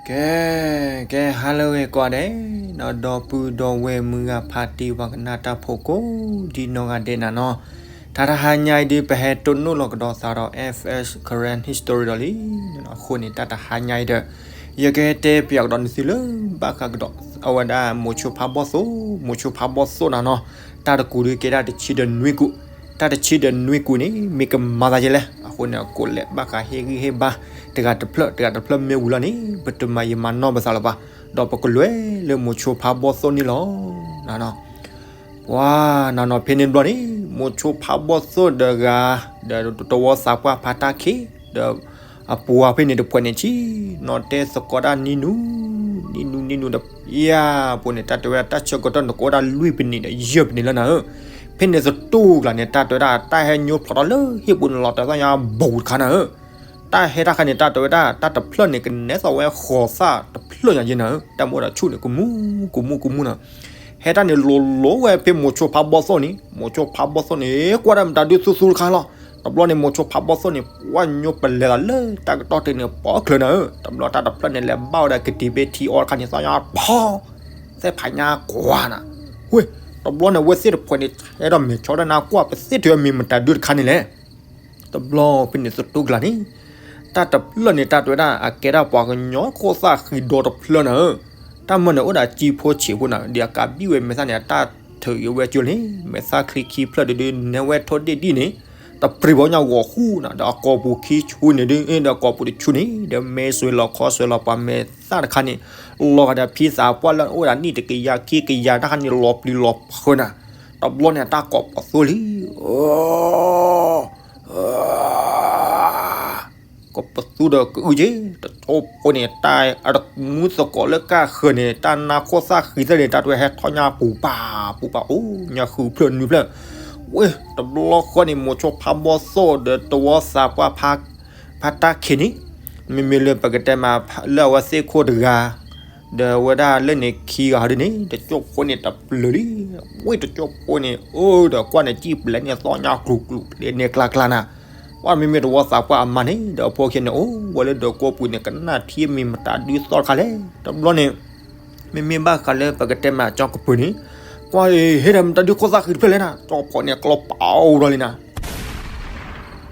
ကဲ, ကဲ ဟါလၢအဂ့ၤကိးဂၤဒဲး, ဒီပုၢ်ဒီဝဲၢ်မုၢ်ဂၤဖါတံၢ်ပှၤကနၣ်တၢ်ဖိကိးဒံနီၢ်ဂၤဒဲးနၤနီၤ, တၢ်တဟါညါအံၤဒုး ပဟဲတိၢ်နီၣ်လီၤကဒီးသးဒီး F S Karen History ဒီးလံ, အဃိန့ၣ် တၢ်တဟါညါအံၤဒီး ယကဟဲတဲပၠးကဒီးနသုလၢ ဘၣ်ဃးကဒီး အဝဲဒၣ်မိၤဆိဖါဘီၣ်သိၣ်, မိၤဆိဖါဘီၣ်သိၣ်နၤနီၤ, တၢ်တကူးဒုးကဲဒၣ်တဆံဒီးနွံကူး, တၢ်တဆံဒီးနွံကူးန့ၣ် မ့ၢ်ကမၤသးယဲလဲၣ်, အဃိန့ၣ် အကိးလဲးဘၣ်ဃးဟ့ၣ်ဂံၢ်ဟ့ၣ်ဘါ တဂၤတဖျၢၣ် တဂၤတဖျၢၣ်မ့ၢ်ဝံၤလီၤန့ၣ် ပတမၤယံာ်မၤနီၢ်ပသးလၢၤဘၣ်, ဒီးပကလဲၤလၢမိၤဆိဖါဘီၣ်သိၣ်န့ၣ်လီၤ. နၤနီၤ, ပှၤနၤနီၤ ဖဲန့ၣ်တဘျီန့ၣ် မိၤဆိဖါဘီၣ်သိၣ်တဂၤ ဒီးတဝီသးပှၢ်ဖါတၢ်ခံး ဒီး အပှၤဖဲန့ၣ်တဖှဲးန့ၣ်ဆံ နီၢ်တဲသကိးတၢ်နံၤနူၤ, နံၤနူၤနံၤနူၤဒီး ယၤပူၤန့ၣ် တၢ်တဲဝဲဒၣ်တၢ်ဆၢကတီၢ်န့ၣ် ကအိၣ်ဒၣ်လွံၢ်ပနံးဒီးယဲၢ်ပနံးလၢနၤဧၢ, ဖဲန့ၣ်သတူၢ်ကျါန့ၣ် တၢ်တဲဝဲဒၣ်တၢ်ဟဲညိဖျိးထီၣ်လၢဟံၣ်ပူၤန့ၣ်လီၤတၢ်သီၣ်ညါဘူးတခါနၤဧၢ, တၢ်ဟဲတၢ်ခါန့ၣ် တၢ်တဲဝဲဒၣ် တၢ်တဖျၢၣ်န့ၣ် ကနဲသီၣ်ဝဲဃိးသၣ်တဖျၢၣ်ညါယဲၢ်နၤဧၢ, တၢ်မ့ၢ်အိၣ်ဒီးဆူၣ်န့ၣ် ကမူကမူကမူနၤ ဟဲတၢ်န့ၣ်လိၤလိၤဝဲဖဲမိၤဆိဖါဘီၣ်သိၣ်န့ၣ်, မိၤဆိဖါဘီၣ်သိၣ်န့ၣ် ကွၢ်တၢ်မတၤဒုသူသူတခါလီၤ. တဘျီန့ၣ် မိၤဆိဖါဘီၣ်သိၣ်န့ၣ် ပှၢ်ညိပလဲၤသးလၢတၢ်ကတီၢ်တ့ၢ်န့ၣ် ပိာ်ချၢနၤဧၢ, တဘျီတၢ်တဖျၢၣ်န့ၣ် လဲၤဘၣ်ဝဲဒၣ်ကတံၤဘ့ထံအီတခါန့ၣ် သီၣ်ညါဖီ သ့ၣ်ဖးညါကွၢ်နၤ, ဝ့ၢ်, တဘျီန့ၣ် အဝဲသ့ၣ်တဖှဲးန့ၣ် ဟဲဒီးမဲာ်ဆီဒၣ်နၤကွၢ် ပသ့ၣ်ထဲမ့ၢ်မတၤဒုတခါန့ၣ်လဲၣ်. တဘျီဖဲန့ၣ်သတူၢ်ကျါန့ၣ် တၢ်တဖျၢၣ်န့ၣ် တၢ်တဲဝဲဒၣ် အကဲဒၣ်ပှၤကညီခိၣ်သၣ်ဃံဒီတဖျၢၣ်နၤဧၢ, တၢ်မၢန့ၣ်အိၣ်ဒီးကံဖိဆံးဖိနၤ, ဒ်အကးဘံၣ်ဝဲမဲာ်သၣ်န့ၣ် အတၢ်ထုးက့ၤဝဲကၠိလံ, မဲာ်သၣ်ချံခံဖျၢၣ်ဒုဒု နဲဝဲထိၣ်ဒ့ၣ်ဒ့ၣ်န့ၣ် တပြံၤဘီညါဂီၤဃူနၤ, ဒီးအကိာ်ပူၤခံဆူန့ၣ်ဒု ဒီးအကိာ်ပူၤတဆူန့ၣ် ဒီးမဲာ်စွဲးလီၤခီစွဲးလီၤပှၤမဲာ်သၣ်တခါန့ၣ် လီၤဂာ်ဒီးဖံသးပှၢ်လၢအိၣ်ဒၣ်နံၣ်တကယၤခံကယၤတၢ်ခါန့ၣ် လီၤပျံၤလီၤဖုးနၤ, တဘျီန့ၣ် အတၢ်ကိးပသူလံ ကိးပသူဒီးကအုက့ၤ, တကၠိဖိန့ၣ် တၢ်အတမူသကိးလၢကၢ်ဃၢၤန့ၣ် တၢ်နါခိၣ်သၣ်ဃံသ့ၣ်န့ၣ် တၢ်တဲဝဲဟဲထီၣ်ညါပူၤပာ်ပူၤပာ် အိၣ်ညါဃုဖျၢၣ်နွံဖျၢၣ်, ဝ့ၢ် တဘျီဃီန့ၣ် မိၤဆိဖါဘီၣ်သိၣ်ဒီးတဝီသးပှၢ် ဖါတၢ်ခံးန့ၣ် မ့မ့ၢ်လၢပကတဲမးလၢအဝဲသ့ၣ်ခိၣ်တဂၤ ဒီးဝဲဒၣ်လၢန့ၣ်ခံဂၤဟီဒ်န့ၣ် တကၠိဖိန့ၣ်တပျၢၤလံ, ဝ့ၢ် တကၠိဖိန့ၣ် အိၣ်ဒီးကွၢ်န့ၣ် စံၣ်ပျဲန့ၣ်သီၣ်ညါကျူၤကျူၤ ပျဲန့ၣ်ကျါကျါနၤ, ဝဲမ့မ့ၢ်တဝီသးပှၢ်အမါန့ၣ် ဒီးအဖိခံန့ၣ် အိၣ်ဝဲလၢဒၢးကိးပူၤန့ၣ် ကနၣ်ထံမ့ၢ်မတၤဒုသီၣ်တခါလဲၣ်, တဘျီန့ၣ် မ့မ့ၢ်ဘၣ်ဃးလၢပကတဲမးကၠီကပၤန့ၣ် ကွၢ်အ့ၤ ဟ့ၣ်ဒီးမတၤဒုခိၣ်သၣ်ဃံတဖျၢၣ်လဲၣ်နၤ, ကၠီဖိန့ၣ် ကျီပာ်အိၣ်ဒီးလံနၤ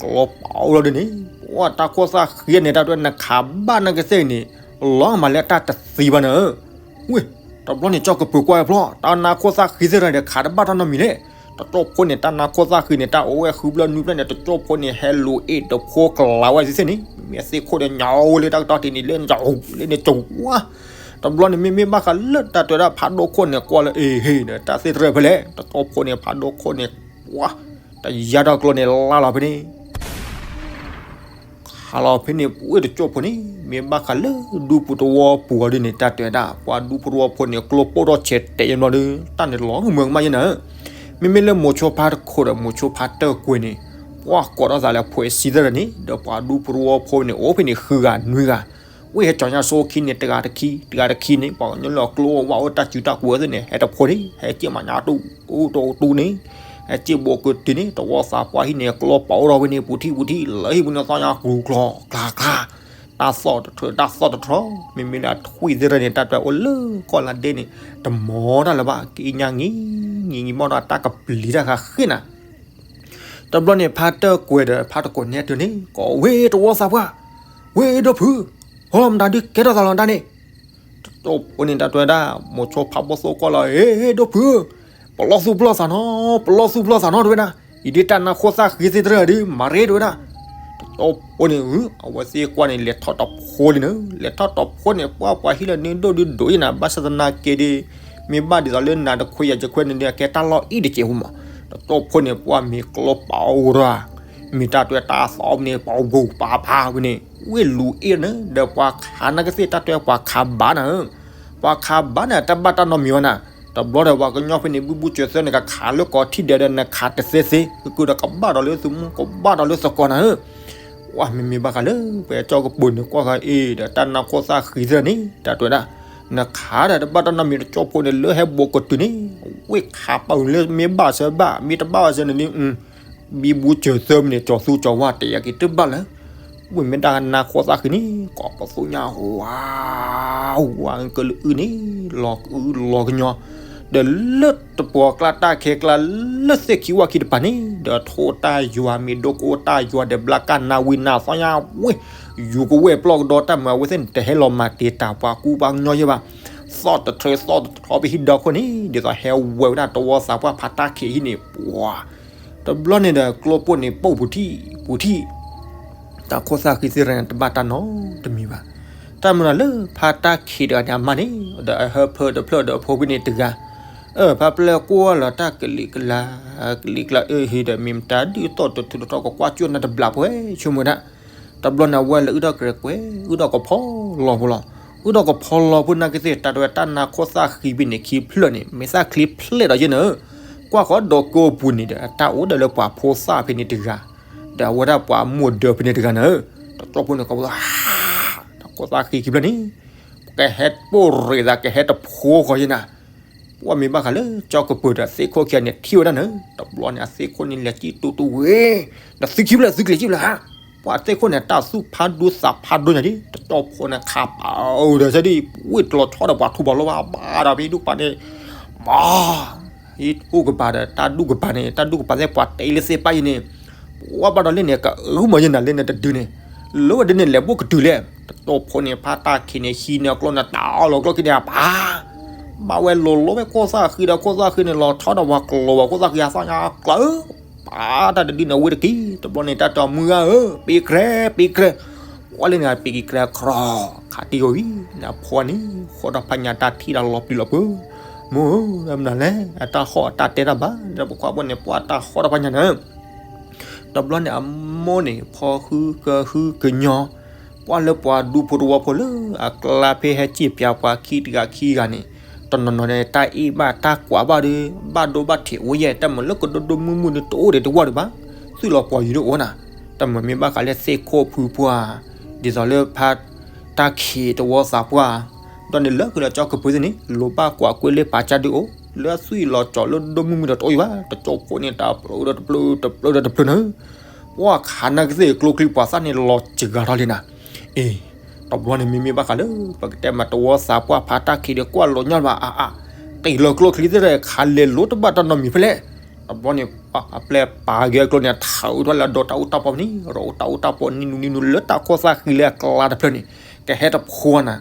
ကျီပာ်အိၣ်ဒီးဒ်န့ၣ် ပှၤတၢ်ခိၣ်သၣ်ဃံန့ၣ် တၢ်တဲဝဲနခးဘၣ်နကသ့ၣ်န့ၣ် လီၤမးလၢတၢ်တသံဘၣ်နၤဧၢ, ဝ့ၢ် တဘျီန့ၣ် ကၠီကပၤကွၢ်ဖျီ တၢ်နါခိၣ်သၣ်ဃံသ့ၣ်တဖၣ်န့ၣ် ခးတဘၣ်တၢ်နီတမံၤလဲၣ်, တကၠိဖိန့ၣ် တၢ်နါခိၣ်သၣ်ဃံန့ၣ် တၢ်အိၣ်ဝဲဃုဖျၢၣ်နွံဖျၢၣ်န့ၣ် တကၠိဖိန့ၣ် ဟဲလူၤအ့ၣ်တဖိကလၤဝဲသ့ၣ်သ့ၣ်န့ၣ် မ့ၢ်သ့ၣ်ခိၣ်ဒီးညါဝဲလၢတၢ်ကတီၢ်တ့ၢ်န့ၣ် လၢညါဝဲလၢန့ၣ်ကဝါ တဘျီန့ၣ် မ့မ့ၢ်ဘၣ်ဃးလၢတၢ်တဲဝဲဒၣ်ဖးဒိၣ်ခိၣ်န့ၣ် ကွၢ်လၢအ့ၤဟ့ၣ်ဒီး တၢ်သ့ၣ်တဖၣ်ဖဲလဲၣ်, တကၠိဖိန့ၣ် ဖးဒိၣ်ခိၣ်န့ၣ် ပှၤ တယါထီၣ်ကျိန့ၣ် လါလီၤဖဲန့ၣ် ခးလီၤဖဲန့ၣ် ပှၤတကၠိဖိန့ၣ် မ့ၢ်ဘၣ်ဃးလၢဒူပူၤတဝီပူၤအီၤဒ်န့ၣ် တၢ်တဲဝဲဒၣ် ပှၤဒူပူၤတဝီဖိန့ၣ် ကျိပိၢ်ထီၣ်ဆဲးတဲာ်ယံၤဘျီဒီး တၢ်န့ၣ်လီၤမုာ်ကမၣ်ယဲၢ်နၤဧၢ, မ့မ့ၢ်လၢမိၤဆိဖါတခိးဒီးမိၤဆိဖါတၢၢ်ကွဲၤန့ၣ် ပှၤကိးထီၣ်သးလၢဖှဲးစံသ့ၣ်တဖၣ်န့ၣ် ဒီးပှၤဒူပူၤတဝီဖိန့ၣ် အိၣ်ဖဲန့ၣ်ဃုဂၤနွံဂၤ ဝ့ၢ်ဟဲကၠီၤညါဆိခံန့ၣ် တဂၤတခံ တဂၤတခံန့ၣ် ပှၤကညီလၢအကျိအဝါအိၣ်တၢ်စုတၢ်ကွဲၤသ့ၣ်န့ၣ် ဟဲတဖိန့ၣ် ဟဲစံၣ်မၤညါတူၢ် အိၣ်တအိၣ်တူၢ်န့ၣ် ဟဲစံၣ်ဘိးကတုၤန့ၣ် တဝီသးပှၢ်ဟံၣ်န့ၣ် ကျိပာ်အိၣ်ထီၣ်ဝဲန့ၣ် ပူၤထံၣ်ပူၤထံၣ် လၢဟံၣ်ပူၤန့ၣ် သီၣ်ညါကျူၤကျီၤကျါကျါ တၢ်သီၣ်တထြၢ တၢ်သီၣ်တထြီ မ့မ့ၢ်လၢအထွံၣ်သ့ၣ်တဖၣ်န့ၣ် တၢ်တဲအိၣ်လၢကီၢ်လါဒဲန့ၣ် တမီတၢ်လၢၤဘၣ် က့ညါငံၤ ငံၤငံၤမီၢ်ဒီးတၢ်ကပျံၤတၢ်ဃးဃ့ၢ်နၤ တဘျီန့ၣ် ဖါတၢၢ်ကွဲၤဒီးဖါတခိးန့ၣ်တုၤန့ၣ် ကိးဝဲတဝီသးပှၢ်, ဝဲဒီဖု, ဟီလီၤမတၤဒုးကဲထီၣ်သးလီၤတၢ်န့ၣ်, တကၠိဖိန့ၣ် တၢ်တဲဝဲဒၣ် မိၤဆိဖးဘီၣ်သိၣ်ကွၢ်လီၤ ဟ့ၣ် ဒီဖု, ပလီၢ်သူၣ်ပလီၢ်သးနီၤ ပလီၢ်သူၣ်ပလီၢ်သးနီၤ တဲဝဲဒၣ်, အံၤဒုးတၢ်နါခိၣ်သၣ်ဃံသ့ၣ်တဖၣ်ဒုး မၤရ့ တဲဝဲဒၣ်, တကၠိဖိန့ၣ် အဝဲသ့ၣ်ကွၢ်န့ၣ် လဲၤထီၣ်တီၤဖိလံန့ၣ်, လဲၤထီၣ်တီၤဖိန့ၣ် ပှၤပှၤဟံၣ်လၢနုၢ်ဒိၣ်ဒုးဒိးယဲၢ်နၤ ဘၣ်ဆၣ်သနာ်က့ဒီး မ့ၢ်ဘၣ်ဒ်သိးလၢနၤတခွဲးယၤတခွဲးန့ၣ်ဒီး အကဲတၢ်လီၢ်အံၤတကဲးဖိမး, တကၠိဖိန့ၣ် ပှၤမ့ၢ်ကျိပာ်အိၣ်ဒီး မ့ၢ်တၢ်တဲတၢ်သီၣ်မ့ၢ်န့ၣ် ပှၤဂိၢ်ပာ်ဖးဝဲန့ၣ် ဝ့ၢ်လူၤအ့ၣ်န့ၣ် ဒီးပှၤခးနကသ့ၣ်တၢ်တဲပှၤခးဘၣ်နၤဧၢ, ပှၤခးဘၣ်န့ၣ် တဘၣ်တၢ်နီတမံၤဝဲနၤ, တဘျီဒီးပှၤကညီဖဲန့ၣ် ဘုဘုစၢၤသၢန့ၣ် ကခးလၢကိးထံၣ်ဒဲးဒီး နခးတသ့သ့ ကကဒီးကဘၣ်ဒီးလၢသုမူ ကဘၣ်ဒီးလၢသကိးနၤဧၢ ဝဲမ့မ့ၢ်ဘၣ်ဃးလၢ ပှၤကၠီကပၤန့ၣ် ကွၢ်ဃာ်အ့ၣ်ဒီးတၢ်နါခိၣ်သၣ်ဃံသ့ၣ်န့ၣ် တၢ်တဲဝဲဒၣ်, နခးဒီးတဘၣ်တၢ်နီတမံၤ တကၠိဖိန့ၣ် လၢဟဲဘိးကတုၤန့ၣ် ဝ့ၢ်ခးပာ်လၢမ့ၢ်ဘၣ်စၢၤဘၣ် မ့ၢ်တဘၣ်ဘၣ်စၢၤန့ၣ်ဒုး ဘံဘူစၢၤသၢမံၤန့ၣ် ကၠီၤသူကၠီၤဝါတယၤက့ၤတဘၣ်လၢၤ, တ ဝံၤမ့ၢ်ဒၣ်နါခိၣ်သၣ်ဃံန့ၣ် ကိးပသူညါ ဝါ ဝါကလုာ်အုၣ်န့ၣ် လီၤကအုၣ်လီၤကညီ, ဒီးလၢတပှီၤကျါတၢ်ခဲကျါ လၢသ့ၣ်ခံဝၣ်ခံတပၤန့ၣ် ဒီးထိၣ်တၢ်ယွၤ မ့ၢ်ဒိကအိၣ်တၢ်ယွၤ ဒီးဘျါကၢ်နါဝံနါသီညါဝဲ, ယူၤကဝဲၢ်ပျီၢ်ကဒီး တၢ်မုာ်အဝဲသ့ၣ်န့ၣ် တဟဲလီၤမၤတ့ၢ်တၢ်ပှၤကူပှၤကညီယဲဘၣ်. သီၣ်တထြၢသီၣ်တထြီပဟံၣ်ဒီခိၣ်န့ၣ် ဒ်သိးဟဲဝဲဝဲဒၣ်တဝီသးပှၢ်ဖါတၢ်ခံးဟံၣ်န့ၣ် ပှၤ တဘျီန့ၣ်ဒီး ကျိပိၢ်န့ၣ် ပိၢ်ပူၤထံၣ်ပူၤထံၣ် တၢ်ခိၣ်သၣ်ဃံသ့ၣ်ရၣ်န့ၣ် တဘၣ်တၢ်နီတမံၤဘၣ်. တၢ်မၤလၢဖါတၢ်ခံးတဂၤန့ၣ် အမါန့ၣ် ဒီးအဟၢဖၢတဖျၢၣ်ဒီးအဖိဖဲန့ၣ်တဂၤ, အၢ ဖါပျဲၢ်ကွၢ်လီၤတၢ်ကလံၤကလၤ ကလံၤကလၤအၢဟံၣ်ဒီး မ့ၢ်မတၤဒုးသီၣ်တထူတထီကကွၢ်ကၠိၣ်နၤတဘျီဖိဝဲ ဆိကမိၣ်ဒၣ်. တဘျီန့ၣ် အဝဲလဲၤအုၣ်ထီၣ်ကရဲၤကွဲၤ အုၣ်ထီၣ်ကဖီလီၤဖိလီၤ. အုၣ်ထီၣ်ကဖီလီၤဖိနာ်က့သ့ၣ် တၢ်တဝဲတၢ်နါခိၣ်သၣ်ဃံဖဲန့ၣ်ခံဖျၢၣ်န့ၣ် မ့ၢ်သၣ်ချံဖျဲးဒီးယဲၢ်န့ၣ်, ကွၢ်ဃီဒီးကိးပူၤန့ၣ်ဒီး တၢ်အိၣ်ဒီးလၢပှၤဖိသၣ်ဖဲန့ၣ်တဂၤ, ဒီးအဝဲဒၣ်ပှၤမိၢ်ဒၢဖဲန့ၣ်တဂၤန့ၣ်, တကၠီဖိန့ၣ် ကဘၣ် တၢ်ခိၣ်သၣ်ဃံခံဖျၢၣ်န့ၣ် ကဟဲပိၢ်ရ့ၣ်သး ကဟဲတဖိဃီယဲၢ်နၤ. ပှၢ်မ့ၢ်ဘၣ်ဃးလၢကၠီကပၢၤဒီးသ့ၣ်ခိၣ်ခံဂၤန့ၣ် ထံၣ်ဝဲဒၣ်န့ၣ်, တဘျီန့ၣ် အသ့ၣ်ခိၣ်န့ၣ်လဲၤစံၣ်တူတူဝဲ, နသုခံဖျၢၣ် သုကျဲၤစံၣ်ဖျၢၣ်ဧါ. ပှၤသ့ၣ်ခိၣ်န့ၣ် တၢ်သူၣ်ဖးဒိၣ်သးဖးဒိၣ်ညါဒ် တကၠီဖိန့ၣ် ခးပာ်အီၤဒီး စဲဒ် ဝ့ၢ်တလီၤဆီဒီးပှၤထူးပှၤလိဘၣ်ဘၣ်ဒီး ဖဲဒူၣ်ပၤန့ၣ် မၤ ဟံၣ်အိၣ်ကပၤဒီး တၢ်ဒူၣ်ကပၤန့ၣ် တၢ်ဒူၣ်ကပၤသ့ၣ်ပှၤတဲလၢသ့ၣ်ပၢ်ယဲၢ်န့ၣ်, ပှၢ်ဘၣ်ဒီးလၢန့ၣ် ကအုမၤယဲၢ်နၤ လၢန့ၣ်တဒုန့ၣ်, လၢဝဲဒၣ်န့ၣ် လဲၤဘိၣ်ကတုၤလဲၣ်. တကၠီဖိန့ၣ် ဖါတၢ်ခံးန့ၣ် ဟံးန့ၢ်အကျိန့ၣ် တၢ်အီၣ်လီၤကျိခံန့ၣ် အပၢ် ဘၣ်ဝဲလိၤလိၤဝဲခိၣ်သၣ်ဃံဒီး ခိၣ်သၣ်ဃံန့ၣ် လီၤဆီဒီးပှၤကျိၤဝဲ ခိၣ်သၣ်ဃံအသၣ်ညါကျၢၤ ပၢ်တၢ်တဒုန့ၣ် ဝ့ၢ်တက့ၢ်. တဘျီန့ၣ် တၢ်တဲအီၤ မုၢ်ဂၤဧၢ, ပ့ၤကြဲ, ပ့ၤကြဲ. ပှၢ်လၢန့ၣ် ပ့ၤက့ၤကြဲခရီ, ခးတံၢ်အီၤဝံၤ နဖိန့ၣ် ဃီဒီးဖးညါတၢ်ထံၣ်တၢ်လီၤပျံၤလီၤပူၤ, မိၢ်ဧၢ, မနုၤလဲၣ်, အတၢ်ဟီၣ်အတၢ်တဲတၢ်ဘၣ် ဒီးပခွါဖိန့ၣ် ပှၢ်တၢ်ဟီၣ်ဒီးဖးညါန့ၣ် တဘျီန့ၣ် အမိၢ်န့ၣ် ဖီဃုကဟုကညီ, ပှၢ်လၢပှၤဒူဖိတဝီဖိလၢအကျါဖဲဟဲစံၣ်ပၠးပှၤခံတဂၤခံဂၤန့ၣ်, တနီၤနီၤန့ၣ် တၢ်အ့ၣ်ဘၣ်တၢ်ကွၢ်ဘၣ်ဒီး ဘၣ်ဒိဘၣ်ထံးအိၣ်ယဲၢ် တၢ်မုာ်လၢကဒိၣ်ဒိၣ်မုၢ်မုၢ်န့ၣ် တအိၣ်ဒံးတဝီဒံးဘၣ်, သွံၣ်လီၤပှီၤယံၤဒိၣ်အိၣ်နၤ, တၢ်မုာ်မ့ၢ်ဘၣ်ဃးလၢသ့ၣ်ခိၣ်ဖုပှၢ်, ဒ်သိးလၢဖါတၢ်ခံးတဝီသးပှၢ်, ဒီးန့ၣ်လၢကလၢကၠီကပၢၤသ့ၣ်န့ၣ် လိၣ်ဘၣ်ကွၢ်ကွ့လၢပာ်ကၢ်ဒုအိၣ်, လၢသွံၣ်လီၤကၠီၤလၢဒိၣ်မုၢ်မုၢ်ဒီးတအိၣ်ယံၤဘၣ်, တကၠီဖိန့ၣ် တဖျၢၣ်ဒီးတဖျၢၣ် တဖျၢၣ်ဒီးတဖျၢၣ်န့ၣ် ပှၢ်ခးနာ်က့သ့ၣ်ကျိချံပှၤသၣ်န့ၣ်လီၤစှၤထီၣ်လံနၤ, အ့, တဘျီန့ၣ်မ့မ့ၢ်ဘၣ်ဃးလၢ ပကတဲမးတဝီသးပှၢ်ဖါတၢ်ခံးဒီးကွၢ်လိာ်ညီလၢၤဘၣ်အါအါ, တ့ၢ်လီၤကျိချံသ့ၣ်တဖၣ်ခးလဲၤလိၤတဘၣ်တၢ်နီတမံၤဖဲလဲၣ်, တဘျီန့ၣ် အပျဲၢ်ပာ်က့ၤအကျိန့ၣ် ထးအုးထီၣ်လၢအဒီးတၢ်အူတၢ်ပီန့ၣ် ရီးအူတၢ်အူတၢ်ပီနံၤနူနံၤနူလၢတၢ်ခိၣ်သၣ်ဃံလၢအကျါတဖျၢၣ်န့ၣ်, ကဟဲတဖိနၤ,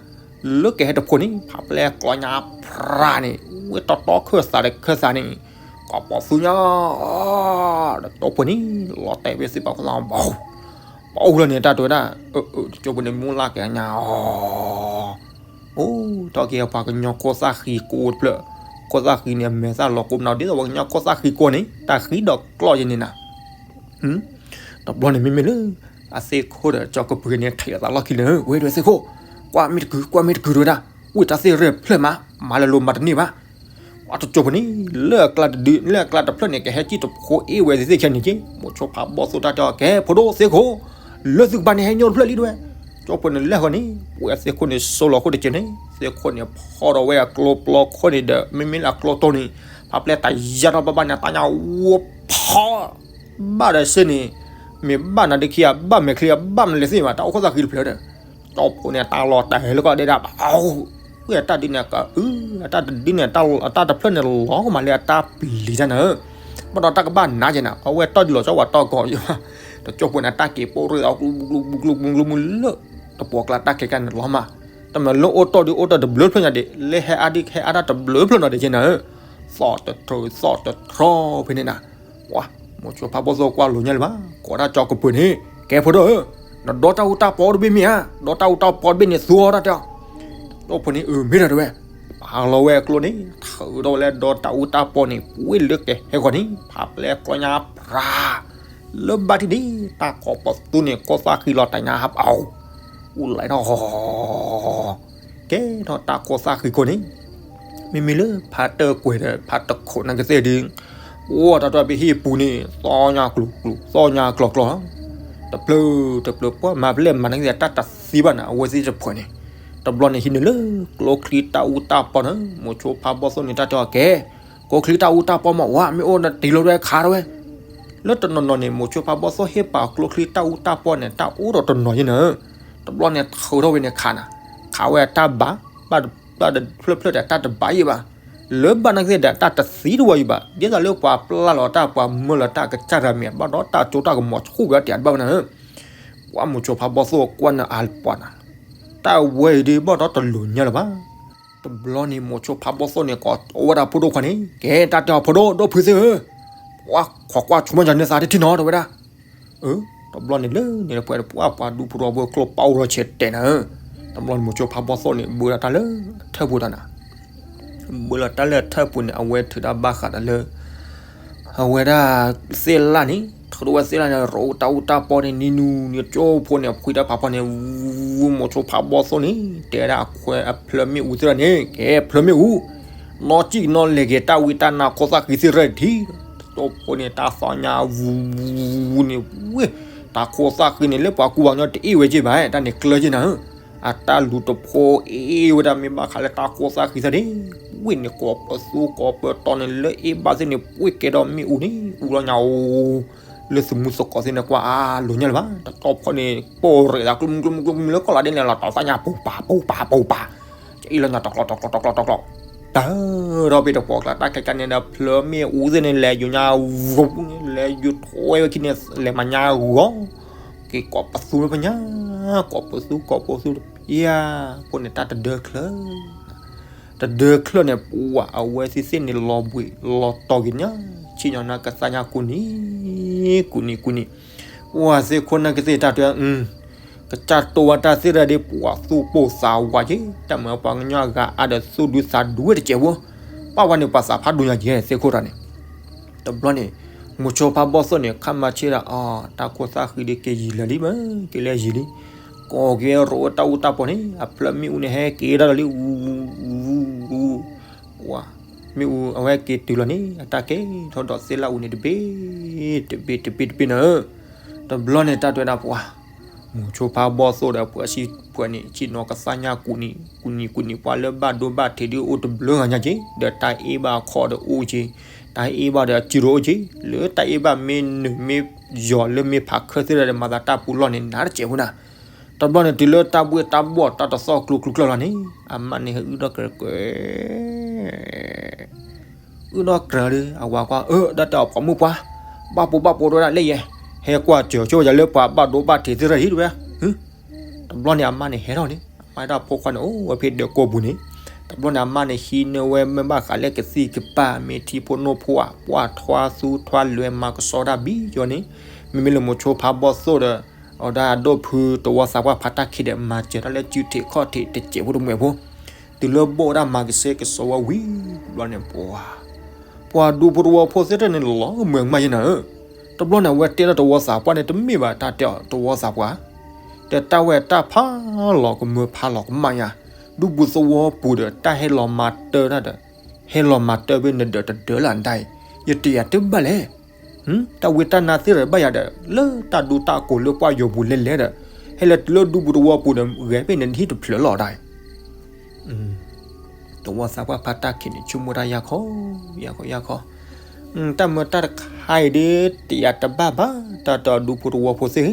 လၢကဟဲတဖိန့ၣ် ဖးပျဲၢ်ကျီညါဖြးန့ၣ် ဝဲတီတီခၢၣ်သးဒီးခၢၣ်သးန့ၣ် ကိးပသူညါ တကၠီဖိန့ၣ် လီၤတဲာ်ဝဲသ့ၣ်ပာ်ခိၣ်သး ပအူလီၤန့ၣ် တၢ်တဲဝဲဒၣ်, တကၠီဖိန့ၣ် မူလၢ်က့ၤညါအီၤ, အိၣ်ထီၣ်က့ၤပှၤကညီခိၣ်သၣ်ဃံကိးတဖျၢၣ်, ခိၣ်သၣ်ဃံန့ၣ် အမဲာ်သၣ်လီၤကိးမနုၤ ဒ်သိးပှၤကညီခိၣ်သၣ်ဃံကိးန့ၣ် တၢ်ဃံဒီးကျီယဲၢ်န့ၣ်နၤ တဘျီန့ၣ်မ့မ့ၢ်လၢ အသ့ၣ်ခိၣ်ဒီးကၠီကပၢၤန့ၣ် ထံၣ်အသးလီၢ်ခံလၢ ဝဲဒၣ်သ့ၣ်ခိၣ်, ကွၢ်မ့ၢ်တကုၤ ကွၢ်မ့ၢ်တကုၤတဝဲဒၣ်, ဝံၢ်တၢ်သ့ၣ်ရဲၣ်ဖျၢၣ်မး မၤလၢလိၤမၤတန့ၢ်ဘၣ်, ပှၤတကၠိဖိန့ၣ် လၢအကျါတဒု လၢအကျါတဖျၢၣ်န့ၣ် ကဟဲစံၣ်တဖိအ့ၣ်ဝဲသ့ၣ်ခဲန့ၣ်က့, မိၤဆိဖးဘီၣ်သိၣ်တၢ်တဲအီၤ ကဲ ဖိဒိၣ်သ့ၣ်ခိၣ်, လၢသုကပၤန့ၣ် ဟဲညီတဖျၢၣ်လံတဝဲ, ကၠီဖိန့ၣ်လဲၤဃီန့ၣ် ပဝဲသ့ၣ်ခိၣ်န့ၣ် စိလီၤခိၣ်တက့ၢ်န့ၣ် သ့ၣ်ခိၣ်န့ၣ် ဖီဒီးဝဲအကျိပျီခိၣ်န့ၣ်ဒီး မ့မ့ၢ်လၢအကျိတိၢ်န့ၣ် ဖးပျဲၢ်တၢ်ယါထီၣ်ဘၣ်ဘၣ်န့ၣ် တၢ်ညါဝိဖီ ဘၣ်ဒီးစ့န့ၣ်, မ့ၢ်ဘၣ်နၤဒုးခံဂၤ ဘၣ်မဲာ်ချံဂၤ ဘၣ်မနုၤလဲၣ်သ့ၣ်မး တၢ်အိၣ်ခိၣ်သၣ်ဃံတဖျၢၣ်ဒီး, ကၠီဖိန့ၣ် တၢ်လီၤတဲာ်လၢကီၢ်ဒဲးဒၣ်ဘၣ်, ဝဲတၢ်ဒ်န့ၣ် ကအု အတၢ်တဒ်န့ၣ် အတၢ်တဖျၢၣ်န့ၣ် လီၤကမၤလၢအတၢ်ပျံၤတၢ်နၤဧၢ, ဘၣ်ဒီးတၢ်ကဘၣ်နၤက့ၤနၤ အဝဲတီၢ်ဒုးလီၤဆီဝဲတီၢ်ကီးယဘၣ်, တကၠီဖိန့ၣ် တၢ်က့ၤပိၢ်ရ့ၣ်အီၤကျူကျူကျူကျူလၢ တပှီၢ်ကျါတၢ်ခဲကနံၣ်လီၤမး, တမ့ၢ်လၢအိၣ်တီၢ်ဒုးအိၣ်တီၢ်တဘျုးဖျၢၣ်ညါဒံး လၢဟဲအါဒုးဟဲအါတၢ်တဘျုးဖျၢၣ်နီၤဒံးက့ၤနၤဧၢ, သီၣ်တထြၢသီၣ်တထြီဖဲန့ၣ်နၤ, ပှၤ မိၤဆိဖးဘီၣ်သိၣ်ကွၢ်လိာ်ညါလၢၤဘၣ် ကိးတၢ်ကၠီကပၢၤန့ၣ် ကဲဖိဒိၣ်ဧၢ, နဒီတၢ်အူတၢ်ပီတဘ့ၣ်မ့ၢ်ဧါ, ဒီတၢ်အူတၢ်ပီတဘ့ၣ်န့ၣ် သူအီၤတၢ်တဲအီၤ, ကၠီဖိန့ၣ် အၢမ့ၢ်ဒီးတဝဲ, ပာ်လီၤဝဲအကျိန့ၣ် ထုးထီၣ်ဝဲလၢဒီတၢ်အူတၢ်ပီန့ၣ် ပှ့ၤလၢကဟဲဃီန့ၣ် ဖးပျဲၢ်ကျီညါဖြး လၢဘၣ်ထံၣ်န့ၣ် တၢ်ကိးပသူန့ၣ် ခိၣ်သၣ်ဃံလီၤတၢ်ညါဟးပအီၤ, အူလဲထီၣ် ကဲထီၣ်တၢ်ခိၣ်သၣ်ဃံခိၣ်န့ၣ်, မ့မ့ၢ်လၢဖးတၢၢ်ကွဲၤဒီးဖးတခိးနာ်က့သ့ၣ်ဒုး, အိၣ်တၢ်တၢ်ပဟံၣ်ပူၤန့ၣ် သီၣ်ညါကျိၤကျိၤ သီၣ်ညါကျီၤကျီၤ, တဖျၢၣ်တဖျၢၣ်ပှၤမၤပျဲၢ်မၤနာ်က့သ့ၣ် တၢ်တသံဘၣ်န့ၣ် အဝဲသ့ၣ်တဖှဲးန့ၣ်, တဘျီန့ၣ်ဟံးန့ၢ်လၢ ကျိချံတၢ်အူတၢ်ပီန့ၣ် မိၤဆိဖးဘီၣ်သိၣ်န့ၣ် တၢ်တဲအီၤကဲ, ကျိချံတၢ်အူတၢ်ပီမ့ၢ်ဝဲ မ့ၢ်အိၣ်နတံၤလီၤဝဲခးထီၣ်ဝဲ, လၢတနီၤနီၤန့ၣ် မိၤဆိဖါဘီၣ်သိၣ်ဟ့ၣ်ပာ်ကျိချံတၢ်အူတၢ်ပီန့ၣ် တၢ်အိၣ်ဒီးတနီၤယဲနၤ. တဘျီန့ၣ်ထုးထီၣ်ဝဲန့ၣ်ခးနၤ, ခးဝဲအတၢ်ဘၣ်, ဘၣ်တဖျၢၣ်ဖျၢၣ်ဒီးတၢ်တဘၣ်ယံၤဘၣ်, လၢဘၣ်နာ်က့ဒီးတၢ်တသံတဝီယံၤဘၣ်, ဒ်သိးလၢပှၤပျၢ်လီၤတၢ် ပှၤမၢလီၤတၢ်ကစၢ်တဂၤမ့ၢ် ဘၣ်ဒီးတၢ်ကၠိတၢ်ကမီၤဆူၣ်က့ၤအီၤတဘၣ်ဝဲနၤ. ပှၤမိၤဆိဖါဘီၣ်သိၣ်ကွၢ်နၤအပှၤနၤ, တၢ်ဝဲအံၤဒ်ဘၣ်ဒီးတလိၤညါလၢၤဘၣ်. တဘျီန့ၣ် မိၤဆိဖါဘီၣ်သိၣ်န့ၣ် ကိးဝဲဒၣ်ဖိဒိၣ်ခွါန့ၣ် ကဲတၢ်တဲအီၤ ဖိဒိၣ်ဒိၣ်ဖုသ့ၣ်ဧၢ, ပှၤခိးကွၢ်ဆိမၢယၤန့ၢ်သးတထံၣ်နီၤ တဲဝဲဒၣ်. တဘျီန့ၣ်လၢန့ၣ်ပှဲၤပှၤ ပှၤဒူဖိတဝီဖိကျိပာ်အိၣ်ထီၣ်ဆဲးတဲနၤဧၢ, တဘျီန့ၣ် မိၤဆိဖါဘီၣ်သိၣ်န့ၣ် ဘၢဒၣ်တၢ်လၢထၢၣ်ပူၤတၢ်နၤ, ဘၢလီၤတၢ်လၢထၢၣ်ပူၤန့ၣ် အဝဲထုးတၢ်ဘၣ်ဃးဒီးလၢ အဝဲဒၣ်သ့ၣ်လၣ်န့ၣ် ထုးထီၣ်ဝဲသ့ၣ်လၣ်န့ၣ် ရိးတၢ်အူတၢ်ပီန့ၣ် နံၤနူၤနံၤကၠိဖိန့ၣ် ဖှံတၢ်ဖးဖီန့ၣ် မိၤဆိဖါဘီၣ်သိၣ်န့ၣ် တဲဒၣ်အခွဲးအဖျၢၣ်မ့ၣ်အူသ့ၣ်လၣ်န့ၣ် ကဲဖျၢၣ်မ့ၣ်အူ နီၢ်စံၣ်နီၢ်လဲၤက့ၤတၢ်ဝံတၢ်နါခိၣ်သၣ်ဃံသ့ၣ်ရၢၣ်ထံ ကၠိဖိန့ၣ် တၢ်သီညါဝူန့ၣ်ဝ့ၢ် တၢ်ခိၣ်သၣ်ဃံန့ၣ် လၢပှၤကူပှၤကညီတအ့ၣ်ဝဲက့ၤဘၣ် တၢ်န့ၣ်ကျၢၤက့ၤနၤဧၢ, အတၢ်လူၤတဖိအ့ၣ်ဝဲဒၣ်မ့ၢ်ဘၣ်ဃးလၢတၢ်ခိၣ်သၣ်ဃံသ့ၣ်န့ၣ် ဝ့ၢ်န့ၣ်ကိးပသူကိးပတီၢ်န့ၣ် လၢအ့ၣ်ဘၣ်သ့ၣ်န့ၣ် ပှ့ၢ်ကဲဒီးမ့ၣ်အူန့ၣ် အူလီၤညါဧိၤ လၢသုးမုၢ်သကိးသ့ၣ်န့ၣ်ကွၢ်အါလိၤညါလၢၤဘၣ် တတီၢ်ဖီန့ၣ် ပိာ်ရဲၣ်သးကျိမုၢ်ကျိမုၢ်ကျိမုၢ်လၢကီၢ်လၤဒဲးန့ၣ် လီၤတီၤသၣ်ညါပူၤပာ်ပူၤပာ်ပူၤပာ် ကအ့ၣ်လီၤညါတကျီတကျီတကျီတကျီ တၢ်ဒီးပ့ၤတပှီၤကျါ တၢ်ခဲကါန့ၣ်ဒီး ဖျၢၣ်မ့ၣ်အူသ့ၣ်န့ၣ် လဲၤယူၤညါဝူန့ၣ် လဲၤယူၤထွဲဝဲခံန့ၣ် လဲၤမၤညါဂီၤ က့ၤကိးပသူလၢပညါ ကိးပသူကိးပသူတပျၢ် ဖိန့ၣ်တၢ်တဒၢချၢ တဒၢချၢန့ၣ် ပှၤအဝဲသ့ၣ်သ့ၣ်န့ၣ် လီၤဘှံးလီၤတီၤက့ၤညါ ဆ့ၣ်ညီၣ်နၢ်ကသၣ်ညါကူနံၤ ကူနံၤကူနံၤ ပှၤသ့ၣ်ခိၣ်နၢ်ကသ့ၣ်တၢ်တဲ ကစၢ်တိဝဲတၢ်သ့ၣ်တဖၣ်ဒ်ပှၤသူၣ်ပိၢ်သးဝးက့ၤ တၢ်မၤပှၤကညီအဂၤအါဒီးသူၣ်ဒူသးဒူဝဲတစဲးဖိ ပှၤဝဲန့ၣ်ပှၤသးဖးဒိၣ်ညါက့ၤသ့ၣ်ခိၣ်တၢ်န့ၣ် တဘျီန့ၣ် မိၤဆိဖါဘီၣ်သိၣ်န့ၣ် ခါမၤဆ့ၣ်ဒီး အတၢ်ခိၣ်သၣ်ဃံဒ်က့ၤယံာ်လၢာ်လံမ့ၢ် က့ၤလၢယံာ်လံ ကိးက့ၤရိးတၢ်အူတၢ်ပီန့ၣ် အဖျၢၣ်မ့ၣ်အူန့ၣ် ဟဲက့ၤတၢ်ဒီးလံ အူ ပှၤ မ့ၣ်အူအဝဲက့ၤတုၤလီၤန့ၣ် အတၢ်ကဲထီၣ်ဒီးသ့ၣ်လၣ်အူန့ၣ်တဘ့ၣ် တဘ့ၣ်တဘ့ၣ်တဘ့ၣ်နၤဧၢ တဘျီန့ၣ်တၢ်တဲဒၣ်ပှၤ မိၤဆိဖါဘီၣ်သိၣ်ဒီးပှၤစံၣ်ပှၤန့ၣ် ဆ့ၣ်နီၤကသၣ်ညါကူနံၤ ကူနံၤကူနံၤ ပှၤလၢဘၣ်ဒိဘၣ်ထံးဒ်အိၣ်တဘျုးဂၤညါက့ၤ ဒီးတၢ်အ့ၣ်ဘၣ်အခီဒီးအိၣ်က့ၤ တၢ်အ့ၣ်ဘၣ်ဒီးအစုဒီးအိၣ်က့ၤ လၢတၢ်အ့ၣ်ဘၣ်မ့ၢ်နုာ်မ့ၢ်ယီၤလၢမ့ၢ်ဖးခၢၣ်သ့ၣ်တဖၣ်ဒီးမၤသးတၢ်ပူၤလီၢ်န့ၣ် နးတစဲးဖိနၤ တဘျီန့ၣ်တုၤလၢတၢ်ဘှ့ၣ်တၢ်ဘှီၣ်တၢ်တသီၣ်ကျိၤကျိၤကျၢၢ်လီၤန့ၣ် အမါန့ၣ်ဟဲအုၣ်ဒီးကြၢးကွဲ အုၣ်ဒီးကြၢးဒီး အဝၤကွၢ် အၢ ဒၣ်တဲအီၤပိာ်မုၣ်ပှၢ် ဘၣ်ပိာ်ဘၣ်ပိာ်တဲဝဲဒၣ်လၢယဲ ဟဲကွၢ်စၢၤဆိဝဲယၤလၢပှၤဘၣ်ဒိဘၣ်ထံးသ့ၣ်တဖၣ်အံၤတဝဲ တဘျီန့ၣ်အမါန့ၣ်ဟဲထီၣ်န့ၣ် အမါဒၣ်ဖိခွါန့ၣ် အိၣ်ဝဲဖဲဒၢးကိာ်ပူၤန့ၣ် တဘျီန့ၣ်အမါန့ၣ်ဟံးန့ၢ်ဝဲမ့ၢ်ဘၣ်ဃးလၢကသံၣ်ကပၤ မ့ၢ်ထံဖိနိဖိဧါ ပှၢ်ထွါသူထွါလွဲမၤကဆှီဒၣ်ဘံယီၤန့ၣ် မ့မ့ၢ်လၢမိၤဆိဖါဘီၣ်သိၣ်ဒီး အဝဲဒၣ်အဒိၣ်ဖုတဝီသးပှၢ်ဖါတၢ်ခံးဒီး မၤစၢၤတၢ်လၢစုထံးခီၣ်ထံးတစဲးဖိတမှဲးဖိ တုၤလၢဘိၣ်ဝဲဒၣ်မၤကဆှဲကဆှီဝဲဝံၤ တဘျီန့ၣ်ပှၤ ပှၤဒူဖိတဝီဖိသ့ၣ်တဖၣ်န့ၣ်လီၤကမၢကမၣ်ယဲနၤဧၢ တဘျီန့ၣ် အဝဲတဲလၢတဝီသးပှၢ်န့ၣ် တမ့ၢ်ဘၣ်တၢ်တဲအီၤတဝီသးပှၢ် တဲတၢ်ဝဲတၢ်ဖးလီၤကမၢဖးလီၤကမၣ်ယါ ဒူပူၤသဝီပူၤဒီး တၢ်ဟဲလီၤမၤတၢ်တၢ်ဒီး ဟဲလီၤမၤတၢ်ဖဲနဒၢးတဒၢးလၢအဒၣ်အံၤ ယတယာ်တဘၣ်လဲၣ် တၢ်ဝံတၢ်နါသ့ၣ်တဖၣ်ဘၣ်ယၤဒီး လၢတၢ်ဒူတၢ်ကိးလၢပှၢ်ယိာ်ပူၤလဲၣ်လဲၣ်ဒီး ဟဲလၢတုၤလၢဒူပူၤသဝီပူၤဒီး ဂဲၤဖဲန့ၣ်နဟံၣ်တဖျၢၣ်လီၤဒၣ်အံၤ တဝီသးပှၢ်ဖါတၢ်ခံးန့ၣ် ဆိကမိၣ်တၢ်ယၢ်ခီ ယၢ်ခီ ယၢ်ခီ တၢ်မၢတၢ်တခါအံၤဒ် တယာ်တဘၣ်ဘၣ် တၢ်တဲအီၤဒူဖိတဝီဖိသ့ၣ်ဧၢ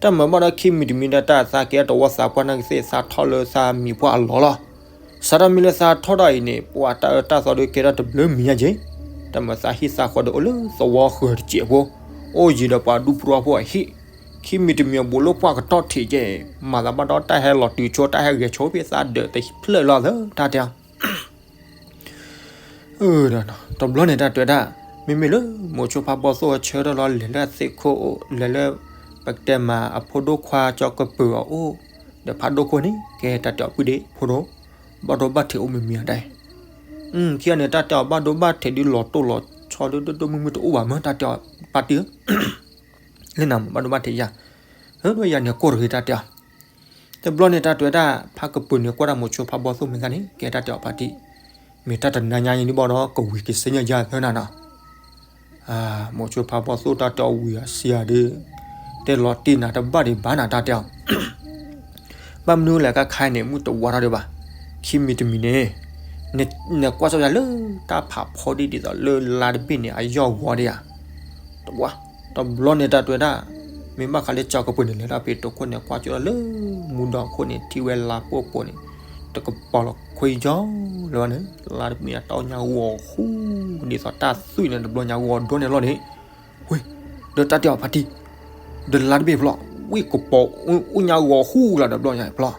တၢ်မၢဘၣ်ဒီးခံမံၤတမံၤဒီး တၢ်သးကဲတဝီသးပှၢ်နာ်ကသ့ၣ် သးထီၣ်လၢသးမံၤပှၢ်အလီၢ်လီၤ စးထီၣ်မံၤလၢသးထီၣ်ဒၣ်အံၤန့ၣ် ပှၤတၢ်အၢတၢ်သီဒီးကဲထီၣ်တဘျုးမံၤညါက့ၤ တၢ်မၢသးဟံၣ်သးဃီဒီးအိၣ်လၢသဝီဃၢၤတစဲးဖိ အိၣ်ယံၤဒီးပှၤဒူဖိတဝီဖိအဟံၣ် ခံမံၤတမံၤအဘူးလၢပှၢ်ကတီၢ်ထံးက့ၤ မၤသးဘၣ်ဒီးတၢ်ဟဲလီၤတုၤဆိ တၢ်ဟဲဂဲၤဆိဖဲသးဒၢးတဖျၢၣ်လီၤသၢ တၢ်တဲ တဘျီန့ၣ်တၢ်တဲဒၣ် မ့မ့ၢ်လၢမိၤဆိဖါဘီၣ်သိၣ်ဆၢထၢၣ်လီၤ လဲၤလၢအသ့ၣ်ခိၣ်အိၣ် လဲၤလၢ ပကတဲမးအဖိဒိၣ်ခွါကၠီကပၢၤအအိၣ် ဒီးဖးဒိၣ်ခိၣ်န့ၣ် ကဲတၢ်တဲအီၤပုၢ်ဒ့ဖိဒိၣ် ဘၣ်ဒိဘၣ်ထံးအိၣ်မံၤမံၤအတၢ် ခံဂၤန့ၣ် တၢ်တဲအီၤဘၣ်ဒိဘၣ်ထံးဒ်လီၤတိၢ်လီၤဆီဒ်ဒိၣ်ဒိၣ်မုၢ်မုၢ်တအိၣ်ဘၣ်မ့ၢ် တၢ်တဲအီၤပၢ်တံၢ်ဧၢ လၢနၤမ့ၢ်ဘၣ်ဒိဘၣ်ထံးယၤ ဟၢဒိၣ်ယၤန့ၣ်ကိၢ်တဂ့ၤတၢ်တဲအီၤ တဘျီန့ၣ်တၢ်တဲဝဲဒၣ် ဖးကပၢၤန့ၣ်ကွၢ်ဒၣ်မိၤဆိဖးဘီၣ်သိၣ်မ့ၢ်သးန့ၣ် ကဲတၢ်တဲအီၤဖးတံၢ် မ့ၢ်တၢ်တနါညါအံၤဒ်ဘၣ်ဒီး ကဝံၤက့ၤစ့ၢ်ညါယၤသၢနၤနီၤ မိၤဆိဖးဘီၣ်သိၣ်တၢ်တဲအီၤဝံၤအစံးဧါဒီး တဲလီၤတံၢ်နၤတဘၣ်ဒံးဘၣ်နၤတၢ်တဲအီၤ ဘၣ်မနုၤလဲၣ် ကခါအံၤန့ၣ် မုၢ်တဝါထီၣ်ဒံးဘၣ် ခံမံၤတမံၤန့ၣ် နကွၢ်စီယၤလၢတၢ်ဖးဖီဒံးဒ်သိးလၢလါတဘ့ၣ်န့ၣ် အယီၢ်ဂီၤဒံးဧါ တဝါ တဘျီန့ၣ်တၢ်တဲဝဲဒၣ်, မ့ၢ်ဘၣ်ဃးလၢကၠီကပၤန့ၣ် လဲၤဒၣ်ဖဲတခိၣ်န့ၣ် ကွၢ်ကၠိလၢမူဒီခိၣ်န့ၣ် ထံၣ်ဝဲလါပိၢ်ပိၢ်န့ၣ် တကပၤလီၤခွံကၠီလၢၤဘၣ်န့ၣ် လါတဘ့ၣ်ညါတၢ်အိၣ်ညါဂီၤဃူ ဒ်သိးတၢ်သွံၣ်န့ၣ် တဘျီညါဂီၤဒိၣ်န့ၣ်လီၤန့ၣ်, ဝ့ၢ်, ဒီးတၢ်တဲအီၤဖါတံၢ်, ဒီးလါတဘ့ၣ်ဖျီၣ်, ဝ့ၢ်ကပီၤ, အိၣ်ညါဂီၤဃူလၢဒီးတဘျီညါဖျီၣ်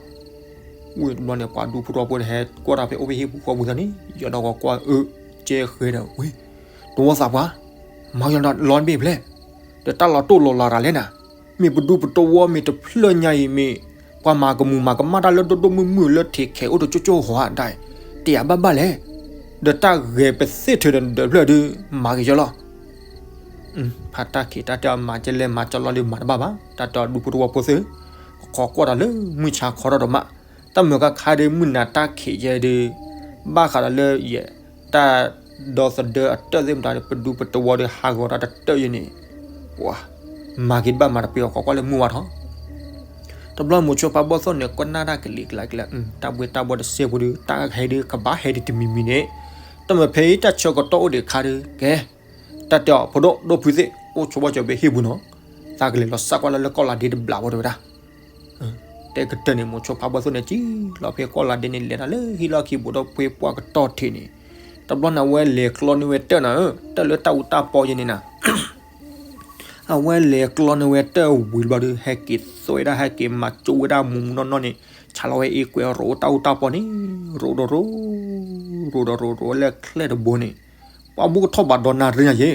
ဝ့ၢ်တဘျီန့ၣ် ပှၤဒူဖိတဝီဖိတဟဲကွၢ်တၢ်ဖဲအိၣ်ဖဲဟံၣ်ပူၤဃီပူၤသးန့ၣ် ယီၤဒီးဂီၤကွၢ်အၢ, ကဲဃဲဒီး ဝ့ၢ်, တဝီသးပှၢ်, မၤယီၤဒီးလါတဘ့ၣ်ဖျဲၣ်, ဒီးတၢ်လီၤတိၢ်လီၤလးတၢ်လဲၣ်နၤ, မ့ၢ်ပဒူပတဝီမ့ၢ်တဖျၢၣ်ညါအံၤမ့ၢ် ပှၤမၤကမူၤမၤကမၣ်တၢ်လၢဒိၣ်ဒိၣ်မုၢ်မုၢ်လၢထံးခဲးအိၣ်တကၠိကၠိဟီဧါဒၣ်, တယာ်ဘၣ်ဘၣ်လဲၣ်, ဒီးတၢ်ဂဲၤပသ့ၣ်ထၢၣ်ဒီးနဒၢးဖျၢၣ်ဒုး မၤက့ၤယီၤလီၤ ဖါတၢ်ခံးတၢ်တဲအီၤမၤကဲလဲၣ်မၤကၠီလီၤဒီးမၤတဘၣ်ဘၣ်, တၢ်တဲအီၤဒူဖိတဝီဖိသ့ၣ်, ကခီကွၢ်တၢ်လၢမုၢ်ဆါခီထီၣ်ဒီးမး, တၢ်မုာ်ခါခါဒီးမုၢ်နၤတၢ်ခံးယဲဒုး, ဘၣ်ဃးဒီးလၢယဲ, တၢ်ဒီသဒၢအတၢၢ်သ့ၣ်မတၤဒီး ပဒူပတဝီဒီးဟးဂီၤတၢ်တတၢၢ်ယဲန့ၣ်, ပှၤ, မၤက့ၤတဘၣ်မၤတပှဲၤအီၤ ကခီကွၢ်လၢမုၢ်ဝါထီၣ် တဘျီမိၤဆိဖးဘီၣ်သိၣ်န့ၣ် ကွၢ်နၢ်တၢ်ကလံၤကလါကလါ, တၢ်ဘှ့တၢ်ဘှီတစဲးဖိဒီး တၢ်ဟဲဒုးကဘၣ်ဟဲဒုးတမံၤမံၤန့ၣ်, တမ့ၢ်ဖဲအံၤတၢ်ဆၢကတီၢ်အိၣ်ဒံးခါဒီး ကဲ, တၢ်တဲအီၤဖိဒိၣ်ဒိၣ်ဖုသ့ၣ် အိၣ်ဆိဘီၣ်စၢၤဖဲဟံၣ်ပူၤနီၤ, သးကလဲၤလီၤစးကွၢ်လၢလၢကီၢ်လၤဒ့တဘျးဘီတဲဝဲဒၣ် တဲကတၢၢ်န့ၣ် မိၤဆိဖးဘီၣ်သိၣ်န့ၣ် ကံလီၤဖဲကီၢ်လၤဒ့န့ၣ် လဲၤတၢ်လၢဟံၣ်လီၢ်ခံဘူးဒီးပှ့ၤပှၢ်ကတီၢ်ထံးန့ၣ်, တဘျီန့ၣ် အဝဲလဲၤကျီန့ၢ်ဝဲတၢၢ်နၤဧၢ, တၢၢ်လၢတၢ်အူတၢ်ပီယဲန့ၣ်နၤ အဝဲလဲၤကျီန့ၢ်ဝဲတၢၢ်ဝံၤတဘျီဒီး ဟဲက့ၤသွဲဒၣ် ဟဲက့ၤမၤကၠိဝဲဒၣ်မူးမူးနီၢ်နီၢ်န့ၣ်, ဆးလီၤဝဲအ့ၣ်ကွဲးရိးတၢ်အူတၢ်ပီန့ၣ်, ရိးဒီးရိး, ရိးဒီးရိးရိးဝဲလၢချဲၣ်တဘိန့ၣ်, ပှၤဘူးကထီၣ်ဘးဒီးနၢ်ရ့ညါယဲ,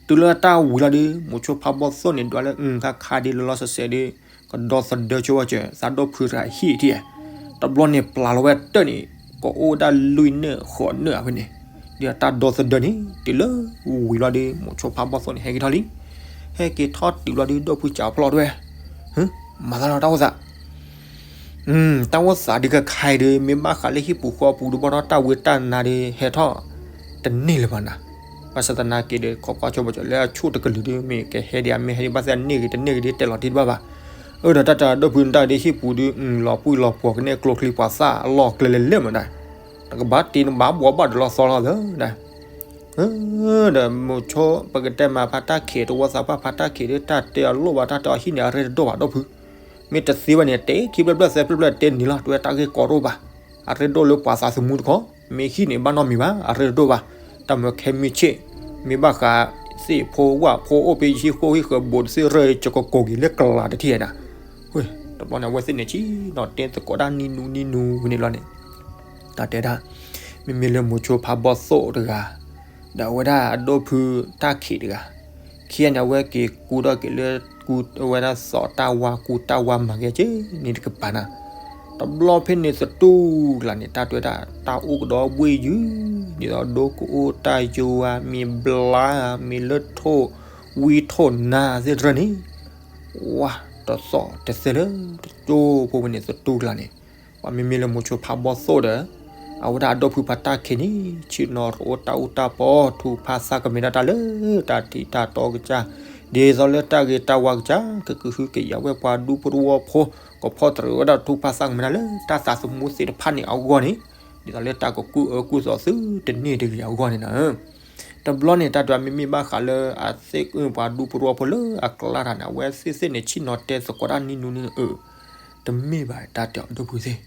တုၤလၢတၢ်ဝံၤလီၤဒီး မိၤဆိဖးဘီၣ်သိၣ်န့ၣ် ဒွးလၢခါခါဒ်လၢလီၤစဲးစဲးဒီး, ကဒီသဒၢဆိဝဲစၢၤ သးဒီဖုတဂၤဟံၣ်ထံၣ်, တဘျီန့ၣ်ပျၢ်လီၤဝဲတၢၢ်န့ၣ်, ကအိၣ်ဒၣ်လွံၢ်နၢၣ်ဃိးနၢၣ်အဖဲန့ၣ်, ဒီးတၢ်ဒီသဒၢန့ၣ် တုၤလၢဝံၤလီၤဒီး မိၤဆိဖးဘီၣ်သိၣ်န့ၣ် ဟဲက့ၤထီၣ်လံ, ဟဲက့ၤထီၣ်တုၤလီၤဒီး ဒီဖုစးဖျီၣ်တဝဲ, မၤသးလီၤတၢ်အိၣ်သး တၢ်အိၣ်သးဒုးကခါအံၤဒီး မ့ၢ်ဘၣ်ဃးလၢဟံၣ်ပူၤဃီပူၤဒီး ဘၣ်ဒီးတၢ်ဝံတၢ်နါဒီး ဟဲထီၣ်တန့ၢ်လၢၤဘၣ်နၤ, ဘၣ်ဆၣ်သနာ်က့ဒီး ခီကွၢ်ဆိဘီၣ်စၢၤလၢအဆိၣ်တကလုာ်ဒီး မ့ၢ်ကဟဲဒံးအမ့ၢ်ဟဲဒံးဘၣ်သ့ၣ်အန့ၢ်ဂ့ၤတန့ၢ်ဂ့ၤဒီး တဲလီၤတံၢ်တဘၣ်ဘၣ်, အၢဒီးတၢ်တၢ်ဒီဖုတၢ်ဒုးဟံၣ်ပူၤဒီး လီၤပှံၢ်လီၤပှီၤကန့ၢ်ကျိချံပှၤသၣ်အလီၢ်ကျဲလဲၤလဲၣ်မးဒၣ်, နကဘၣ်တ့နဘၣ်ဘှီဘၣ်ဒီးလီၤသီလီၤသၢဒၣ် ဒီးမိၤဆိ ပကတဲမးဖါတၢ်ခံးတဝီသးပှၢ်ဖါတၢ်ခံးဒီး တၢ်တဲအီၤလိၣ်ဘၣ် တၢ်တဲအီၤဟံၣ်န့ၣ် အရ့တဒိၣ်ဘၣ်ဒီဖု, မ့ၢ်တသ့ဘၣ်န့ၣ် တဲခံဖျၢၣ်ဖျၢၣ်သၢဖျၢၣ်ဖျၢၣ်တဲန့ၣ်လီၤ တဝဲတၢ်ဂ့ၢ်ကီတအိၣ်ဘၣ်, အရ့ဒိၣ်လၢပှၤသးသမူတခီ, မ့ၢ်ဟံၣ်န့ၣ်ဘၣ်နီတမံၤဘၣ် အရ့တဒိၣ်ဘၣ်, တၢ်မၢခဲမုၢ်ဆ့ၣ်, မ့ၢ်ဘၣ်ဃးသ့ၣ်ဖိဝၣ်ဖိအိၣ်ဖဲယဟံၣ်ဃိဟံၣ်ဃၢၤဘူးတသ့ၣ်ရၢၢ် ကကကိးက့ၤလၢကလၤတထံၣ်နၤ တဘျီန့ၣ် အဝဲသ့ၣ်န့ၣ်ဆံးနီၤတဲသကိးတၢ်နံၤနူနံၤနူဝဲန့ၣ်လီၤန့ၣ်, တၢ်တဲဒၣ်, မ့မ့ၢ်လၢမိၤဆိဖးဘီၣ်သိၣ်တဂၤ, ဒီးအဝဲဒၣ်အဒီဖုတၢ်ခံးတဂၤ, ခံဂၤန့ၣ် အဝဲက့ၤကူထီၣ်က့ၤလၢ ကူအဝဲဒၣ်သီတၢ်ဝါကူတၢ်ဝါမၤကဲက့ၤန့ၣ်တကပၤနၤ, တဘျီဖဲန့ၣ်သတူၢ်ကျါန့ၣ် တၢ်တဲဝဲဒၣ် တၢ်အိၣ်ကဒီးဘှ့ၣ်ယုၢ်, ဒ်သိးဒိကအိၣ်တၢ်ယိဧါ မ့ၢ်ဘျါဧါ မ့ၢ်လၢထိၣ်ဝံထိၣ်နါသ့ၣ်တဖၣ်န့ၣ် ဝါတသီၣ်တသဲလၢ တကၠိဖိဖဲန့ၣ်သတူၢ်ကျါန့ၣ်, ပှၤမ့မ့ၢ်လၢမိၤဆိဖးဘီၣ်သိၣ်ဒီး အဝဲဒၣ်အဒီဖုဖါတၢ်ခံးန့ၣ် ဆ့ၣ်နီၤရိးတၢ်အူတၢ်ပီ ထူဖးသးကမဲာ်ဒၣ်တၢ်လၢ တၢ်ထံးတၢ်တီကစၢ်, ဒ်သိးလၢတၢ်ဂ့ၤတၢ်ဝါကစၢ် ကကဟုကယာ်ဝဲပှၤဒူဖိတဝီဖိ ကဖီၣ်တရံးဝဲဒၣ်ထူဖးသးကမဲာ်ဒၣ်လၢတၢ်သးသမူသ့ၣ်တဖၣ်န့ၣ်အဂီၢ်န့ၣ်, ဒ်သိးလၢတၢ်ကကူၣ်အၢကူၣ်သီသုတန့ၢ်တဂ့ၤအဂီၢ်န့ၣ်နၤ တဘျီန့ၣ် တၢ်တဲမ့မ့ၢ်ဘၣ်ဃးလၢအသ့ၣ်အုၣ်ပှၤဒူဖိတဝီဖိလၢအကျါတၢ်န့ၣ် အဝဲသ့ၣ်သ့ၣ်န့ၣ် ဆ့ၣ်နီၤတဲသကိးတၢ်နံၤနူနံၤအၢ, တမ့ၢ်ဘၣ်တၢ်တဲအီၤဒိၣ်ဖုသ့ၣ်,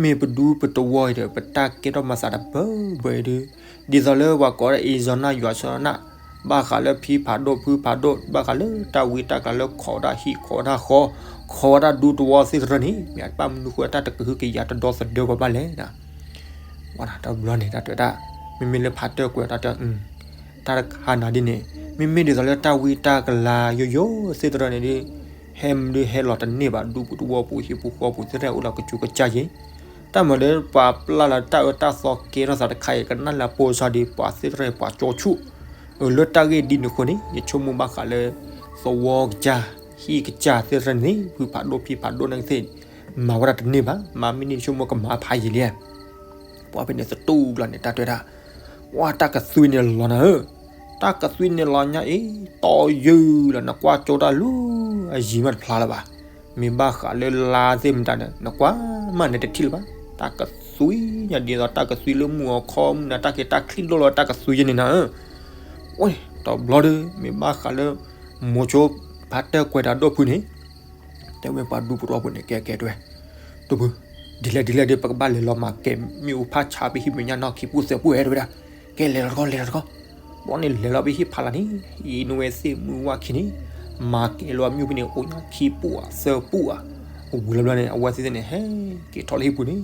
မ့ၢ်ပဒူပတဝီအံၤဒီး ပတၢ်ကဲထီၣ်မၤသးတဘၢဘၢအံၤဒီး, ဒ်သိးလၢပှၤကိးဒၣ်အ့ၣ်စီၤနၢ်ယွၤစီၤနၢ်, ဘၣ်ဃးလၢဖံဖးဒိၣ်ဖုဖးဒိၣ် ဘၣ်ဃးလၢတၢ်ဝံတၢ်ကျါလၢခိးဝဲဒၣ်ဟံၣ်ခိးဝဲဒၣ်ဃီ, ခိးဝဲဒၣ်ဒူသဝီသ့ၣ်တဖၣ်န့ၣ် မ့ၢ်အတဘၣ်မနုၤဃိတၢ်တကဟုကယာ်တဒီသဒၢပှၤဘၣ်လဲၣ် တဘျီန့ၣ် တၢ်တဲဝဲဒၣ်, မ့မ့ၢ်လၢဖါတၢ်ကွဲးတၢ်တဲ, တၢ်တခါနၤဒ်န့ၣ်, မ့မ့ၢ်ဒ်သိးလၢတၢ်ဝံတၢ်ကလၤယိယိသ့ၣ်တဖၣ်န့ၣ်ဒီး, ဟဲမနုၤဟဲလီၤတန့ၢ်ဘၣ် ဒူပူၤတဝီပူၤဟံၣ်ပူၤဃီပူၤသ့ၣ်တဖၣ်အိၣ်လီၤကစူးကစၢ်ယဲ, တၢ်မၤလၢပှၤပျၢ်လီၤတၢ်အၢတၢ်သီကဲထီၣ်သးတခါအံၤ ကနၣ်လၢပိာ်စါဒီး ပှၤသ့ၣ်တဖၣ်ပှၤကၠီဆူၣ်, အၢ လၢတၢ်ဂ့ၢ်ဒ်န့ၣ်အဃိန့ၣ် ယဆိကမိၣ်ဘၣ်ဃးလၢ သဝီကစၢ်, ဟံၣ်ကစၢ်သ့ၣ်တဖၣ်န့ၣ် ဖုဖးဒိၣ်ဖံဖးဒိၣ်န့ၣ်သ့ၣ်, မၤဝဲဒၣ်တန့ၢ်ဘၣ်, မၤမ့ၢ်န့ၢ်ဆိကမိၣ်ကမၤဖးယံာ်လံ. ပှၤဖဲန့ၣ်သတူၢ်ကျါန့ၣ် တၢ်တဲဒၣ်, ပှၤတၢ်ကသွံန့ၣ်လီၤနၤဧၢ, တၢ်ကသွံန့ၣ်လီၤညါအံၤ, တီယုၢ်လီၤ နကွၢ်ကၠိတၢ်လူၤ, အယံၤမးတဖျါလၢၤဘၣ်. မ့ၢ်ဘၣ်ဃးလၢလါသ့ၣ်မတၤဒီး နကွၢ်မးန့ၣ်တထံၣ်လၢၤဘၣ်. တၢ်ကသွံညါဒ်သိးတၢ်ကသွံလၢမုၢ်အခီမုၢ်နၤ တၢ်က့ၤတၢ်ချံၣ်လိၣ်လီၤတၢ်ကသွံယဲန့ၣ်နၤဧၢ. ဝဲ တဘျီဒီး မ့ၢ်ဘၣ်ဃးလၢ မိၤဆိဖါတၢၣ်ကွဲးဒီးဒိၣ်ဖုန့ၣ်, တဲဝဲပှၤဒူပရိဝဲၢ်န့ၣ် ကဲကဲတဲဝဲ, ဒိၣ်ဖု, ဒ်လဲၣ်ဒ်လဲၣ်ဒီး ပကဘၣ်လဲၤလီၤမၤကဲၤမ့ၣ်အူဖးဆါဖဲဟံၣ်မဲာ်ညါနီၢ်ခံပူၤသၢပူၤဧါ တဲဝဲဒၣ်, ကဲလဲၤလီၤတခီ လဲၤလီၤတခီ, ဘျီန့ၣ်လဲၤလီၤဖဲဟံၣ်ဖးလၢ်န့ၣ်, ဟံးန့ၢ်ဝဲသ့ၣ်မုၢ်ဝၣ်ခံန့ၣ်, မၤကဲၤလီၤမ့ၣ်အူဖဲန့ၣ် အိၣ်ညါခံပူၤဧါ သၢပူၤဧါ, ဝံၤလီၤဘျီန့ၣ် အဝဲသ့ၣ်န့ၣ် ဟဲက့ၤထီၣ်လၢဟံၣ်ပူၤန့ၣ်,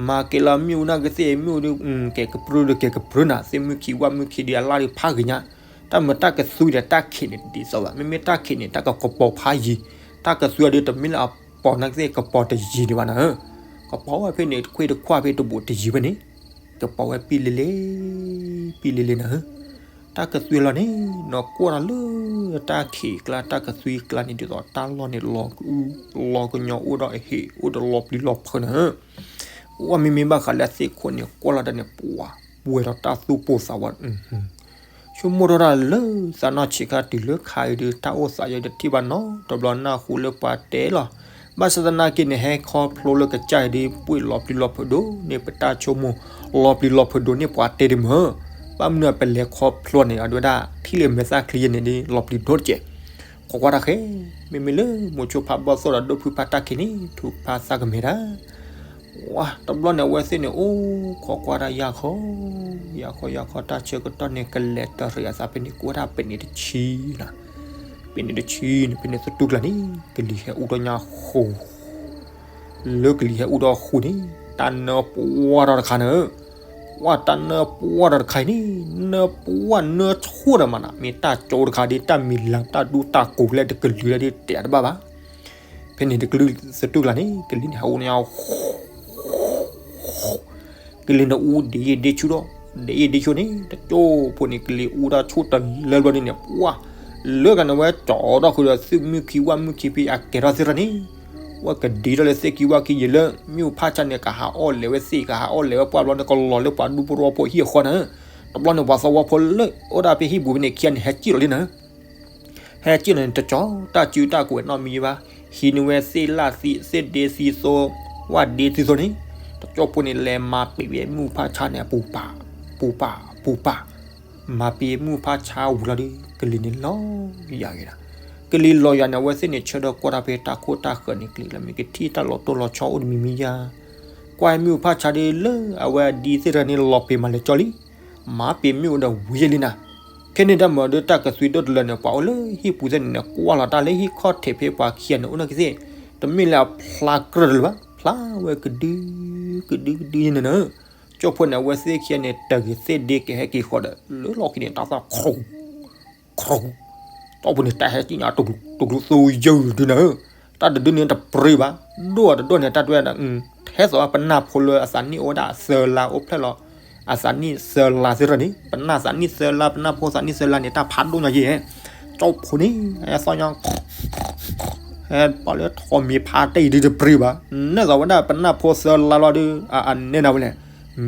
မၤကဲၤလီၤမ့ၣ်အူနာ်က့သ့ၣ်မ့ၣ်အူဒီး ကဲၤကပြုၢ်ဒီးကဲၤကပြုၢ်နၤ သ့ၣ်မုၢ်ခံဝၣ်မုၢ်ခံဒီးအလၣ်ဒီးဖးဂ့ၤညါ, တၢ်မၤတၢ်ကသွံဒီးတၢ်ခံးန့ၣ် တဒ်သိးဘၣ်, မ့မ့ၢ်တၢ်ခံးန့ၣ် တၢ်ကကပီၤဖးယံၤ, တၢ်ကသွံအီၤဒီးတမ့ၢ်လၢအပီၤနာ်က့သ့ၣ် ကပီၤတယံၤဒံးဘၣ်နၤဧၢ, ကပီၤဝဲဖဲန့ၣ် တခွ့တခွါဖဲတဘူးတယံၤဖဲန့ၣ်, ကပီၤဝဲပံလ့လ့, ပံလ့လ့နၤဧၢ, တၢ်ကသွံလီၤန့ၣ် နကွၢ်ဒီးလၢ တၢ်ခံးကျါ တၢ်ကသွံကျါန့ၣ် ဒ်သိးတၢ်လီၢ်န့ၣ် လီၤကညီ အိၣ်ဒီးအဟ့ၣ် အိၣ်ဒီးလီၤပျံၤလီၤဖုးနၤဧၢ, ဝဲမ့မ့ၢ်ဘၣ်ဃးလၢသ့ၣ်ခိၣ်န့ၣ် ကွၢ်လီၤတၢ်န့ၣ် ပှၤပှဲၤဒီးတၢ်သူၣ်ပိၢ်သးဝး ဆိကမိၣ်ထီၣ်တၢ်လၢသးနီၢ်ဆံးခါတုၤလၢခါအံၤဒီး တၢ်အိၣ်သးယဲဒီးထံၣ်ဘၣ်နီတဘျီနၢ်ဟူလၢပှၤတဲလီၤ, ဘၣ်ဆၣ်သနာ်က့န့ၣ် ဟဲခီဖျိလၢကစၢ်အံၤဒီး ပှ့ၤလီၤပျံၤလီၤဖုးဒိၣ်န့ၢ်ပတၢ်ဆိကမိၣ်, လီၤပျံၤလီၤဖုးဒိၣ်န့ၢ်ပှၤတဲဒ်မ့ၢ်, ဘၣ်မနုၤပလဲၤခီဖျိန့ၣ် အဒိဝဲဒၣ် ထံၣ်လၢမဲာ်သၣ်ချံယဲန့ၣ်ဒီး လီၤပျံၤဒိၣ်တက့ၢ်, ကွၢ်ကွၢ်တၢ်ဃဲ, မ့မ့ၢ်လၢမိၤဆိဖါဘီၣ်သိၣ်ဒီးဒိၣ်ဖုဖါတၢ်ခံးန့ၣ် ထုကဖၣ်သးကမဲာ်တၢ် ဝါ တဘျီန့ၣ် အဝဲသ့ၣ်န့ၣ် အိၣ်ခိးကွၢ်တၢ်ယၢ်ခီ, ယၢ်ခီယၢ်ခီ တၢ်ဆၢကတီၢ်န့ၣ် ကလဲၤတရံးအသးဖဲန့ၣ် ကွၢ်တၢ်ပနံးတဆံလီၤ, ပနံးတဆံန့ၣ် ဖဲန့ၣ်သတူၢ်ကျါန့ၣ် ကလံၤဟဲအူထီၣ်ညါဃိ, လၢကလံၤဟဲအူထီၣ်ဃိန့ၣ် တၢ်နၢပှၢ်ထီၣ်တခါန့ၣ်, ဝါတၢ်နၢပှၢ်ထီၣ်တခါအံၤန့ၣ် နၢပှၢ်နၢဆိဒီးမးနီၤ မ့ၢ်တၢ်ကၠိတခါဒီး တၢ်မံၤလၤတၢ်ဒူတၢ်ကိးလၢတကလုာ်လၢဒ်တဲတဘၣ်ဘၣ် ဖဲန့ၣ်တကလုာ်သတူၢ်ကျါန့ၣ် ကလံၤန့ၣ်ဟဲအူန့ၣ် ကလံၤန့ၣ်အူဒ်ယံာ်ဒ်ဆူၣ်ဒီး ဒ်ယံာ်ဒ်ဆူၣ်န့ၣ် တကၠိဖိန့ၣ် ကလံၤအူတၢ်ဆူၣ်တလၢဘျီဒ်န့ၣ် ပှၢ် လၢကန့ၣ်ဝဲကၠီထီၣ်ဃုာ်ဒီး သ့ၣ်မုၢ်ခံဝၣ်မုၢ်ခံဖဲအကဲထီၣ်သ့ၣ်တဖၣ်န့ၣ် ဝဲကဒံထီၣ်လၢသ့ၣ်ခံဝၣ်ခံယံာ်လၢ မ့ၣ်အူဖးဆါန့ၣ် ကဟးအီၣ်လဲၤဝဲသ့ၣ် ကဟးအီၣ်လဲၤဝဲပှၢ်ဘျီန့ၣ် ကလီၤလၢပှၤဒူပရိဝဲၢ်ဖိဟံၣ်အဃီန့ၣ် တဘျီန့ၣ် ပှၤသဝီဖိလၢအိၣ်ဒၣ်ဖဲဟံၣ်ပူၤဖဲန့ၣ်ခံဂၤန့ၣ် ဟဲစံၣ်လီၤလံန့ၣ် ဟဲစံၣ်လီၤန့ၣ် တကၠီ တၢ်စုတၢ်ကဝဲၤနီတမံၤဘၣ်, ဟံးန့ၢ်ဝဲသ့ၣ်လၣ်သံ သ့ၣ်ဒ့သံသိ ဝၣ်ဒ့သံသိန့ၣ် တကၠိဖိန့ၣ် လဲၤမၤပံာ်ဝဲမ့ၣ်အူဖးဆါန့ၣ် အပူၤပာ် ပူၤပာ် ပူၤပာ်, မၤပံာ်မ့ၣ်အူဖးဆါဝံၤလီၤဒီး ကလံၤန့ၣ်လီၤယၤဂ့ၤဒီး ကလံၤလီၤယၤန့ၣ် အဝဲသ့ၣ်န့ၣ် ဆၢဒီးကွၢ်တၢ်ဖဲတၢ်ခိၣ်တၢ်ဃၢၤန့ၣ် ကလံၤလၢမ့ၢ်ကထံၣ်တၢ်လီၤတိၢ်လီၤဆီအိၣ်တမံၤမံၤယၤ, ကွၢ်မ့ၣ်အူဖးဆါဒီးလၢအဝဲအဒ့သ့ၣ်တဖၣ်န့ၣ် လီၤပံာ်မးလဲၤကၠီလံ မၤပံာ်မ့ၣ်အူဒီးဝံၤယဲလံနၤ, ခဲန့ၣ်တၢ်မၤဒီးတၢ်ကသွံဒိၣ်တလၢန့ၣ် ပှၤအိၣ်လၢဟံၣ်ပူၤသ့ၣ်န့ၣ် ကွၢ်လီၤတၢ်လၢဟံၣ်ခီၣ်ထံးဖဲပှၤခံဂၤန့ၣ် အိၣ်နီၢ်ကသ့ၣ်, တမ့ၢ်လၢအဖျါကြၢးတလၢၤဘၣ်, ဖျါဝဲကဒု ကဒုကဒုယဲန့ၣ်နၤ, ကၠိဖိန့ၣ် အဝဲသ့ၣ်ခံဂၤန့ၣ် တဂ့ၤသ့ၣ်ဒ့ကဟဲက့ၤဃီဒီး လၢလီၢ်ခံန့ၣ် တၢ်သၣ်ခူ ခူ, တီၢ်ပူၤန့ၣ် တၢ်ဟဲကံၣ်ညါတကျိၤကျိၤသိယုၢ်ဒုနၤဧၢ, တၢ်တဒုန့ၣ်တပြ့ဘၣ်, ဒိၣ်တဒိၣ်န့ၣ် တၢ်တဝဲဒၣ်, ထဲသိးပနၢ်ဖိလၢအသးနံၣ်အိၣ်ဝဲဒၣ်သၢလါအိၣ်ဖျဲၣ်လီၤ, အသးနံၣ်သၢလါသ့ၣ်တဖၣ်န့ၣ် ပနၢ်သးနံၣ်သၢလါ ပနၢ်ဖိသးနံၣ်သၢလါန့ၣ် တၢ်ဖးဒိၣ်ညါယဲၢ်, ကၠီဖိန့ၣ် ဟဲသီၣ်ညါ ဟဲပှၤလၢထိးမံၤဖးတၢ်အံၤဒုတပြ့ဘၣ်, နဲသိးဝဲဒၣ်ပနၢ်ဖိသၢလါလီၤဒု အနဲနၤဝဲလဲၣ်,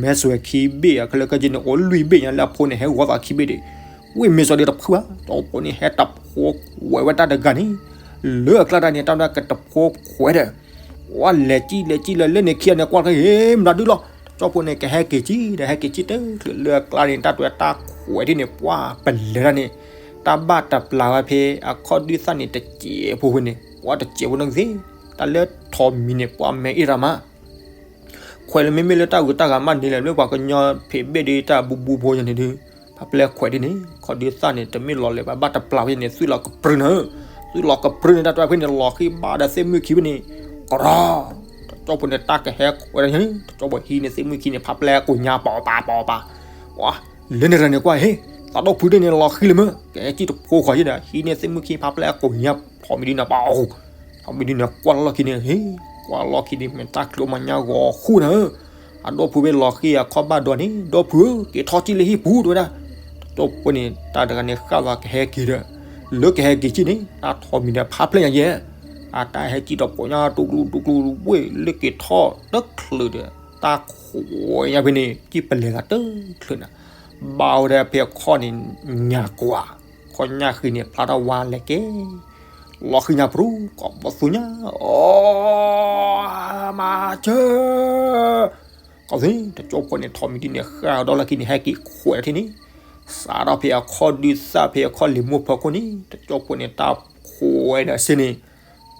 မဲဆွယ်ခံဘ့ၣ်အခဲလၢာ်ခဲဆ့န့ၣ် အိၣ်လွံၢ်ဘ့ၣ်ညါလၢအဖိန့ၣ် ဟဲဂီၤသးခံဘ့ၣ်ဒံး, ဝ့ၢ်မ့ၢ်စီၤဒံးတဖုဘၣ်, ကၠီဖိန့ၣ်ဟဲတဖိခွဲးဝဲတၢ်တဂၤန့ၣ်, လၢအကျါတၢ်န့ၣ် တၢ်ဝဲဒၣ်ကတဖိခွဲးဒီး, ဝဲလဲၤကံၣ်လဲၤကံၣ်လၢလၢန့ၣ်ခံဂၤန့ၣ် ကွၢ်တခါ ဟ့ၣ်မတၤဒုလီၤ, ကၠီဖိန့ၣ် ကဟဲက့ၤကံၣ်ဒီး ဟဲက့ၤကံၣ်တချုးလၢအကျါန့ၣ် တၢ်တဝဲတၢ်ခွဲးဒ်န့ၣ် ပှၢ်ပလဲၤတၢ်န့ၣ်, တၢ်ဘၣ်တပျၢ်ဝဲဖဲအခီၣ်ဒုသၣ်န့ၣ် တစဲးဖိဝဲန့ၣ် ပှၢ်တစဲးဖိနီၢ်ကသ့ၣ်, တၢ်လၢထိးမံၤန့ၣ် ပှၢ်မဲအ့ၣ်ရမး ခွဲးလၢမ့မ့ၢ်လၢတၢ်ဂုၤတၢ်ဂၤမးန့ၣ်လဲၣ် လၢပှၤကညီဖံးဘ့ၣ်ဒီးတၢ်ဘူးဘူးဖိယၤန့ၣ်ဒီး, ဖးပျဲၢ်ခွဲးဒ်န့ၣ် ခီၣ်ဒုသၣ်န့ၣ် တမ့ၢ်လီၤလဲၤဘၣ် ဘၣ်တပျၢ်ဝဲန့ၣ် သွံၣ်လီၤကပြုၢ်န့ၣ်, သွံၣ်လီၤကပြုၢ်န့ၣ် တၢ်တဝဲဖဲန့ၣ် လီၤဃံဘၣ်ဒီးသ့ၣ်မုၢ်ခံဖဲန့ၣ်, ကရီ, တကၠီဖိန့ၣ် တၢ်ကဟဲခွဲးဒ်န့ၣ် တကၠီဖိဟံးန့ၢ်သ့ၣ်မုၢ်ခံန့ၣ် ဖးပျဲၢ်ကိးညါ ပီၤပၤ ပီၤပၤ, ဝါ လၢန့ၣ်ရၤန့ၣ်ကွၢ် ဟ့ၣ်, သးဒီဖုဒ်န့ၣ် လီၤဃံလၢမ့ၢ် ကဟဲကံၣ်တဖိခွါယဲဒီး ဟံးန့ၢ်သ့ၣ်မုၢ်ခံ ဖးပျဲၢ်ကိးညါ ထိးမံၤဒ်န့ၣ် ပီၤ ထိးမံၤဒ်န့ၣ် ကွၢ်လီၢ်ခံန့ၣ် ဟ့ၣ်, ကွၢ်လီၢ်ခံန့ၣ် မ့ၢ်တၢ်ချုးမၤညါဂီၤဃူနၤဧၢ, အဒီဖုဝဲလီၤဃံအခီၣ်ဘၣ်ဒီးန့ၣ် ဒီဖုဧၢ က့ၤထီၣ်ကံၣ်လၢဟံၣ်ပူၤတဝဲဒၣ်, တကၠီဖိန့ၣ် တၢ်တဂၤန့ၣ် ဃၣ်လီၤကဟဲက့ၤဒီး, လၢကဟဲက့ၤကံၣ်န့ၣ် တၢ်ထိးမံၤဒီးဖးပျဲၢ်ညါယဲ, အတၢ်ဟဲကံၣ်တဖိညါ တူၢ်ကျူတူၢ်ကျူဝ့ၢ် လၢက့ၤထီၣ်တချုးဒီး တၢ်ခွဲးညါဖဲန့ၣ် ကံၣ်ပလဲၤသးတချုးန့ၣ်, ဘၣ်ဝဲဒၣ်ဖဲခီၣ်န့ၣ် ညၣ်ကွၢ်, ခီၣ်ညၣ်ဃံန့ၣ် ဖျါထီၣ်ဝါလဲၤက့ၤ, လီၤဃံညါပရူၤ ကိးဘီသူညါ, အိ မၤစၢၤ, ကီၢ်သ့ၣ် တကၠီဖိန့ၣ် ထိးမံၤဒ်န့ၣ် ဃၣ်ဒီးလီၢ်ခံန့ၣ် ဟဲက့ၤခွဲးထံၣ်န့ၣ်, စးထီၣ်ဖဲအခီၣ်ဒုးသၣ်ဖဲအခီၣ်လံာ်မိၢ်ဖီခိၣ်န့ၣ် တကၠိဖိန့ၣ် တၢ်ခွဲးဒီးစ့န့ၣ်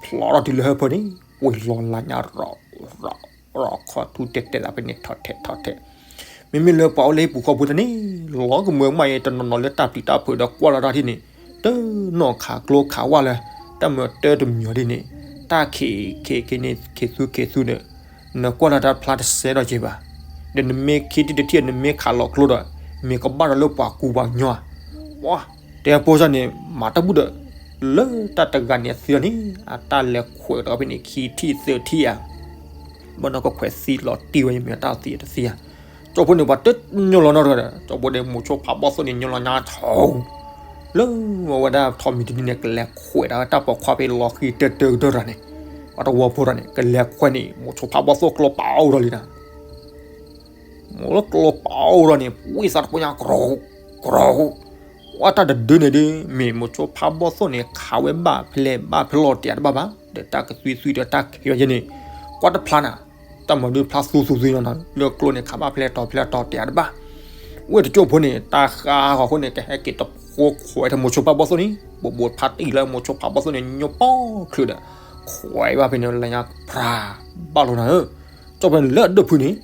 ဖျိးထီၣ်တုၤလၢဟၢဖၢန့ၣ် ပှ့ၤလီၤလါညါရီၤ ရီၤ ရီၤခီထူတဲာ်တဲာ်သးဖဲန့ၣ် ထီၣ်ထဲးထီၣ်ထဲး မ့မ့ၢ်လၢပှၤအိၣ်လၢဟံၣ်ပူၤဃီပူၤတန့ၣ် လီၤကမၢကမၣ်အံၤ တနီၤနီၤလၢတၢ်ပျံၤတၢ်ဖုးဒီးကွၢ်လီၤတၢ်ထံၣ်န့ၣ် တနီၤခးကျိခးဝၣ်လၢ တၢ်မၤတၢ်တမံၤဒ်န့ၣ် တၢ်ခံးခံးခံးန့ၣ် ခံးသူခံးသူဒီး နကွၢ်လီၤတၢ်ဖျါတစဲးဒီးက့ၤဘၣ်. ဒီးနမ့ၢ်ခံထံၣ်တထံၣ် နမ့ၢ်ခးလီၤကျိဒီး မ့ၢ်ကဘၣ်ဒီးလၢပှၤကူပှၤကညီဧါ. ပှၤ တဲအဖိစၢ်န့ၣ် မၤတၢ်ဘူၣ်ဒီး လၢတၢ်တဂၤန့ၣ်အသံလီၤန့ၣ် အတၢ်လဲၤခွဲးဒီးဖဲန့ၣ် ခံထံၣ်သၢထံၣ်ဧါ ဘၣ်နီၢ်ကခွဲးသံလီၤတံၢ်ဝဲ ယမ့ၢ်တၢ်သံတသံဧါ. ကၠိဖိန့ၣ် ပှၤတညီလီၤနီတဂၤဒီး ကၠိဖိန့ၣ် မိၤဆိဖးဘီၣ်သိၣ်န့ၣ် ညီလီၤညါထီ လၢအဝဲဒၣ်ထီမံၤတဒုန့ၣ် ကလဲၤခွဲးဒီးတၢ်ပိာ်ခွါဖဲလီၤဃံတၢၢ်တၢၢ်ကတၢၢ်တဂၤန့ၣ် ပှၤတဝီဖိတဂၤန့ၣ် ကလဲၤခွဲးန့ၣ် မိၤဆိဖးဘီၣ်သိၣ်ကျိပာ်အိၣ်ဒီးလံနၤ မိၤလၢကျိပာ်အိၣ်ဒီးန့ၣ် ဝံသးတဖိညါ ကရီကရီ ဝဲတၢ်တဒုန့ၣ်ဒုး မ့ၢ်မိၤဆိဖးဘီၣ်သိၣ်န့ၣ် ခးဝဲဘၣ်ဖဲလဲၣ်ဘၣ်ဖဲလဲၣ်တယၤတဘၣ်ဘၣ် ဒီးတၢ်ကသွံသွံဒီးတၢ်ခံးဝဲယဲန့ၣ် ကွၢ်တဖျါနၤ တၢ်မၤဒုးဖျါသူသူသွံနီၤ လၢကျိန့ၣ် ခးဘၣ်ဖဲလဲၣ်တီၤဖဲလဲၣ်တီၤတယၤတဘၣ် ဝဲတကၠိဖိန့ၣ် တၢ်ဃါဃီၤအဃိန့ၣ် ကဟဲက့ၤတဖိခွဲးထဲမိၤဆိဖးဘီၣ်သိၣ်န့ၣ် ဘိးဘိးဖးတံၢ်လၢမိၤဆိဖးဘီၣ်သိၣ်န့ၣ် ညီပိာ်ချုးဒီး ခွဲးဘၣ်ဖဲန့ၣ်လၢညါ ဖြး ဘၣ်လိာ်နၤဧၢ ကၠိဖိန့ၣ်လၢအဒိၣ်ဖုန့ၣ်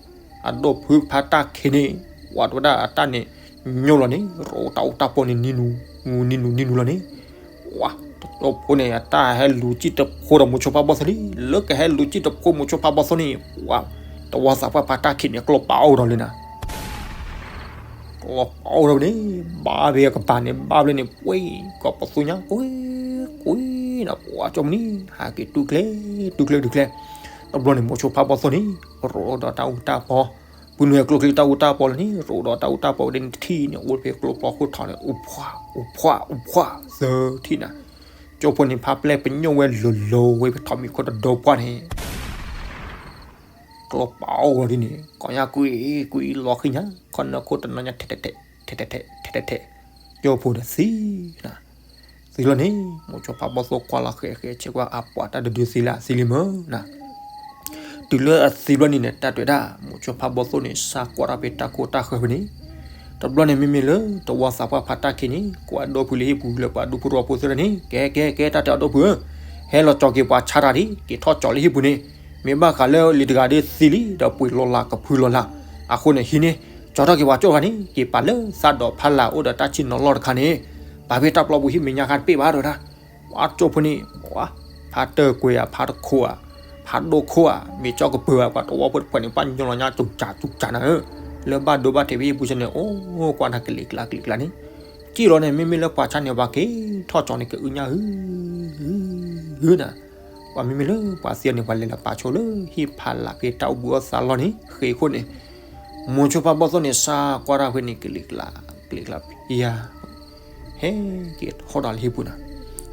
အဒိၣ်ဖုဖးတၢ်ခံးန့ၣ် ဝဲတဝဲဒၣ်အတၢ်န့ၣ် ညိလီၤန့ၣ် ရိးတၢ်အူတၢ်ပီန့ၣ် နံၤနူၤ နံၤနူၤနံၤနူၤလီၤန့ၣ် ဝဲ တကၠိဖိန့ၣ် အတၢ်ဟဲလူၤစံၣ်တဖိဒီးမိၤဆိဖးဘီၣ်သိၣ်လံ လၢကဟဲလူၤစံၣ်တဖိမိၤဆိဖးဘီၣ်သိၣ်န့ၣ် ဝဲ တဝီသးပှၢ်ဖးတၢ်ခံးန့ၣ် ကျိပာ်အိၣ်ဒီးလံနၤ ကျိပာ်အိၣ်ဒီးန့ၣ် ဘၣ်ဖဲအကပၤန့ၣ် ဘၣ်ဖဲန့ၣ် ပှ့ၤ ကီးပသူညါ ကွံ ကွံနၤ ပှၤကၠိမနံၤ ဟးက့ၤတူၢ်ကျဲ တူၢ်ကျဲတူၢ်ကျဲ တဘျီန့ၣ် မိၤဆိဖးဘီၣ်သိၣ်န့ၣ် ရိးဒီးတၢ်အူတၢ်ပီ ပူၤနွဲၢ်ကျိချံတၢ်အူတၢ်ပီလၢန့ၣ် ရိးဒီးတၢ်အူတၢ်ပီဝဲဒၣ်န့ၣ် တထံၣ်န့ၣ် အိၣ်ဖဲကျိပျီခိၣ်ထီန့ၣ် အိၣ်ဖှၣ် အိၣ်ဖှၣ် အိၣ်ဖှၣ် သၢထံၣ်နၤ ကၠိဖိန့ၣ် ဖးပျဲၢ်ပညိၣ်ဝဲလိၤလိၤဝဲ ပထီၣ်မံၤခိၣ်တဒိပှၢ်န့ၣ် ကျိပာ်အိၣ်ဝဲဒ်န့ၣ် ကီၢ်ညါကွံ ကွံလီၤဃံညါ ခီနၢခိၣ်တနီၤညါ ထဲးထဲးထဲး ထဲးထဲးထဲး ကၠိဖိဒီးသံနၤ သံလီၤန့ၣ် မိၤဆိဖးဘီၣ်သိၣ်ကွၢ်လီၤဃဲၤဃဲၤ ဆဲးကွၢ်အပှၤတၢ်တဒုသံလၢအသံလံမၢနၤ တုၤလၢအသံဘျီန့ၣ်န့ၣ် တၢ်တဲဝဲဒၣ် မိၤဆိဖးဘီၣ်သိၣ်န့ၣ် စးကွၢ်တၢ်ဖဲတၢ်ခိတၢ်ဃၢၤဖဲန့ၣ် တဘျီန့ၣ် မ့မ့ၢ်လၢတဝီသးပှၢ်ဖးတၢ်ခံးန့ၣ် ကွၢ်အဒိၣ်ဖုလၢဟံၣ်ပူၤလၢပှၤဒူဖိတဝီဖိသ့ၣ်တဖၣ်န့ၣ် ကဲ ကဲ ကဲ တၢ်တဲအဒိၣ်ဖုဧၢ, ဟဲလီၤကၠီၤက့ၤပှၤဆါတၢ်ဒံး က့ၤထီၣ်ကၠီၤလၢဟံၣ်ပူၤန့ၣ်, မ့ၢ်ဘၣ်ဃးလၢလံာ်တဂၤဒီးသံလံ ဒီးပှ့ၤလီၤလးကဖုလီၤလး, အဃိန့ၣ်ဟံးန့ၢ် ကၠီၤထီၣ်က့ၤပှၤကၠိၣ်တဂၤန့ၣ် က့ၤပာ်လၢသးဒီးဖးလၢ်အိၣ်ဒီးတၢ်ဆ့ၣ်နီၤလီၢ်တခါန့ၣ်, ပာ်ဖဲတၢ်ပျီပူၤဟံၣ်မဲာ်ညါခါတပ့ၢ်ဘၣ်တဲဝဲဒၣ်. ပှၤကၠိၣ်ဖိန့ၣ် ဖးတၢၢ်ကွံာ်ဧါ, ဖးတခိးဧါ, ဖးဒိၣ်ခိၣ်ဧါ, မ့ၢ်ကၠီကပၢၤဧါ, ပှၤတဝီဖိတဖုန့ၣ် ဘၣ်ညီလီၤညါကၠူၣ်ကၠးကၠူၣ်ကၠးနၤဧၢ, လၢဘၣ်ဒိဘၣ်ထံးဖဲဟံၣ်ပူၤစ့ၢ်န့ၣ် အိၣ်ကွၢ်နၤကလံၤကျါကလံၤကျါန့ၣ်, ကံၣ်လီၤန့ၣ် မ့မ့ၢ်လၢပှၤဆါန့ၣ် ပှၤက့ၤထီၣ်ကၠီၤန့ၣ် ကအုညါဧၢ နၤ, ပှၤမ့မ့ၢ်လၢပှၤသံန့ၣ် ပှၤလဲၤလၢပာ်ဆိလၢဟံၣ်ဖးလၢ်ဖဲတၢ်အိၣ်ဘှံးအိၣ်သးလီၢ်န့ၣ် ဃ့ၢ်ခိၣ်န့ၣ်, မိၤဆိဖးဘီၣ်သိၣ်န့ၣ် စးကွၢ်တၢ်ဖဲန့ၣ် ကလံၤကျါ ကလံၤကျါဖံယါ ဟဲက့ၤထီၣ်ဒၣ်လၢဟံၣ်ပူၤနၤ,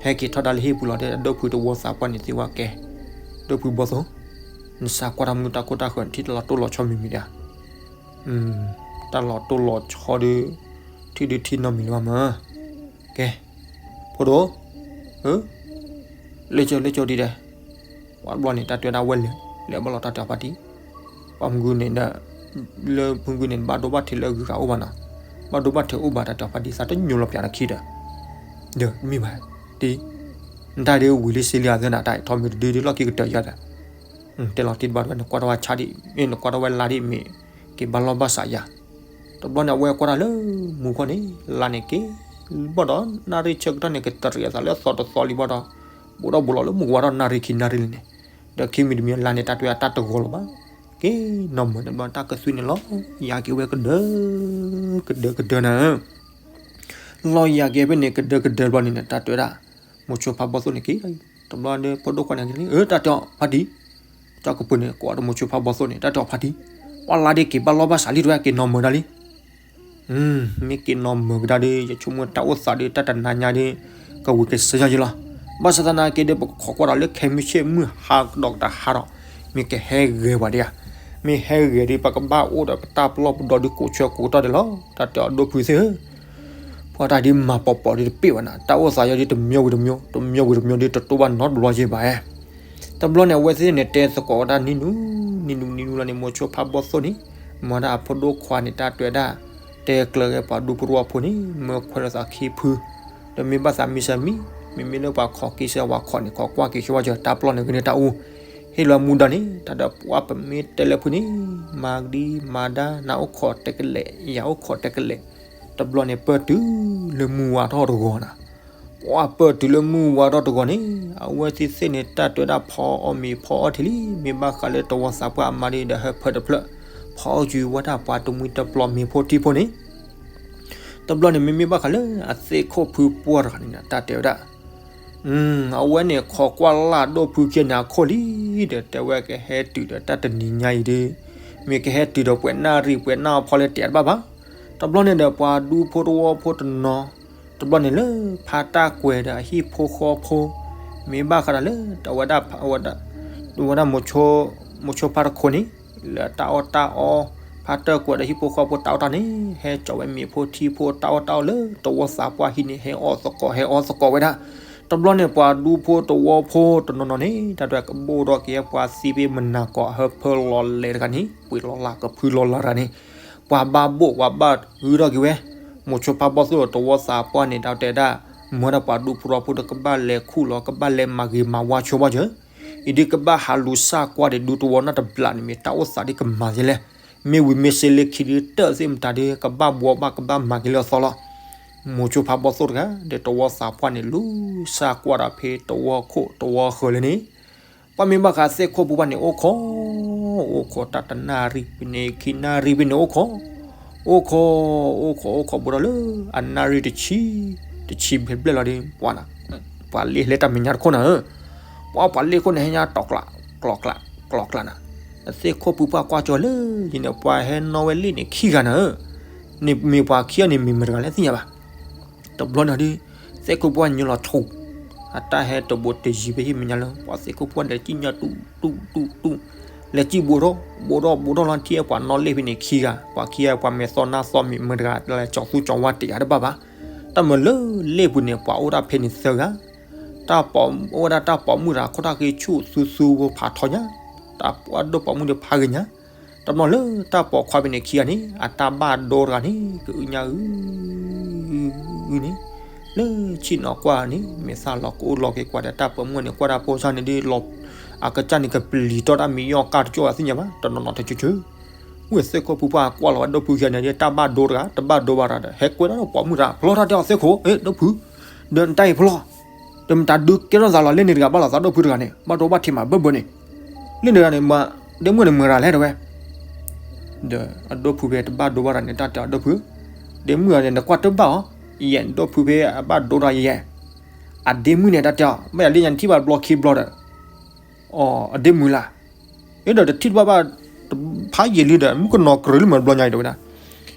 ဟဲက့ၤထီၣ်ဒၣ်လၢဟံၣ်ပူၤလီၤဒီး အဒိၣ်ဖုတဝီသးပှၢ်န့ၣ်သံကွၢ်ကဲ, ဒိၣ်ဖုဘီၣ်သိၣ်, နစးကွၢ်တၢ်မနုၤတၢ်ခိၣ်တၢ်ဃၢၤ ထံၣ်တၢ်လီၤတိၢ်လီၤဆီမံၤမံၤဒၣ်, တၢ်လီၤတိၢ်လီၤဆီဒီး ထံၣ်ဒုးထံၣ်နီတမံၤလၢၤဘၣ်မး, ကဲ, ဖိဒိၣ်, လၢကၠိလၢကၠိဒ်လဲၣ်, ပှၤတဘျီန့ၣ် တၢ်တဲဝဲဒၣ်ဝဲလဲၤ လဲၤဘၣ်လီၤတၢ်တဲအီၤဖါတံၢ်, ပှၤမုၢ်ဂုၢ်န့ၣ်ဒီး လၢမုၢ်ဂုၢ်န့ၣ် ဘၣ်ဒိဘၣ်ထံးလၢအဂုၤအဂၤအိၣ်ဘၣ်နီၤ, ဘၣ်ဒိဘၣ်ထံးအိၣ်ဘၣ်တၢ်တဲအီၤဖါတံၢ် သးတညိလီၤပျးတခံဒီး, ဒီးမ့ၢ်ဘၣ်, တံၢ်, နတၢ်ဒ်ဝံၤလံစ့လံအသနၤ တၢ်ထီမ့ၢ်တဒုဒ်လီၢ်ခံကတၢၢ်ယၤဒီး, တဲလီၤတံၢ်တဘၣ်တဝဲ နကွၢ်တၢ်ဝဲဆါဒံး မ့ၢ်နကွၢ်တၢ်ဝဲလါဒံးမ့ၢ် က့ၤဘၣ်လီၢ်ဘၣ်စးယၤ တဘျီန့ၣ် အဝဲကွၢ်တၢ်လၢမူခီန့ၣ် လါန့ၣ်က့ၤဘၣ်ဒီး နၣ်ရံၣ်ဆၢကတီၢ်န့ၣ် ကတရံးအသးလၢအသီတသီလံဘၣ်ဒီး ဘူးဒီးဘူးလီၤလၢမူကဝါဒီးနၣ်ရံၣ်ခံနၣ်ရံၣ်လံန့ၣ်, ဒီးခံမံၤတမံၤလါန့ၣ် တၢ်တဲအတၢ်တဂီၤလီၤဘၣ်, က့ၤနီၢ်မၢၤန့ၣ်ဘျီ တၢ်ကသွံန့ၣ်လီၤယၤက့ၤဝဲကဒၢ ကဒၢကဒၢနၤဧၢ လီၤယၤက့ၤဖဲန့ၣ် ကဒၢကဒၢဘျီန့ၣ်န့ၣ် တၢ်တဲဝဲဒၣ်, မိၤဆိဖးဘီၣ်သိၣ်န့ၣ်က့ၤ, တဘျီဒီးဖိဒိၣ်ခွါန့ၣ်က့ၤလံ အၢ တၢ်တဲအီၤဖါတံၢ်, ကၠီကပၢၤန့ၣ် ကိးဒီးမိၤဆိဖးဘီၣ်သိၣ်န့ၣ် တၢ်တဲအီၤဖါတံၢ်, ပှၤလါဒ်က့ၤဘၣ်လီၢ်ဘၣ်စးလံတဝဲ က့ၤနီၢ်မၢၤဒၣ်လံ မ့ၢ်က့ၤနီၢ်မၢၤကဒါဒီး ယဆိကမိၣ်တၢ်အိၣ်သးဒီး တၢ်တနါညါဒီး ကဝံၤကစၢ်ယီၤယံလီၤ. ဘၣ်ဆၣ်သနာ်က့ဒီး ပကခိးကွၢ်ဒီးလၢခဲမုၢ်ဆ့ၣ်မုၢ်ဟါဒီးကတဟါဒီး မ့ၢ်ကဟဲဂဲၤပှၤဒံးဧါ. မ့ၢ်ဟဲဂဲၤဒီး ပကဘၣ်အိၣ်ဒီးပတၢ်ပလီၢ်ပဒီဒုးကိးဆၢကိးကတီၢ်ဒံးလီၤ. တၢ်တဲအီၤဒိၣ်ဖုသ့ၣ်ဧၢ ပှၤတၢ်ဒ်မၤပိာ်ပိာ်ဒ်တပ့ၢ်ဘၣ်နၤ, တၢ်အိၣ်သးယီၤဒ်တမံၤဝံၤတမံၤ, တမံၤဝံၤတမံၤဒ် တတိၢ်ဘၣ်နီတဘျီယဲၢ်ဘၣ်ဧါ. တဘျီန့ၣ် အဝဲသ့ၣ်န့ၣ် တဲသကိးဝဲဒၣ်နံၤနူၤ, နံၤနူၤနံၤနူၤလီၤန့ၣ် မိၤဆိဖးဘီၣ်သိၣ်န့ၣ်, မၤဒၣ်အဖိဒိၣ်ခွါန့ၣ် တၢ်တဲဝဲဒၣ်, တဲကျၢၤက့ၤပှၤဒူဖိတဝီဖိန့ၣ် မၢခွဲးလိာ်သးခံဖု, ဒီးမ့ၢ်ဘၣ်သးမံစၢၤမံ, မ့မ့ၢ်လၢပှၤခိးက့ၤစၢၤဝဲခိးန့ၣ် ခိးကွၢ်က့ၤဆိဝဲစၢၤ တၢ်ပျီန့ၣ်ဂ့ၤန့ၢ်တၢ်အူ, ဟ့ၣ်လီၤမူဒါန့ၣ် တၢ်ဒီးပှၤပမ့ၢ်တဲလၢဖုန့ၣ် မၤကဒံမၤဒါ နၤအိၣ်ခိးတကလဲာ် ယၤအိၣ်ခိးတကလဲာ်, တဘျီန့ၣ်ပၢၢ်တုၤလၢမုၢ်ဝါထီၣ်တဂီၤနၤ ပှၤပၢၢ်တုၤလၢမုၢ်ဝါထီၣ်တဂီၤန့ၣ် အဝဲသ့ၣ်သ့ၣ်န့ၣ် တၢ်တဲဝဲဒၣ်ဖီအီၣ်မ့ၤဖီအီၣ်ထံလံ, မ့ၢ်ဘၣ်ဃးလၢတဝီသးပှၢ်အမါဒ်ဒီးဟၢဖၢတဖျၢၣ်, ဖီအီၣ်ကွံာ်ဝဲဒၣ်ပှၤတမှံတပျီၤမ့ၤဖိထံဖိန့ၣ်, တဘျီန့ၣ်မ့မ့ၢ်ဘၣ်ဃးလၢအသ့ၣ်ခိၣ်ဖုပှၢ်တဂၤန့ၣ် တၢ်တဲဝဲဒၣ် အဝဲန့ၣ်ခိးကွၢ်လၢ်ဒိၣ်ဖုခံဂၤန့ၣ်အခိၣ်လံ, ဒီးတဲဝဲကဟဲတုၤဒီးတၢ်တနံၤညါအံၤဒီး, မ့ၢ်ကဟဲတုၤဒီးပှဲၤနၣ်ရံၣ်ပှဲၤနၣ်အီဖီလဲၣ်တဲတဘၣ်ဘၣ်, တဘျီန့ၣ်ဒီးပှၤဒူဖိတဝီဖိတနီၤ, တဘျီန့ၣ်လၢဖါတၢ်ကွဲၤဒီးအဟံၣ်ဖိဃီဖိ, မ့ၢ်ဘၣ်ဃးဒီးလၢ အဝဲဒၣ် မိၤဆိဖါတခိၣ်န့ၣ်, လၢတၢ်အီၣ်တၢ်အီ, ဖါတၢ်ကွဲၤဒီးဟံၣ်ဖိဃီဖိတၢ်အီၣ်တၢ်န့ၣ် ဟဲကၠီၤဝဲမ့ၤဖိထံဖိတၢ်အီၣ်တၢ်အီလၢတဝီသးပှၢ်ဟံၣ်န့ၣ် ဟဲအီၣ်သကိး ဟဲအီၣ်သကိးဝဲဒၣ်, တဘျီန့ၣ်ပှၤဒူဖိတဝီဖိတနီၤနီၤန့ၣ် တၢ်ဒွဲၣ်ကဘိၣ်ထီၣ်က့ၤပှၤသံဖဲမနၤကီးအဟၢဖၢလီၤလဲၤတဂၤန့ၣ် ပှ့ၤလီၤလၢ်ကဖုလီၤလၢ်တဂၤန့ၣ်, ပှၤဘၣ်ဘိၣ်ပှၤဘၣ်ဂုၢ်ထီၣ်က့ၤဝဲ, မိၤဆိဖါဘီၣ်သိၣ်တဝီသးပှၢ်န့ၣ် တၢ်တဲဒၣ်, မၢဒၣ်ပှၤဒူဖိတဝီဖိဒီးကဘၣ်လဲၤခူၣ်လီၤ ကဘၣ်လဲၤမၤဂ့ၤမၤဝါဆိဘၣ်စၢၤ, အံၤဒ်ကဘၣ်ဟးလူၤစၢ်ကွၢ်ဒီးဒူတဝီနီတဘျီန့ၣ် မ့ၢ်တၢ်အိၣ်သးဒ်ကမၤယဲလဲၣ်, မ့ၢ်ဝံၤမ့ၢ်စ့လ့ခံဒ်တၢ်သ့ၣ်မတၤဒီး ကဘၣ်ဘှီဘၣ်ကဘၣ်မၤက့ၤလၢအသီလီၤ. မိၤဆိဖါဘီၣ်သိၣ်တဂၤ ဒီးတဝီသးပှၢ်န့ၣ် လူၤစၢ်ကွၢ်ဒီးဖဲတဝီခိၣ်တဝီဃၢၤလၢန့ၣ်, ပှၤမ့ၢ်ဘၣ်ဃးသ့ၣ်ခိၣ်ပူၤပှၢ်န့ၣ် အိၣ်ခိး, အိၣ်ခိးတၢ်တနၣ်ရံၣ်ဖဲန့ၣ် ခံနၣ်ရံၣ်ဖဲန့ၣ်အိၣ်ခိး, အိၣ်ခိး, အိၣ်ခိး အိၣ်ခိး အိၣ်ခိးဘူးဒီးလၢအနၣ်ရံၣ်တဆံ, တဆံဘျဲၣ်ဘျဲၣ်လီၤဒီး ပှၤ, ပှၤလ့ၣ်လဲၤတၢ်မဲာ်ညါတခိၣ်နၤဧၢ, ပှၤ ပှၤလ့ၣ်ခိၣ်န့ၣ်ဟဲညါတီၤကျး, ကျီၤကျး, ကျီၤကျးနၤ, အသ့ၣ်ခိၣ်ပူၤပှၢ်ကွၢ်ကၠီၤလၢယံၤန့ၣ် ပှၤဟဲနီၣ်ဝဲလ့ၣ်န့ၣ်ခံဂၤနၤဧၢ, န့ၣ်မ့ၢ်ပှၤခံဂၤန့ၣ်မ့ၢ်မတၤတဂၤလဲၣ်သ့ၣ်ညါဘၣ် တဘျီန့ၣ်ဒီး, သ့ၣ်ခိၣ်ပူၤပှၢ်ညီလီၤဆူ, အတၢ်ဟဲတဘိးတယံၤဖဲဟံၣ်မဲာ်ညါလၢ ပှၤသ့ၣ်ခိၣ်ပူၤပှၢ်ဒီး ကံၣ်ညီတူၢ်တူၢ်တူၢ်, လဲၤကံၣ်ဘူးထီၣ်, ဘူးထီၣ်ဘူးထီၣ်လီၤထံၣ်ပှၤနီၣ်လ့ၣ်ဖဲန့ၣ်ခံဂၤ, ပှၤခံဂၤပှၤမဲာ်သီနၢ်သီမ့ၢ်မတၤတဂၤ လဲၤကၠီၤသူကၠီၤဝါတယၤတဘၣ်ဘၣ်, တၢ်မၤလၢလ့ၣ်ပူၤန့ၣ်ပှၤအိၣ်ဒၣ်ဖဲန့ၣ်သၢဂၤ, တၢ်ပိာ်အိၣ်ဝဲဒၣ်တၢ်ပိာ်မုၣ်တဂၤ ခိၣ်တၢ်ဃ့ဆူၣ်သူသူဖိဖးထီညါ, တၢ်ပှၢ်ဒိၣ်ပိာ်မုၣ်ဒီးဖးဂ့ၤညါ, တဘျီလၢတၢ်ပိာ်ခွါဖဲန့ၣ်ခံဂၤန့ၣ် အတၢ်ဘၣ်ဒိတဂၤန့ၣ် ကအုၣ်ညါအုၣ်အုၣ်န့ၣ်, လၢဆ့ၣ်နီၤကွၢ်န့ၣ် မဲာ်သၣ်လီၤကအိၣ်လီၤက့ၤကွၢ်ဒီးတၢ်ပိာ်မုၣ်န့ၣ် ကွၢ်တၢ်ဖိစၢ်န့ၣ်ဒီး အကစၢ်န့ၣ်ကပျံၤတီတၢ်မံယီၢ်ကၢ်တကၠိၢ်သ့ၣ်ညါဘၣ် တနီၤနီၤတဆူဆူ, ဝဲသ့ၣ်ခိၣ်ဖုပှၢ်ကွၢ်လီၤဝဲဒိၣ်ဖုခံဂၤန့ၣ်ဒီး တၢ်ဘၣ်ဒိတဂၤ တဘၣ်ဒိဘၣ်တဂၤဒီး ဟဲကွဲးဒၣ်လၢပိာ်မုၣ်တဂၤ ဖျီထီၣ်တဲအီၤသ့ၣ်ခိၣ် အဲၣ်ဒိၣ်ဖု, ဒီးနတၢ်အံၤဖျီ ဒီးမတၤဒုးကဲထီၣ်သးလီၤလၢန့ၣ်တဂၤဘၣ်လီၤသးဒိၣ်ဖုတဂၤန့ၣ် ဘၣ်ဒိဘၣ်ထံးမးဘၢဘၢန့ၣ်, လၢန့ၣ်တဂၤန့ၣ် ဒ့မုၣ်န့ၣ်မတၤတဂၤလဲၣ်တဲဝဲ, ဒီးအဒိၣ်ဖုဖဲတဘၣ်ဒိဘၣ်တဂၤန့ၣ် တၢ်တဲအီၤဒိၣ်ဖု, ဒ့မုၣ်တဂၤန့ၣ် နကွၢ်တဘၣ်အီၤ, ယဲၢ်ဒိၣ်ဖုဖဲအဘၣ်ဒိတဂၤယဲၢ်, အဒ့မုၣ်န့ၣ် တၢ်တဲအီၤ ဘၣ်ယၤလၢညါနထံၣ်ဘၣ်ဘျီခံဘျီဒီး အီၤ အဒ့မုၣ်လၢ်, ဒီးတထံၣ်တဘၣ်ဘၣ်, ဖးယံာ်လံဒီး မုၣ်ကနီၤကြၢးလံမးတဘျီညါအံၤတဲဝဲဒၣ်,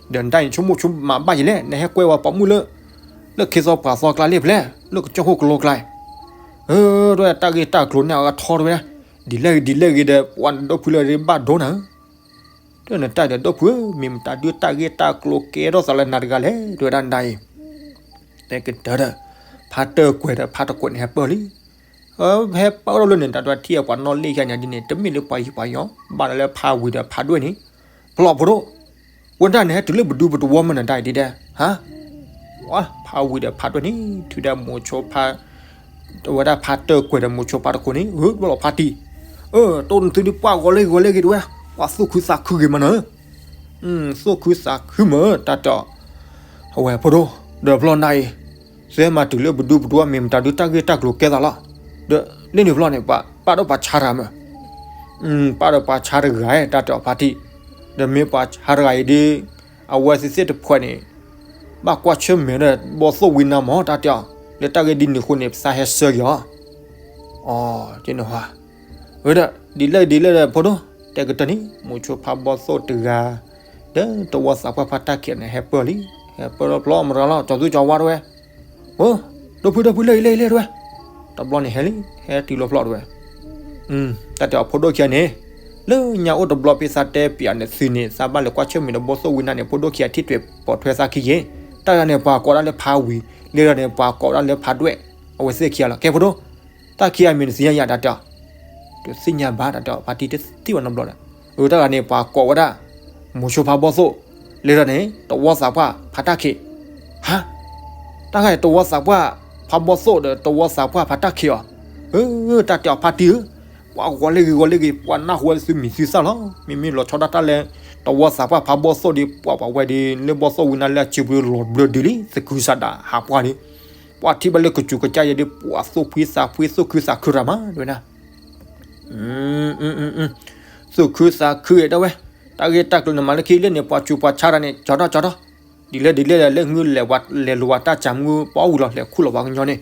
ဒီးနတၢ်အံၤဆိကမိၣ်ဆိကမးဘၣ်ယံာ်လဲၣ် နဟဲကွဲးဝဲပိာ်မုၣ်လၢ, လၢခ့သီပှၤသီကျါလံဖဲလဲၣ် လၢကစၢၢ်ခိၣ်ကလိကျါ, အၢ တဲဝဲတၢ်ဂ့ၢ်တၢ်ကျိၤန့ၣ်အထီတဲဝဲဒၣ်, ဒ်လဲၣ်ဂ့ၤဒ်လဲၣ်ဂ့ၤဒီး ပှၤနဒိၣ်ဖုလၢအဘၣ်ဒိနၤဧၢ တဲနတၢ်ဒီးဒိၣ်ဖုဧၢ မ့ၢ်မတၤဒုးတၢ်ဂ့ၢ်တၢ်ကျိၤကဲထီၣ်သးလၢနၤတဂၤလဲၣ် တဲဝဲဒၣ်နတၢ်အံၤ, တဲကတၢၢ်ဒီး, ဖါတၢၢ်ကွဲၤဒီးဖါတကွဲၤန့ၣ်ဟဲပၢၢ်လံ, ဟဲပၢၢ်ထီၣ်လၢန့ၣ် တၢ်ဒွးထံၣ်အပှၤနီၣ်လ့ၣ်ယါညါဒ်န့ၣ် တမ့ၢ်လၢပှၤယံၤပှၤယီၤ ဘၣ်ဒီးလၢဖါဝံၤဒီးဖါဒွဲၣ်န့ၣ်, ဖျီၣ်ဖိဒိၣ်, ဝဲဒၣ်န့ၣ်ဟဲတုၤလၢပဒူပတဝီမးနတၢ်အံၤဒ်ဒဲး, ဟါ, ဖါဝံၤဒီးဖါဒွဲၣ်န့ၣ် ထုးဒီးမိၤဆိဖါ ဝဲဒၣ်ဖါတၢၢ်ကွဲၤဒီးမိၤဆိဖါတခိၣ်န့ၣ် အၢ ဘၣ်လီၤဖါတံၢ်, အၢ တိၢ်နသုဒုးပှၢ်ဂီၤလၢဂ့ၤဂီၤလၢဂ့ၤတဲဝဲ, ပှၤသူၣ်ခုသးခုဂ့ၤမးနၤဧၢ, သူၣ်ခုသးခုမး တၢ်တဲအီၤ, အဝဲဖိဒိၣ်, ဒီးဖျီၣ်နၤအံၤ, သဲမၤတုၤလၢပဒူပတဝီမ့ၢ်မတၤဒုးတၢ်ဂ့ၢ်တၢ်ကျိၤကဲသးလီၤ, ဒီးလၢန့ၣ်ဖျီၣ်န့ၣ် ပပာ်ဒီးပှၤဆါတဂၤမး ပာ်ဒီးပှၤဆါတဂၤ တၢ်တဲအီၤဖါတံၢ်, ဒီးမ့ၢ်ပှၤဆါတဂၤအံၤဒီး, အဝဲသ့ၣ်သ့ၣ်တဖှဲးန့ၣ်, ဘၣ်ကွၢ်ဆၢၣ်မဲာ်ဒီးဘီၣ်သိၣ်ဝံနါမး တၢ်တဲအီၤ, လၢတၢ်ဂ့ၢ်ဒ်န့ၣ်အဃိန့ၣ် ပသးဟဲဆှၢက့ၤအီၤ, အီၤ, ကန့ၣ်ဟါ, ဝဲဒၣ်, ဒ်လဲၣ်ဒ်လဲၣ်ဒီးဖိဒိၣ်, တဲကတၢၢ်န့ၣ် မိၤဆိဖါဘီၣ်သိၣ်တဂၤ, ဒီးတဝီသးပှၢ်ဖါတၢၢ်ကွဲၤန့ၣ် ဟဲပၢၢ်လံ, ဟဲပၢၢ်လီၤဖျီၣ်မတၤလီၤ ကၠီၤသူကၠီၤဝါတဲဝဲ အိ, ဒိၣ်ဖုဒိၣ်ဖုလၢအံၤလၢအံၤလၢတဲဝဲ, တဘျီန့ၣ်ဟဲလံ, ဟဲတုၤလီၤဖျီၣ်တဲဝဲ, တၢ်တဲအီၤဖိဒိၣ်ခံဂၤန့ၣ်, လၢညါအိၣ်တဘျီဖဲသးတဲပၠးန့ၣ်သုန့ၣ် သးဘၣ်လဲၤကွၢ်ဆၢၣ်မဲာ်ဒီးဘီၣ်သိၣ်ဝံနါန့ၣ် ဖိဒိၣ်ခံဂၤထံၣ်ထွဲပိာ်ထွဲသးခံယဲၢ်, တၢ်တဂၤန့ၣ် ပှၤကိးဒၣ်လၢဖါဝံၤ, လၢတဂၤန့ၣ် ပှၤကိးဒၣ်လၢဖါဒွဲၣ်, အဝဲသ့ၣ်ခံဂၤလီၤ ကဲဖိဒိၣ် တၢ်ခံဂၤမ့ၢ်နသ့ၣ်ညါယၤတၢ်တဲအီၤ, တသ့ၣ်ညါဘၣ်တၢ်တဲအီၤ ဖါတံၢ်တသ့ၣ်ဘၣ်နီတဘျီဒီး, အၢ တၢ်တဂၤန့ၣ် ပှၤကိးဝဲဒၣ်, မိၤဆိဖါဘီၣ်သိၣ်, လဲၤဒီးန့ၣ် တဝီသးပှၢ်ဖးတၢ်ခံး, ဟါ, တၢ်ဂၤအံၤ တဝီသးပှၢ်ဖးဘီသိၣ်ဒီး တဝီသးပှၢ်ဖးတၢ်ခံးအီၤ, အၢ တၢ်တဲအီၤဖါတံၢ်ဧၢ, ပှၤဂီၤလၢဂ့ၤဂီၤလၢဂ့ၤ ပှၤနၢ်ဟူဝဲသုမံၤသုသၣ်လီၤ. မ့မ့ၢ်လီၤဆီဒၣ်တၢ်လၢ တဝီသးပှၢ်ဖးဘီသိၣ်ဒီး ပှၤပှၤဝဲဒီး လၢဘီသိၣ်ဝံၤနၤလၢအစုပူၤလီၤဘျၢဒုးလံ သကုၤဆးဒးဟးပှၢ်ဒီး ပှၤထံၣ်ဘၣ်လၢကစူၤကစၢ်ယဲဒီး ပှၤသူၣ်ဖှံသးဖှံ သူၣ်ခုသးခုတၢ်မး တဲဝဲဒၣ် သူၣ်ခုသးခုဒၣ်ဝဲ, တၢ်ဂ့ၢ်တၢ်ကျိၤန့ၣ်မၤလၢခံလၢန့ၣ် ပှၤစူၤပှၤဆါတၢ်န့ၣ် ကၠီထီၣ်ကၠီထီၣ်, ဒ်လဲၣ်ဒ်လဲၣ်ဒီး လၢမုၢ်လဲၤဝဲလဲၤလိၤဝဲတၢ်စၢ်မုၢ်ပှၤအိၣ်ဝံၤလီၤ လဲၤခူၣ်လီၤပှၤကညီန့ၣ်,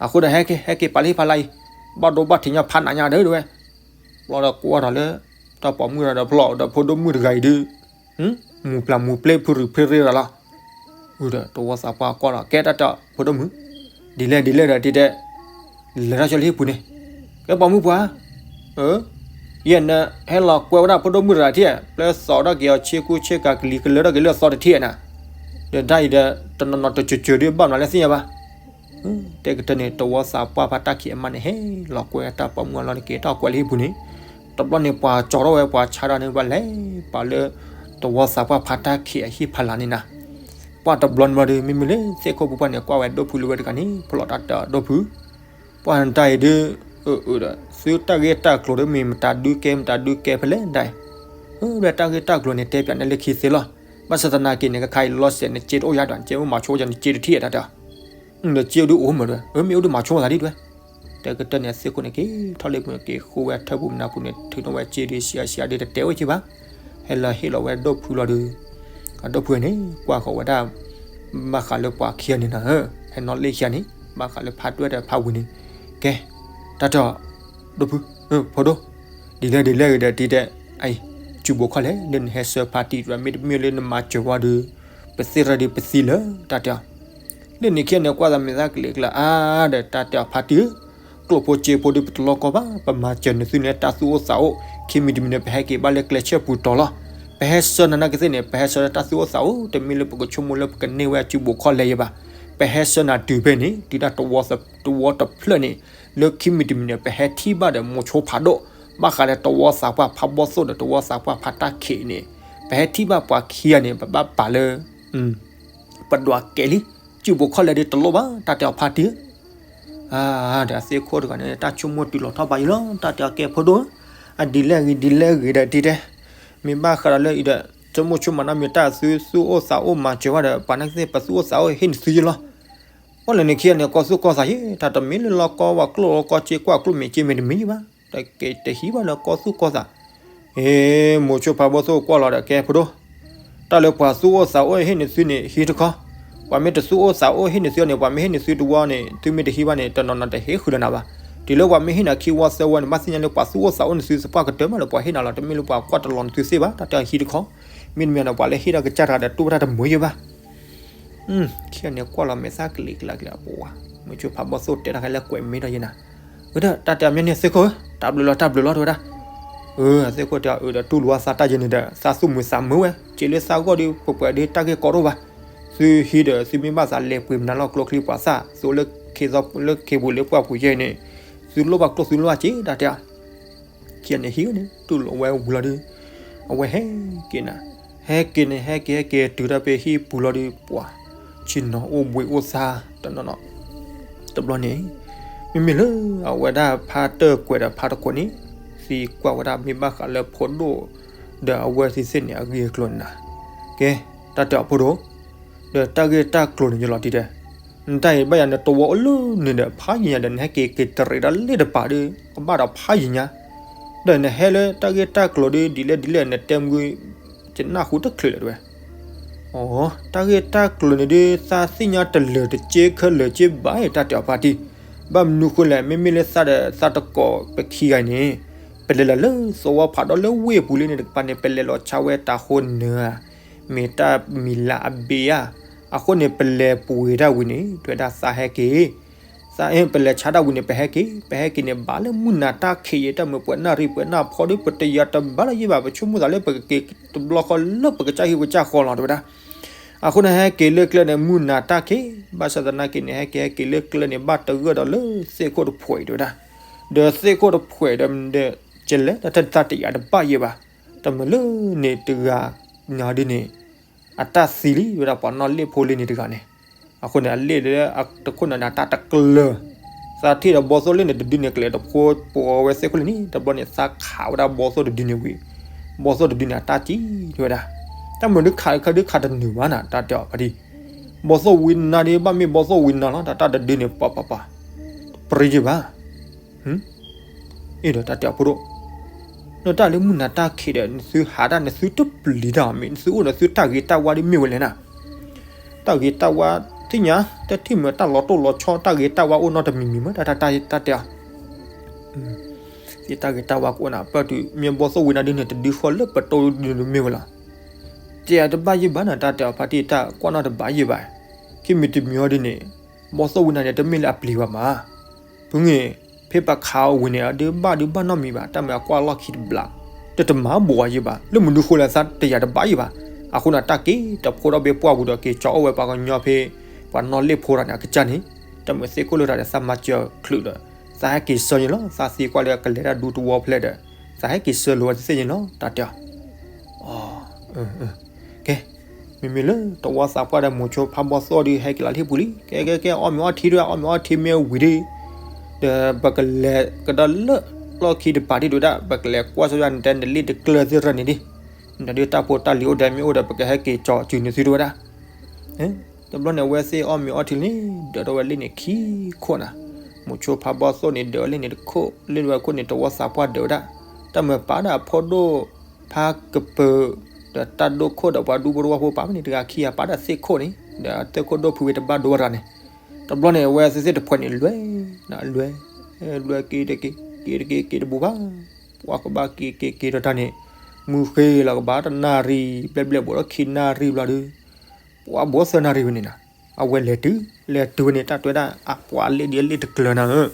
အဃိဒီးဟဲက့ၤ ဟဲက့ၤပာ်လၢဟံၣ်ဖးလၢအံၤ, ဘၣ်ဒိဘၣ်ထံးညီဖးနးညါဒီးဝဲ, ဘျီဒီးကွၢ်ထီၣ်လၢ တၢ်ပိာ်မုၣ်ဒီးဖျီၣ်ဒီးဖိဒိၣ်မုၣ်တဂၤအံၤဒီး မူၤပျၢ်မူၤပျဲဖုရူၤဖ့ရ့ရၤလီၤ. ဒီးတဝီသးပှၢ်ကွၢ်လီၤ ကဲတၢ်တဲအီၤ ဖိဒိၣ်မုၣ်, ဒ်လဲၣ်ဒ်လဲၣ်ဒီးတဲတဲ, လဲၤထီၣ်ဆၢလၢဟံၣ်ပူၤန့ၣ်, ကဲပိာ်မုၣ်ပှၤ, ယဲနဟဲလီၤကွဲဝဲဒၣ်ဖိဒိၣ်မုၣ်တဂၤထံၣ်, ပျဲသီဒီးက့ၤအီၤဆ့ကူဆ့ကၤကလံၤကလၢထီၣ်က့ၤလၢသီတထံၣ်နၤ, ဒီးတၢ်အံၤဒီး တနီၤနီၤတစၢၤစၢၤဒီးဘၣ်မနုၤလၢသ့ၣ်ညါဘၣ် တဲကတၢၢ်န့ၣ် တဝီသးပှၢ်ဖးတၢ်ခံးအမါန့ၣ် ဟဲလီၤကွဲတၢ်ပိာ်မုၣ်အလီၢ်န့ၣ် က့ၤထီၣ်ကွဲးလၢဟံၣ်ပူၤန့ၣ်, တဘျီန့ၣ် ပှၤကၠီထီၣ်ဝဲ ပှၤဆါတၢ်န့ၣ် ဘၣ်လဲၤပာ်လၢ တဝီသးပှၢ်ဖးတၢ်ခံးအဟံၣ်ဖးလၢ်န့ၣ်နၤ, ပှၢ်တဘျီန့ၣ်ဘျီဒီး မ့မ့ၢ်လၢသ့ၣ်ခိၣ်ပူၤပှၢ်န့ၣ် ကွၢ်ဝဲဒိၣ်ဖုလၢဝဲတဂၤန့ၣ် ဖျီၣ်တၢ်တဲအီၤဒိၣ်ဖု ပှၢ်နတၢ်အံၤဒုး, အၢ အၢ ဒီး သုတၢ်ဂ့ၢ်တၢ်ကျိၤဒုးမ့ၢ်မတၤဒုးကဲ မတၤဒုးကဲဖဲလဲၣ်ဒၣ်အံၤ, အၢ ဒီးတၢ်ဂ့ၢ်တၢ်ကျိၤန့ၣ် တဲပၠးန့ၣ်လၢခံသ့လီၤ. ဘၣ်ဆၣ်သနာ်က့န့ၣ် ကခါအံၤလီၤစဲး နစ့တအိၣ်ယါဒီး နစ့အိၣ်မၤဆိကဲ နစ့တထံၣ်အတၢ်တဲအီၤ, ဒီးစ့အိၣ်ဒုးအိၣ်မးဒီး အၢ မ့ၢ်အိၣ်ဒုးမၤဆိသးဒ်တဲဝဲ, တဲကတၢၢ်န့ၣ် အသ့ၣ်ခိၣ်န့ၣ် က့ၤထီၣ်လၢပူၤန့ၣ် က့ၤဃုဝဲထၢၣ်ပူၤမနၤပူၤန့ၣ် ထုးထီၣ်ဝဲစ့ဒုး ဆံးအါဆံးအါဒုး တတဲဝဲက့ၤဘၣ်, ဟဲလီၤဟ့ၣ်လီၤဝဲဒိၣ်ဖုလီၤဒီး အဒိၣ်ဖုန့ၣ် ကွၢ်ဃီၤဝဲဒၣ် ဘၣ်ဃးလၢပှၤခံဂၤန့ၣ်နၤဧၢ, ဟဲနီၣ်လ့ၣ်ခံဂၤန့ၣ် ဘၣ်ဃးလၢဖါတၢၢ်ဒီးဖါဝံၤန့ၣ်, ကဲ, တၢ်တဲအီၤ, ဒိၣ်ဖု, ဖိဒိၣ်, ဒ်လဲၣ်ဒ်လဲၣ်ဂ့ၤဒီး ဒ်တဲ, အံၤ, စုဘိးခီၣ်လဲၣ် လၢနဟဲဆှၢဖါတံၢ်တဝဲ မ့တမ့ၢ်လၢနမၤစၢၤဝဲဒီး ပသ့ၣ်ရၢဒီးပသံလၢာ် တၢ်တဲအီၤ, လၢန့ၣ်ခံဂၤန့ၣ် ကွၢ်သးမဲာ်သၣ်ကလံၤကျါအါဒီး တၢ်တဲအီၤဖါတံၢ်ဧၢ ကျိၣ်ဖိစ့ဖိဒီး ပတလီၢ်ကီဘၣ်, ပမၤစၢၤနသုန့ၣ် တၢ်သူၣ်အိၣ်သးအိၣ်, ခံမံၤတမံၤန့ၣ် ပဟဲက့ၤဘၣ်လၢကျဲဆၢပူၤတီၤလီၤ. ပဟဲဆှၢနၤနာ်က့သ့ၣ်န့ၣ် ပဟဲဆှၢလၢတၢ်သူၣ်အိၣ်သးအိၣ်, တမ့ၢ်လၢပကဆိကမိၣ်လၢပကန့ၢ်ဝဲအစုဘိးခီၣ်လဲၣ်ယဲဘၣ်. ပဟဲဆှၢနၤတုၤဖဲန့ၣ် တုၤဒၣ်တဝီတဖျၢၣ်န့ၣ်, လၢခံမံၤတမံၤန့ၣ် ပဟဲထံၣ်ဘၣ်ဒီးမိၤဆိဖးဒိၣ်, ဘၣ်ဃးလၢတဝီသးပှၢ်ဖးဘီသိၣ်ဒီးတဝီသးပှၢ်ဖးတၢ်ခံးန့ၣ်, ပဟဲထံၣ်ဘၣ်ပှၤခံဂၤန့ၣ် ပဘၣ်ပာ်လၢ ပဒွးကဲလံ, စုဘိးခီၣ်လဲၣ်ဒီးတလိၣ်ဘၣ် တၢ်တဲအီၤဖါတံၢ်ဧၢ. ဒီးအသ့ၣ်ခိၣ်တဂၤန့ၣ် တၢ်ဆိကမိၣ်တုၤလီၤထီၣ်ဘးယံၤလီၤ, တၢ်တဲအီၤကဲဖိဒိၣ်ဧၢ, အဒ်လဲၣ်ဂ့ၤဒ်လဲၣ်ဂ့ၤဒီး ဒ်တဲ, မ့ၢ်ဘၣ်ဃးဒီးလၢအံၤဒီး ဆိကမိၣ်ဆိကမးနီတမံၤ တၢ်သုသူၣ်အိၣ်သးအိၣ်မၤစၢၤဝဲဒီး ပှၤနာ်က့သ့ၣ် ပသူၣ်အိၣ်သးအိၣ်ဟ့ၣ်နသုယဲလီၤ. ပှၤလဲၤန့ၣ်ခံဂၤန့ၣ် ကီသူၣ်ကီသးယဲ, တၢ်တမ့ၢ်လၢလီၢ်ကီဝဲကျိၣ်လီၢ်ကီစ့ကွၢ်ကျိၣ်မ့ၢ်စ့မ့ၢ်တမံၤယဲဘၣ်, တက့ၤတဟံးဘၣ်လၢကီသူၣ်ကီသး အ့ မိၤဆိဖးဘီသိၣ်ကွၢ်လီၤဒီး ကဲဖိဒိၣ်, တၢ်လၢပှၤသူၣ်အိၣ်သးအိၣ်ဟ့ၣ်နသုန့ၣ် ဟံးတခီ, ပှၤမ့ၢ်တသူၣ်အိၣ်သးအိၣ်ဟ့ၣ်နသုန့ၣ် ပှၤမ့ၢ်ဟ့ၣ်နသုတဝီန့ၣ် သုမ့ၢ်တဟံးဘၣ်န့ၣ် တနီၤနီၤတဟ့ၣ်ဃုာ်ဒီးနၤဘၣ်. တုၤလၢပှၤမ့ၢ်ဟ့ၣ်နၤခံဝီသၢဝီန့ၣ် ဘၣ်သ့ၣ်ညါလၢ ပှၤသူၣ်အိၣ်သးအိၣ်နသုသပှၢ်ကတၢၢ်မးလၢပှၤဟ့ၣ်နၤလီၤ, တမ့ၢ်လၢပှၤကွၢ်တလီၤနသုသ့ၣ်ဘၣ်, တၢ်တဲဟံးတခီ, မ့တမ့ၢ်ဒီး ပှၤလၢဟ့ၣ်တၢ်ကစၢ်တဂၤဒီး တူၢ်ဘၣ်တၢ်တမုာ်ယဲဘၣ်. ခံဂၤန့ၣ်ကွၢ်လီၤမဲာ်သၣ်ကလံၤကျါကျါအပူၤဝဲ, မိၤဆိဖးဘီသိၣ်တဲတၢ်ခဲလၢာ်ကွဲးမ့ၢ်ဒီးယဲနၤ, အၢ တၢ်တဲအီၤမ့ၢ်န့ၣ်သ့ၣ်ခိၣ်ဧၢ, တၢ်ဘျုးလီၤတၢ်ဘျုးလီၤတဲဝဲဒၣ်, အၢ သ့ၣ်ခိၣ်တဲအီၤ အၢ ဒီးတူၢ်လိာ်အသးတၢ်ယဲန့ၣ်ဒီး သးသူၣ်မုာ်သးမုာ်ဝဲ, စ့လၢသးဂီၢ်ဒီး ပှဲၤပှဲၤဒီး တၢ်ဂ့ၢ်ကီတအိၣ်ဘၣ်, သုဟံးဒီး သုမ့ၢ်ဘၣ်သးလဲၤပှ့ၤမနုၤလီၢ်ကျိချံပှၤသၣ် သုအိၣ်လၢခ့သီလၢခ့ပူၤလၢပှၢ်ပူၤယဲန့ၣ်, သုလိၣ်ဘၣ်ကျိၣ်သုလိၣ်ဘၣ်စ့ တၢ်တဲအီၤ ခံဂၤန့ၣ်ဟံးန့ၣ် တူၢ်လိာ်ဝဲဝံၤလီၤဒီး အဝဲဟဲက့ၤနၤ, ဟဲက့ၤန့ၣ် ဟဲက့ၤဟဲက့ၤတုၤတၢ်ဖဲဟံၣ်ပူၤလီၤဒီး ပှၤ ဆ့ၣ်နီၤအိၣ်ဘှံးအိၣ်သါ တနီၤနီၤ, တဘျီန့ၣ် မ့မ့ၢ်လၢအဝဲဒၣ်ဖါတၢၢ်ကွဲးဒီးဖါတခိးန့ၣ် သံကွၢ်ဝဲဒၣ်မ့ၢ်ဘၣ်ဃးလၢဖိဒိၣ် ဒီးအဝဲသ့ၣ်န့ၣ် အဂ့ၢ်အကျိၤန့ၣ်နၤ, ကဲ တၢ်တဲအီၤဖိဒိၣ် ဒီးတၢ်ဂ့ၢ်တၢ်ကျိၤန့ၣ်ယလီၤတံၢ်တဲ နတၢ်အံၤဘၣ်ယၤနတဝီအိၣ်လၢန့ၣ်ဒီး ဖးယံၤညါဒီး နဟဲက့ၤက့ၤတရံးဒၣ်လ့ၣ်တပၤဒီး ကဘၣ်ဒီးဖးယံၤညါ, ဒီးနဟဲလၢတၢ်ဂ့ၢ်တၢ်ကျိၤဒီး ဒ်လဲၣ်ဒ်လဲၣ် နတဲမုၢ် ယနၢ်ဟူတချုးလၢၤတဲဝဲ, အိ တၢ်ဂ့ၢ်တၢ်ကျိၤန့ၣ်ဒီး သးသ့ၣ်ညါတလၢာ်တစ့ခဲလၢာ်စ့ဘၣ်အံၤ တၢ်တဲအီၤဖါတံၢ်, ဘၣ်မနုၤဃိလဲၣ် မ့မ့ၢ်လၢသးဒီးသးတကိးပခံဂၤအံၤန့ၣ် ပလဲၤလီၤလၢသဝီဖးဒီးလၢဝ့ၢ်ပူၤလံန့ၣ်တကပၤန့ၣ် ပလဲၤလီၤဆါဝဲတၢ်ဃိနၢၤဧါ မ့ၢ်တၢ်မံၤလၢအဘ့ၣ်ဧါ, အဃိန့ၣ် ပလဲၤပှ့ၤတၢ်ဝံၤန့ၣ် တဲဝဲဒၣ်သးဟဲက့ၤ, သးအ့ ပလဲၤဆါတၢ်ဝံၤန့ၣ် ပဟဲက့ၤ, ပဟဲက့ၤန့ၣ် ဘၣ်လၢမုၢ်နၤတၢ်ခံးယဲ တၢ်မုာ်ပှဲၤနၣ်ရံၣ်ပှဲၤနၣ်ဖီဒီး ပတယၤတဘၣ်လၢၤယဲဘၣ်, ပဆိကမိၣ်သးလၢပကက့ၤတဘျီဃီလၢပကစၢ်ဟံၣ်ပကစၢ်ဃီလီၤ တဲဝဲဒၣ်. အဃိန့ၣ် ဟဲက့ၤလၢကျဲန့ၣ် မုၢ်နၤတၢ်ခံး, ဘၣ်ဆၣ်သနာ်က့န့ၣ် ဟဲက့ၤ ဟဲက့ၤလၢကျဲန့ၣ် ဘၣ်တဂၢၢ်ဒီးလၢသ့ၣ်ခိၣ်တဖှဲး တဲဝဲဒၣ်. ဒီးသ့ၣ်ခိၣ်တဖှဲးဒီး ကလဲၤတၢ်တသးတယာ်တဘၣ်ယဲဘၣ်, တမ့ၢ်လၢန့ၣ်တဂၤညါဒ်န့ၣ် အတၢ်သံလံ ဝဲဒၣ်ပှၤနီၣ်လ့ၣ်ဖိလ့ၣ်န့ၣ်တဂၤန့ၣ်. အဃိန့ၣ် အလ့ၣ်လၢအတခိၣ်နၢ်န့ၣ် အတၢ်တကျၢၤ, သးထံၣ်ဒီးဘီသိၣ်လ့ၣ်န့ၣ် တဒုန့ၣ် ကလဲၤတဖိပိာ်ဝဲသ့ၣ်ခိၣ်လ့ၣ်န့ၣ် တဘျီန့ၣ် သးခးဝဲဒၣ်ဘီသိၣ်တဒုန့ၣ်ဝံၤ, ဘီသိၣ်တဒုန့ၣ် အတၢ်စံၣ်ဝဲဒၣ်, တၢ်မုာ်ဒုးခးတခါဒုးခးတနုာ်ဘၣ်နၤ တၢ်တဲအီၤဖါတံၢ်, ဘီသိၣ်ဝံနါဒုး ဘၣ်မ့ၢ်ဘီသိၣ်ဝံနါလီၤ တၢ်တဒုန့ၣ် ပှၤပှၤပှၤ, တပြံယ့ၢ်ဘၣ် အ့ဒီးတၢ်တဲအီၤဖိဒိၣ်, နတၢ်လၢမုၢ်နၤတၢ်ခံးဒီး နသုဟးတၢ် နသုတပျံၤတၢ်အီၤ မ့ၢ် နသုအိၣ်ဒီးသုတၢ်ဂ့ၤတၢ်ဝါဒ်မ့ၢ်ဝဲလဲၣ်နၤ, တၢ်ဂ့ၤတၢ်ဝါသ့ၣ်ညါ တထံၣ်မ့ၢ်တၢ်လီၤတိၢ်လီၤဆီ တၢ်ဂ့ၤတၢ်ဝါအိၣ်နီတမံၤမံၤမ့ၢ် တၢ်တၢ်တၢ်တဲအီၤ သ့ၣ်တၢ်ဂ့ၤတၢ်ဝါကအိၣ်နၤ ပၢၢ်တုၤမ့ၢ်ဘီသိၣ်ဝံနါဒုန့ၣ် တဒုဃီလၢပတိဒုန့ၣ်မ့ၢ်ဝဲလီၤ, တဲအတဘၣ်ယ့ၢ်ဘၣ်နၤ တၢ်တဲအီၤဖါတံၢ် တၢ်ကွၢ်နီၣ်တဘၣ်ယ့ၢ်ဘၣ်, ခံမံၤတမံၤအီၤဒ်န့ၣ်, ဘီသိၣ်ဝံနါန့ၣ် တမ့ၢ်လၢအပျံၤဘၣ်မး, ဖုန့ၣ် ဖဲပခးအီၤဝံၤန့ၣ် အဒုးဘၣ်ဒုးဘၣ်နီတမံၤဘၣ် တၢ်မ့ၢ်အကွၢ်လီၢ်ခံတဘျီ, တတမၤဘိးအယ့ၢ်ဘၣ် လၢမနုၤဃိလဲၣ်သးတယာ်တဘၣ်ယ့ၢ်ဘၣ်, အဃိန့ၣ်တၢ်က့ၤတဖိဒီဘ့ၣ်ပှၢ်ပူၤဒီး က့ၤကၠီၤအိၣ်ဝဲပှၤကညီဖဲ ပှၤနီၣ်လ့ၣ်ဖိတဂၤန့ၣ် အကစၢ်န့ၣ်, တၢ်မုာ်သ့ၣ်ခိၣ်လၢတၢ်ဒီး သးမၤစၢၤချုးဒီး သးဟဲက့ၤဆၢန့ၣ်လီၤ သးသံကွၢ်လၢကလဲၤတၢ်ဒူတဝီဖဲလဲၣ်ဒီး, သးဟဲက့ၤဆၢလိာ်ဝဲတသ့ၣ်န့ၣ်လီၤ တၢ်တဲအီၤ ကဲ, မ့မ့ၢ်လၢတဝီသးပှၢ်ဒီး မိၤဆိဖးဘီသိၣ်ဒီး ဟဲက့ၤလီၤလၢဟံၣ်ပူၤလံ ကဲကဲကဲ အီၣ်မ့ၤအီထံဒီး အီၣ်မ့ၤအီထံမ့ၢ်ဝံၤဒီး, ဒီးပကလဲၤကဒီးလၢလီၢ်ခံတပၤဒ်ဒိၣ်ဒၣ် ပကလဲၤကွၢ်ဆိယါနတဲနလ့ၣ်တကျၢၤသ့ၣ်တဖၣ်န့ၣ်ဒ်, နဒုးတၢ်ဖိတၢ်လံၤအိၣ်ဒီးမ့ၢ်အိၣ်ဒီး ပကဟဲက့ၤကၠီၤစုၤန့ၢ်သုတဝဲဒၣ် တဘျီန့ၣ် အဝဲသ့ၣ်အီၣ်မ့ၤအီထံန့ၣ် ဒၢးထီၣ်ဝဲလ့ၣ်န့ၣ်ခံခိၣ်နၤ, မိၤဆိဖးဘီသိၣ်န့ၣ် ဒၢးဝဲလ့ၣ်န့ၣ်တခိၣ် လ့ၣ်ဝဲခိၣ်န့ၣ် တဝီသးပှၢ်ဒၢးဝဲဒၣ်, တၢ်မုာ်ပာ်ဒီးအဖိဒိၣ်ဖးကပၢၤ, ဒီးတၢ်ဒိၣ်ခိၣ်ဒီးပှၤဒူဖိတဝီဖိပာ်မ့ၢ်န့ၣ်တဂၤခံဂၤ ပာ်ဒီးသ့ၣ်ခိၣ်န့ၣ် ဒီးသ့ၣ်ခိၣ်ဒိၣ်ဖုဝဲတဘၣ်ဒိဝဲတဂၤန့ၣ်, တဘျီန့ၣ် အဝဲသ့ၣ်သ့ၣ်တဖှဲးန့ၣ် လွဲ, လွဲ, လွဲက့ၤတက့ၤ က့ၤတက့ၤ က့ၤတဘူးဘၣ်, ပှၤကဘၣ်က့ၤက့ၤက့ၤဒီးတၢ်န့ၣ်, မုၢ်ဃ့လီၤကဘၣ်တနၣ်ရံၣ် ဘျဲၣ်ဘျဲၣ်ဘိးဒီးခံနၣ်ရံၣ်ဘျီဒီး ပှၤဘိးသၢနၣ်ရံၣ်ဝဲန့ၣ်နၤ, အဝဲလဲၤတုၤ လဲၤတုၤဝဲန့ၣ် တၢ်တဲဝဲဒၣ် အပှၤလ့ၣ်ဒ်အလ့ၣ်တကျၢၤနၤဧၢ,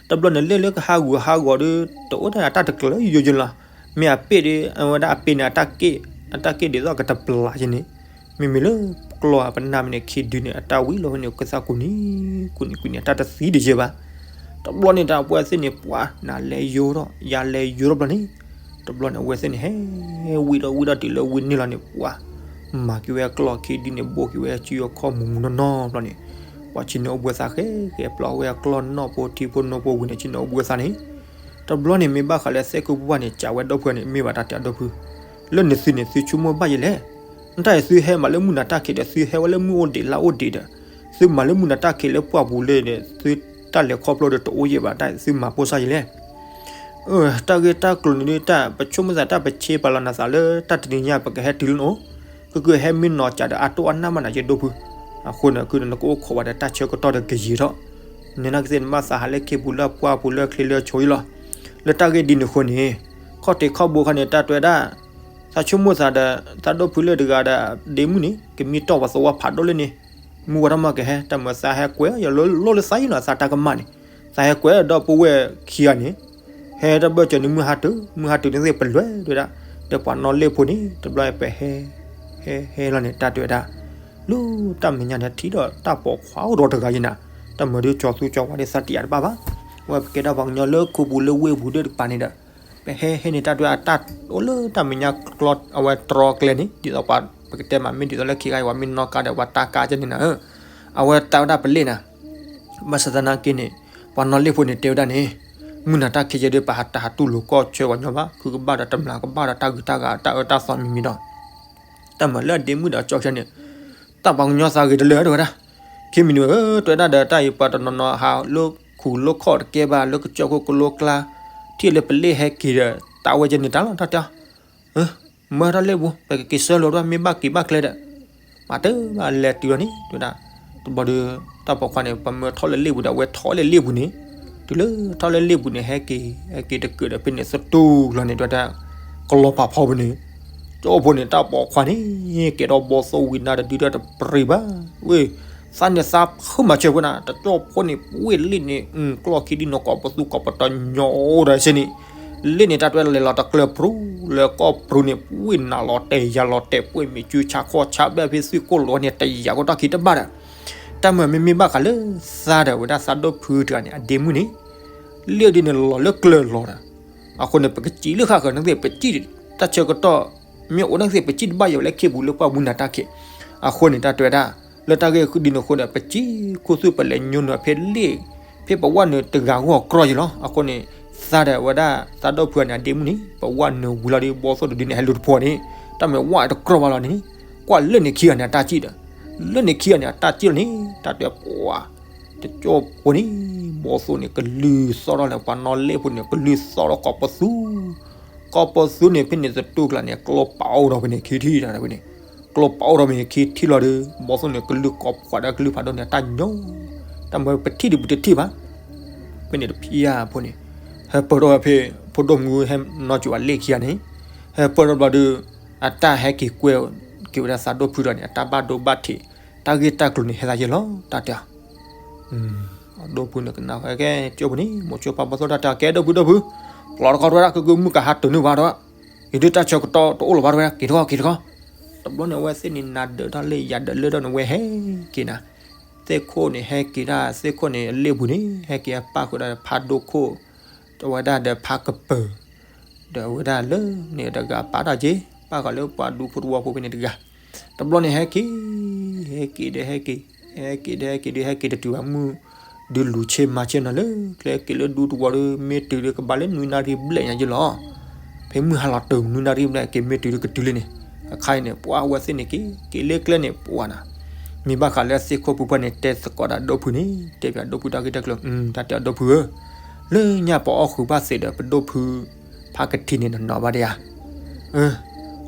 တဘျီန့ၣ် လ့ၣ်လၢကဟးဂူာ်ဟးဂီၤဒီး တအိၣ်တၢ်အတၢ်တကျၢၤယိယိလီၤ, မ့ၢ်အပ့ၣ်ဒီး အဝဲဒၣ်အပ့ၣ်န့ၣ် အတၢ်က့ၣ်ဒ်သိးကတပျၢ်ယဲန့ၣ်, မ့မ့ၢ်လၢကျီၢ်ပနၢ်မ့ၢ်န့ၣ် ခံဒုန့ၣ် အတၢ်ဝံၤလီၤဝဲန့ၣ် ကသးကူၣ်န့ၣ် ကူၣ်န့ၣ်ကူၣ်န့ၣ် အတၢ်တသံဒံးယဲဘၣ်, တဘျီန့ၣ် တၢ်အဝဲသ့ၣ်န့ၣ် ပှၤနၤလဲၤယိထီၣ် ယၤလဲၤယိထီၣ်ဘျီန့ၣ်, တဘျီန့ၣ် အဝဲသ့ၣ်န့ၣ် ဟဲဝံၤဒီးဝံၤဒီးတုၤလၢဝံၤန့ၣ်လီၤန့ၣ် ပှၤ မၤက့ၤဝဲအကျီၢ်ခံဒုန့ၣ် ဘိးက့ၤဝဲစုအခီၣ်မူးမူးနီၢ်နီၢ်ဘျီန့ၣ်, ပှၤဆ့ၣ်နီၤအိၣ်ဘှံးသးဃဲဃဲ ပျီဝဲအကျီၢ်နီၢ်ဖိထံဖိနိဖိဝံၤန့ၣ် ဆ့ၣ်နီၤအိၣ်ဘှံးသးန့ၣ်, တဘျီန့ၣ် မ့ၢ်ဘၣ်ဃးလၢသ့ၣ်ခိၣ်ပူၤဘၣ်န့ၣ် ကးဝဲဒီပုၢ်ဝဲၢ်န့ၣ် မ့ၢ်ဘၣ်တၢ်တဲအဒီပုၢ်, လၢနသုန့ၣ် သုဆိကမိၣ်ဘၣ်ယဲလဲၣ်, နတၢ်အံၤသုဟဲမးလၢမုၢ်နၤတၢ်ခံးဒီး သုဟဲဝဲလၢမုၢ်အိၣ်ဒံးလါအိၣ်ဒံးဒီး, သုမၤလၢမုၢ်နၤတၢ်ခံးလၢပှၢ်ပူၤလၢဒီး သုတၢ်လဲၤခီဖျိဒီးတအိၣ်ယဲၢ်ဘၣ် တၢ်သုမၤပိၢ်စၢ်ယဲလဲၣ် တၢ်ဂ့ၢ်တၢ်ကျိၤန့ၣ်ဒုး တၢ်ပဆိကမိၣ်သး တၢ်ပဆ့ပာ်လီၤနသးလၢ တၢ်တနံၤညါ ပကဟဲတုၤလၢနအိၣ်, ကကုဟဲမ့ၢ်နီၤကးဒီး အတိၢ်အနၢ်မးနၤယဲဒိၣ်ဖု, အဃိန့ၣ် ကုနကအိၣ်ခိးဝဲဒီးတၢ်ဆၢကတီၢ်ဒီးကယံာ်ထီၣ်, နနာ်က့သ့ၣ် နဘၣ်သးဟးလၢခ့ပူၤလၢအပှၢ်ပူၤလၢအချ့လၢအဆိအံၤလီၤ, လၢတၢ်ဂ့ၢ်ဒ်န့ၣ်အဃိန့ၣ်, ခီၣ်ထံးခီၣ်ဘိခါန့ၣ် တၢ်တဲဝဲဒၣ်, သးဆိကမိၣ်သးဒီး သးဒိၣ်ဖုလၢတဂၤဒီး ဒ့မုၣ်န့ၣ် ကမံတီၢ်ပှၤသဝီဖးဒိၣ်လၢန့ၣ်, မုၢ်ဝါထီၣ်မးကဟဲ တၢ်မၤသးဟဲကွဲးယလိၤလိၤလၢသးအံၤလီၤ သးတၢ်ကမၣ်န့ၣ်, သးဟဲကွဲးဒီပုၢ်ဝဲၢ်ခံဂၤန့ၣ်, ဟဲတၢ်ဘၢၣ်စၢၤန့ၣ် မုၢ်ဟါတုၤ မုၢ်ဟါတုၤန့ၣ်သ့ၣ်ပလွဲၢ်ဒဝဲဒၣ်, ဒီးပှၤနီၣ်လ့ၣ်ဖိန့ၣ် တဘျီပဟဲ, ဟဲဟဲလီၤန့ၣ် တၢ်တဲဝဲဒၣ်, လၢတၢ်မဲာ်ညါန့ၣ် ထံၣ်ဒီးတၢ်ပိာ်ခွါအိၣ်ဒီးတဂၤယဲနၤ, တၢ်မၤဒုးကၠီၤသူကၠီၤဝါဒီးသးတယာ်တဘၣ်ဘၣ်, ဝဲပကဲဒၣ်ပှၤကညီလၢခိပူၤလၢဝ့ၢ်ပူၤဒၢးတကပၤန့ၣ်ဒီး, ပဟဲဟဲန့ၣ် တၢ်တဲဝဲဒၣ်တၢ်အိၣ်လၢတၢ်မဲာ်ညါကျီ အဝဲတြီကျဲန့ၣ် ဒ်သိးပှၤပကတဲမးမ့ၢ်ဒ်သိးလၢခံဂၤအံၤ ပှၤမ့ၢ်နီၣ်ကါဒီးပှၤတၢ်ကါကဲန့ၣ်နၤဧၢ, အဝဲတၢ်ဝဲဒၣ်ပလ့ၣ်နၤ ဘၣ်ဆၣ်သနာ်က့န့ၣ်, ပှၤနီၣ်လ့ၣ်ဖိန့ၣ်တဲဝဲဒၣ်န့ၣ်, မုၢ်နၤတၢ်ခံးယဲဒုး ပဟးတဟးတူၢ်လိာ်ကီၢ်ဆၢပှၤညီဘၣ် ဖုကဘၣ်ဒီးတမျၢ်ကဘၣ်ဒီးတၢ်ဂုၤတၢ်ဂၤတၢ်အၢတၢ်သီမံၤမံၤဒီး, တၢ်မၤလၢအဒ့မုၣ်ဒီးကၠီခဲန့ၣ်, တၢ်ပှၤကညီသးဂ့ၤတလၢတဝဲဒၣ်, ခံမံၤန့ၣ်ဧၢ တဲဝဲဒၣ်ဒီး တၢ်အံၤပှၤတနီၤနီၤဟးလၢခူၣ်လၢခီၣ်တကဲဘၣ် လၢကစၢၢ်ခိၣ်ကလိကျါ, ထံၣ်လၢပလ့ၣ်ဟဲက့ၤဒီး တၢ်ဝဲကဲန့ၣ်တၢ်လီၤ တၢ်တဲအီၤ မၢထီၣ်လ့ၣ်ပူၤ ပကက့ၤဆၢလိာ်တၢ် မ့ၢ်ဘၣ်က့ၤဘၣ်ကျဲဒီး, မၤတဘၣ်လဲၤတုၤလီၤန့ၣ် တဲဝဲဒၣ်, တဘျီဒီး တၢ်ပိာ်ခွါန့ၣ် ပမၢထီၣ်လၢလ့ၣ်ပူၤဒီး အဝဲထီၣ်လၢလ့ၣ်ပူၤန့ၣ်, တုၤလၢထီၣ်လၢလ့ၣ်ပူၤန့ၣ် ဟဲက့ၤ ဟဲက့ၤတကၢၢ်ဒီးဖဲန့ၣ် သတူၢ်လီၤန့ၣ် တဲဝဲဒၣ်, ကလီၤပာ်ဖီပူၤန့ၣ်, ကၠိဖိန့ၣ် တၢ်ပိာ်ခွါန့ၣ် ကဲထီၣ်ဘီသိၣ်ဝံၤနၤတဒုတၢ်တပြံၤဘၣ်, ဝဲ သးန့ၣ်သးဖုမၤစၢၤဝဲနၤ တကၠိဖိန့ၣ် ဝ့ၢ်လ့ၣ်န့ၣ် ကျီၢ်ခံဒုနီၢ်ကီၢ်ပသူကီၢ်ပတီၢ်ညီအိၣ်ဒီးစ့ၢ်န့ၣ်, လ့ၣ်န့ၣ် တၢ်တွဲလဲၤလီၤတကျၢၤပြူၤ လၢကီၢ်ပြူၤန့ၣ် ဝ့ၢ်နးလီၤတဲာ်ယၤလီၤတဲာ် ပှဲၢ်မ့ၢ်စုဆါခီၣ်ဆါဘၣ်ဖဲသွံၣ်ကိၣ်လိၤန့ၣ် တယာ်ကီတၢ်ခံတဘၣ်ဒီး, တၢ်မၤမ့မ့ၢ်ဘၣ်ဃးလၢသးဒီးဝဲဒၣ်သးဒိၣ်ဖုတဂၤန့ၣ် အဒ့မုၣ်န့ၣ်, လ့ၣ်ဒုန့ၣ်လီၤလၢကျၢၤလီၤဒီး, အဃိန့ၣ် ပကစံးလၢဃၣ်ဃၢၤန့ၣ်သ့ၣ် ပစံးတၢ်ဆၢကတီၢ် မ့ၢ်အိၣ်န့ၣ်သ့ၣ် ပစံၣ်တဘၣ်ယဲဝဲလၢခ့ပူၤလၢပှၢ်မူနၤတၢ်ခံး. အဃိန့ၣ် တၢ်တဲဝဲဒၣ် လၢတၢ်ဂ့ၢ်ဃုဒ်န့ၣ်အဃိဒီး ပစံၣ်ခိၣ်သူၣ်ပလဲၤညိနုာ်ဖဲလ့ၣ် ဖဲပဝၢ်နုာ်တဂၤဂီၢ်ကြီလီၤ. အဃိန့ၣ် သးဒီးဝဲဒၣ် သးဒီဖုန့ၣ် အဒ့မုၣ်န့ၣ် ပဝၢ်နုာ်ဝံၤလီၤဒီး ဘီသိၣ်တဒုန့ၣ် ဟဲလူၤတဖိးန့ၣ် တၢ်မ့ၢ်ဝၢ်တကြၢးဘၣ်လီၤန့ၣ် ကွၢ်လၢန့ၣ်ခံဂၤန့ၣ် အတၢ်စံၣ်ဒီး လၢန့ၣ်ခံဂၤန့ၣ် အတၢ်စံၣ်လီၤန့ၣ် တၢ်တဲပှၤ တကၠိဖိန့ၣ် ဘီသိၣ်န့ၣ် ကလုၢ်သီၣ်ထီၣ်လၢပှၤနီၣ်လ့ၣ်ဖိန့ၣ် ကလုၢ်သီၣ်ထီၣ်ကိးပသူ ကိးပသူန့ၣ် ဖဲန့ၣ်သတူၢ်ကျါန့ၣ် ကျိပာ်အိၣ်ဒီးဖဲန့ၣ်ခံထံၣ်တၢ်ဖဲန့ၣ် ကျိပာ်အိၣ်ဒီးဖဲန့ၣ်ခံထံၣ်လီၤဒီး ဘီသိၣ်န့ၣ် ကလုၢ်ကိးပှၤဒီးကလုၢ်ဖးဒိၣ်န့ၣ် အတၢ်ညီ တၢ်မၢပထံၣ်ဒီးပတထံၣ်ဘၣ် ဖဲန့ၣ်တဖံယၢ်ဖိန့ၣ် ဟဲပၢၢ်ထီၣ်ဝဲဖဲ ဖိဒိၣ်မုၣ်ဟဲနီၢ်ကၠိဝဲလ့ၣ်ခံဂၤန့ၣ် ဟဲပၢၢ်ထီၣ်ဘျီဒီး အတၢ်ဟဲက့ၤကွဲက့ၤဝဲဒၣ်သးဒိၣ်ဖုဒီးန့ၣ် အတၢ်ဘၣ်ဒိဘၣ်ထံး တၢ်ဂ့ၢ်တၢ်ကျိၤန့ၣ် ဟဲသးယဲလီၤ တၢ်တဲ အဒိၣ်ဖုန့ၣ်ကနၣ်ဃဲကဲကၠိဖိန့ၣ် မိၤဆိဖါဘီသိၣ်တၢ်တဲ ကဲဒိၣ်ဖုဒိၣ်ဖု လီၤတခီတဝဲဒၣ် ကကုမုၢ်ကဟးတၢၤန့ၢ်ဘၣ်ဒီး ယဒုးတၢ်ဆၢကတီၢ်တအိၣ်လၢၤဘၣ်တဝဲ က့ၤတခီ က့ၤတခီ တဘျီန့ၣ် အဝဲသ့ၣ်န့ၣ် နၤဒၢးထီၣ်လၢယၤဒၢးလၢထီၣ်န့ၣ် ဝဲဟဲက့ၤနၤ သ့ၣ်ခိၣ်န့ၣ် ဟဲက့ၤဒၣ်သ့ၣ်ခိၣ်န့ၣ် အလ့ၣ်ပူၤန့ၣ် ဟဲက့ၤအပၣ်ဃုာ်ဒီးဖးဒိၣ်ခိၣ် တဝဲဒၣ်ဒီးဖးကပၢၤ ဒီးအဝဲဒၣ်လၢန့ၣ်တဂၤပာ်တၢ်က့ၤ ပၣ်ဃုာ်လၢပှၤဒူဖိတဝီဖိဖဲန့ၣ်တဂၤ တဘျီန့ၣ် ဟဲက့ၤ ဟဲက့ၤဒီး ဟဲက့ၤ ဟဲက့ၤဒီး ဟဲက့ၤဒီး ဟဲက့ၤတတုၤဘၣ်မုၢ် ဒုးလူၤဆ့မၤဆ့နီၤလၢ ကျဲက့ၤလၢဒူသဝီဒီး မ့ၢ်တုၤဒီးကဘၣ်လၢနွံနၣ်ရံၣ်ဘျဲၣ်ညါယ့လီၤ ဖဲမုၢ်ဟါလီၤတၢ်နွံနၣ်ရံၣ်ဘျဲၣ် က့ၤမ့ၢ်တုၤဒီးကတုၤလံန့ၣ် အခါအံၤန့ၣ် ပှၤအဝဲသ့ၣ်န့ၣ်က့ၤ က့ၤလၢကျဲန့ၣ် ပှၤနၤ မ့ၢ်ဘၣ်ဃးလၢသ့ၣ်ခိၣ်ဖုပှၢ်န့ၣ် တဲသကိးဒီးဒိၣ်ဖုန့ၣ် တဲပၠးဒိၣ်ဖုတၢ်ဂ့ၢ်တၢ်ကျိၤ တၢ်တဲအီၤဒိၣ်ဖုဧၢ လၢညါပအီၣ်ဃုာ်ဘၣ်သ့ဒီးပဒိၣ်ဖု ဖးကထံန့ၣ်နီၤဘၣ်ဒံးဧါ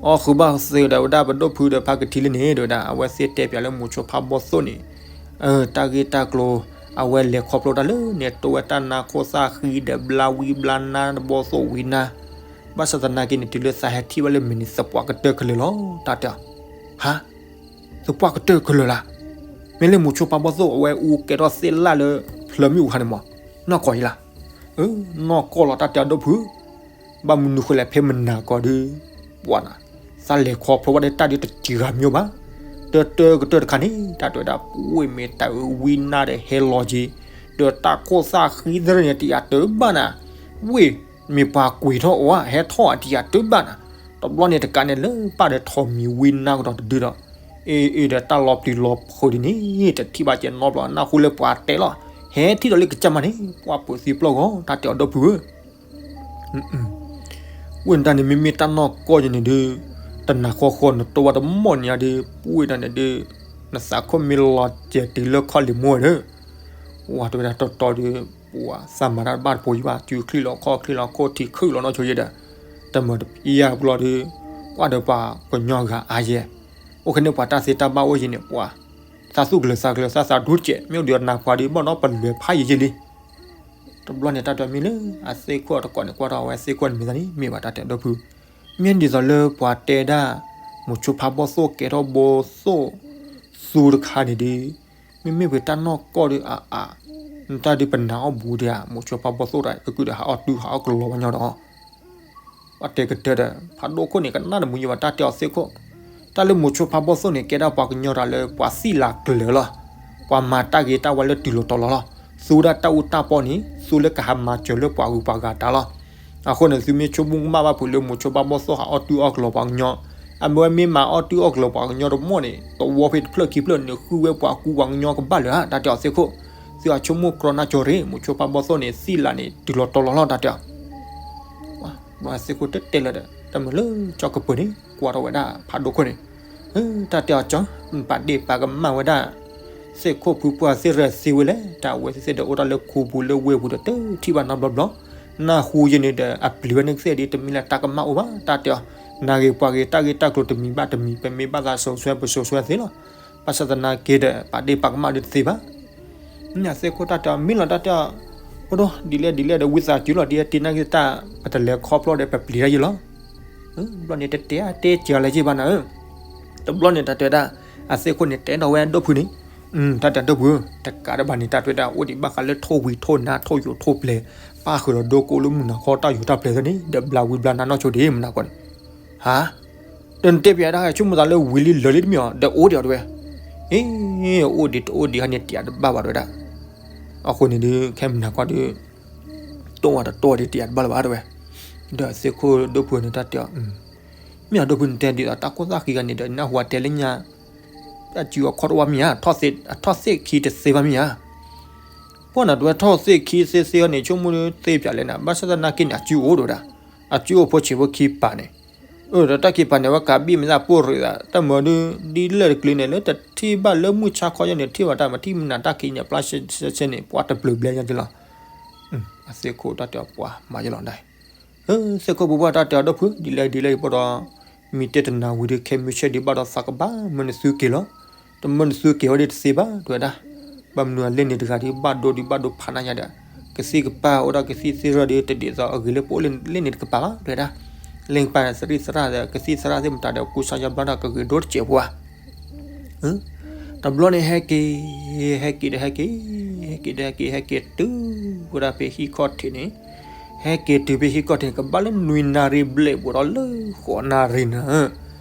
အီၣ်ဃုာ်ဘၣ်သ့ဒီးဝဲဒၣ်ပဒိၣ်ဖုဒီးဖးကထံလၢန့ၣ် ဒီးဝဲဒၣ် အဝဲသ့ၣ်တဲပၠးလၢမိၤဆိဖါဘီသိၣ်န့ၣ် တၢ်ဂ့ၢ်တၢ်ကျိၤ အဝဲလဲၤခီဖျိတၢ်လၢန့ၣ် တိဝဲတၢ်နါခိၣ်သၣ်ဃံဒီးဘျါဝံဘျါနါတဘီသိၣ်ဝံနါ ဘၣ်ဆၣ်သနာ်က့န့ၣ် တုၤလၢသးဟဲထံၣ်ဘၣ်လၢမ့ၢ်န့ၣ် သပှၢ်ကတၢၢ်ခဲလၢာ်လီၤ တၢ်တဲအီၤ ဟါ သပှၢ်ကတၢၢ်ခဲလၢာ်လၢ မ့ၢ်လၢမိၤဆိဖါဘီသိၣ်အဝဲအူကဲထီၣ်သ့ၣ်လၣ်လၢ ဖျၢမုၢ်အူခါန့ၣ်မး နီၢ်ကီၢ်အံၤလၢ နီၢ်ကီၢ်လီၤတၢ်တဲအီၤဒိၣ်ဖု ဘၣ်မနုၤဃိလဲၣ် ဖဲမနၤကီၢ်ဒီး ပှၤနၤ သးလဲၤခီဖျိဘၣ်ဒီးတၢ်ဒုးတစံးဂၤမ့ၢ်ဘၣ် တၢတၢကတၢၢ်တခါန့ၣ် တၢ်တဲဝဲဒၣ်ပှ့ၤမ့ၢ်တၢ်အုးဝံနါဒီးဟဲလီၤက့ၤ ဒီးတၢ်ခိၣ်သၣ်ဃံသရၢန့ၣ် တယာ်တၢဘၣ်နၤ ဝ့ၢ် မ့ၢ်ပှၤကွံာ်ထီၣ်အီၤဧါ ဟဲထီၣ်အတယာ်တၢဘၣ်နၤ တဘျီန့ၣ်တကးန့ၣ်လၢပၢ်ဒီးထိးမံၤဝံနါကဒီးတဒုဒီး အ့ အ့ ဒီးတၢ်လီၤပျံၤလီၤဖုးဒ်န့ၣ် တထံၣ်ဘၣ်ကဲနီတဘျီ နၢ်ဟူလၢပှၤတဲလီၤ ဟဲထံၣ်ဒီးလၢကစၢ်မးန့ၣ် ပှၤပၢၤသံပျီၢ်ဂီၤ တၢ်တဲအီၤဒိၣ်ဖုဧၢ ဝ့ၢ်နတၢ်န့ၣ် မ့မ့ၢ်တၢ်နီၢ်ကီၢ်ယဲန့ၣ်ဒုး တနၤဃီဃီနတိၢ်ဝဲတမီၢ်န့ၣ်ဒီး ပှ့ၤတၢ်န့ၣ်ဒုး နသးခိၣ်မ့ၢ်လီၤစဲၤတုၤလၢခီၣ်လံၤမူဒီး ပှၤတဲဝဲဒၣ်တီတီဒီး ပှၤသးမၤတၢ်တဘၣ်တပူၤယဘၣ် စုချံၣ်လီၤခီၣ်ချံၣ်လီၤခိၣ်ထံးခုၣ်လီၤနီၢ်ဆိယဲဒီး တမၤတပျံၤယၤပူၤလီၤဒီး ကွၢ်ဒီးပှၤကညီဂၤအါယဲ အိၣ်ခဲန့ၣ်ပှၤတၢ်သ့တၢ်ဘၣ်အိၣ်ယဲန့ၣ် ပှၤသးသူၣ်ကလၢၤသးကလၢၤ သးသးဒူတကဲး မ့ၢ်အိၣ်ဒီးနၤပှၤဒီး ဘၣ်နီပလဲၤဖးယံာ်ယံာ်လံ တဘျီန့ၣ်တၢ်တဲမ့ၢ်လၢ အသ့ၣ်ခိၣ်အတကိးန့ၣ် ကွၢ်ထီၣ်အဝဲသ့ၣ်ခိၣ်န့ၣ်မ့ၢ်သးန့ၣ် မ့ၢ်ဘၣ်တၢ်တဲဒိၣ်ဖု မ့ၢ်ဒ်သိးလၢပှၤတဲဒၣ် မိၤဆိဖါဘီၣ်သိၣ်ကဲထီၣ်ဘီၣ်သိၣ် သူတခါန့ၣ်ဒီး မ့မ့ၢ်ပတၢ်နီၢ်ကီၢ်ဒီးအါအါ နတၢ်ဒုးပနာ်အီၣ်ဘူးဒီး မိၤဆိဖါဘီၣ်သိၣ်တၢ်ကကုၢ်ဒီးဟးအီၣ်တုဟးအီၣ်ကလီၤဝဲညီဒီး ပှၤတဲကတၢၢ်ဒီး ဖးဒိၣ်ခိၣ်န့ၣ် ကနၣ်တမုာ်ယဘၣ်တၢ်တဲအီၤသ့ၣ်ခိၣ် တၢ်လၢမိၤဆိဖါဘီၣ်သိၣ်န့ၣ် ကဲဒၣ်ပှၤကညီတၢ်လၢပှၤသံလၤကျၢၤလီၤ. ပှၤမၤတၢ်ဂ့ၤတၢ်ဝါလၢတုၤလီၤတီၤလီၤလီၤ. သူဒၣ်တၢ်အူတၢ်ပီန့ၣ် သူလၢကဟးမၤစၢၤလၢပှၤဂုၤပှၤဂၤတၢ်လီၤ. အဃိန့ၣ် သုမ့ၢ်ဆိကမိၣ်ကမၣ်ဘၣ်ဖုးလၢမိၤဆိဖါဘီၣ်သိၣ်ဟးအီၣ်တုအီၣ်ကလီၤပှၤကညီ, အမ့ၢ်ဝဲမ့ၢ်မၤအီၣ်တုအီၣ်ကလီၤပှၤကညီတမီၢ်န့ၣ် တဝီဖဲတဖျၢၣ်ခံဖျၢၣ်န့ၣ် ဃုဝဲပှၤကူပှၤကညီကဘၣ်လၢာ်ဧါ တၢ်တဲအီၤသ့ၣ်ခိၣ်. သုအဆိကမိၣ်ကြီနၢ်ကၠိရ့ၣ် မိၤဆိဖါဘီၣ်သိၣ်န့ၣ် သံလၤန့ၣ် တုၤလီၤတီၤလီၤလီၤ တၢ်တဲအီၤ ဘၣ်သ့ၣ်ခိၣ်တဲတဲလၢာ်ဒီး တၢ်မုာ်လၢကၠီကပၢၤန့ၣ် ကွၢ်ထီၣ်ဝဲဒၣ်ဖးဒိၣ်ခိၣ်န့ၣ်, တၢ်တဲအီၤကၠီ, ပာ်ဒ့ၣ်ပာ်ကမၣ်ဝဲဒၣ် သ့ၣ်ခိၣ်ဖုပှၢ်သ့ၣ်ရၢၣ်သ့ဝဲလဲၣ်, တၢ်အဝဲသ့ၣ်သ့ၣ်ဒီးအိၣ်တၢ်လၢခူပူၤလၢဝ့ၢ်ပူၤဒီး တထံၣ်ဘၣ်နီတဘျီဘျီ, နၢ်ဟူယဲန့ၣ်ဒီး အပျံၤဝဲန့ၣ်ကသ့ၣ်ဒ်တမ့ၢ်လၢတၢ်ကမၣ်အိၣ်ဘၣ် တၢ်တဲအီၤ, နၢ်ဂ့ၤပှၤဂ့ၤ တၢ်ဂ့ၢ်တၢ်ကျိၤတမံၤဘၣ်တမံၤ ပမ့ၢ်ဘၣ်သးစိၤဆှဲပစိၤဆှဲသ့လီၤ. ဘၣ်ဆၣ်သနာ်က့ဒီး ပာ်ဒ့ၣ်ပာ်ကမၣ်ဒ်တသ့ဘၣ် မ့ၢ်အသ့ၣ်ခိၣ်တၢ်တဲအီၤ မ့ၢ်လီၤတၢ်တဲအီၤ, အိၣ်ဒိၣ်ဒ်လဲၣ်ဒ်လဲၣ်ဒီး ဝံသးစူၤလီၤ ဒ်အတ့ၢ်နာ်က့ၤတၢ် ပတလဲၤခီဖျိဒီးပပျံၤတၢ်ယဲလီၤ. ဘျီန့ၣ်တတဲအါတဲစှၤလၢၤယဲဘၣ်နၤဧၢ, တဘျီန့ၣ်တၢ်တဲဝဲဒၣ်, အသ့ၣ်ခိၣ်န့ၣ်တဲဒီးဝဲဒိၣ်ဖုန့ၣ်, တၢ်တဲဒိၣ်ဖုဧၢ, တကးဒံးဘၣ်န့ၣ် တၢ်တဲဝဲဒၣ် အိၣ်ဒံးဘၣ်ဃးလၢထိၣ်ဝံၤထိၣ်နါထိၣ်ယိာ်ထိၣ်ပျဲၤ, ပၣ်ဃုာ်ဒီးဒိကိးလၢမုၢ်နၤခီတၢ်ယိာ်တၢ်ပျဲၤသ့ၣ်န့ၣ် ဒီးဘျးဝံဘျးနါနီၢ်ဆိဒံးမနၤကီၢ်န့ၣ်, ဟါ ဒီးနတဲပျးတၢ်ဆိကမိၣ်သးလၢဝံၤလံလၢာ်လံတမံၤအီၤ ဒီးအိၣ်ဒံးအီၤတဝဲ, အ့ အိၣ်ဒံးတအိၣ်ဒံးခါန့ၣ် တယာ်တဘၣ်ဘၣ်တဝဲဒၣ်, အဃိန့ၣ်ဒုး ခဲမုၢ်နၤခီဒီး တိၢ်ဝဲတတိၢ်ဒံးတယာ်တဘၣ်လၢၤဘၣ်တဝဲ, ဒီးသ့ၣ်ခိၣ်ဒိၣ်ဖုန့ၣ်တၢ်တဲအီၤ, မ့ၢ်အဒိဖုနတဲဒ်သိးတၢ်ကိၢ်သၣ်ဃံဂၤန့ၣ်ဒီး နၢ်ဟူအတဲလၢညါ အစုအခီၣ်တဝါမ့ၢ်ဧါ, အထီၣ်သ့ၣ်ခံတသ့ဘၣ်မ့ၢ်ဧါ. ပှၢ်နၤတဝဲထီၣ်သ့ၣ်ခံသ့သ့အီၤန့ၣ် ဆိကမိၣ်သ့ပၠးလဲၣ်နၤ, ဘၣ်ဆၣ်သနာ်က့န့ၣ် အစုအိၣ်တဝဲဒၣ်, အစုအိၣ်ဖိဆံးဖိခံပၤန့ၣ်, အၢ ဒီးတၢ်ခံပၤန့ၣ် အဝဲကးဘံၣ်မ့ၢ်သးပိၢ်ရ့းသး တၢ်မၤဒုး ဒ်လဲၣ်တကလုာ်န့ၣ် လၢတထံၣ်ဘၣ်လၢမုၢ်ဆါခီယဲန့ၣ် ထံၣ်ဘၣ်တၢ်မၤထံၣ်မနၤတၢ်ခံးန့ၣ် ပျၢ်ဆဲဆဲန့ၣ် ပှၤတပျုာ်ဘျဲညါက့လီၤ. အသ့ၣ်ခိၣ်တၢ်တဲအီၤပှၤမၤယလီၤဒၣ် သ့ၣ်ခိၣ်ပူၤပှၢ်တၢ်တဲအီၤဒီဖု ဒ်လဲၣ်ဒ်လဲၣ်အံၤဘၣ်ဒီး မ့ၢ်တဲတနၤဝံၤဒီး ခဲမုၢ်ဆ့ၣ်ဒံးဘၣ်ဒီးသးကဘၣ်မၢနသုက့ၤလီၤ. တမၢနသုက့ၤဝဲဒၣ်တသ့ဘၣ် တဲဝဲဒၣ်. ဘၣ်မနုၤအလဲၣ်န့ၣ်တဂၤဒ်ဘၣ်ဒိဒံးဘၣ်ဒိဖးနါညါဒီး ကသံၣ်ကပၤအိၣ်ဒီးကသံၣ်သ့ၣ်ရၢဒီး တဒ်သိးအဂ့ၤလၢပအိၣ်လၢန့ၣ်တကပၤဘၣ် တဲဝဲဒၣ်. လၢကပၤသရံၣ်သရၣ်ဒီး ကသံၣ်သရၣ်သ့ၣ်မတၤဒီး ကူစါယါဘျါဒီးကဂ့ၤဒိတစဲးဖိဧါ တဘျီန့ၣ်ဟဲက့ၤ, ဟဲက့ၤဒီးဟဲက့ၤ, ဟဲက့ၤဒီးဟဲက့ၤ ဟဲက့ၤတုၤဝဲဒၣ်ဖဲဟံၣ်ခီၣ်ထံးန့ၣ်, ဟဲက့ၤတုၤဖဲဟံၣ်ခီၣ်ထံးန့ၣ် ကဘၣ်လၢနွံနၣ်ရံၣ်ဘျဲၣ်ဘူးဒီးလၢဃိးနၣ်ရံၣ်နၤ,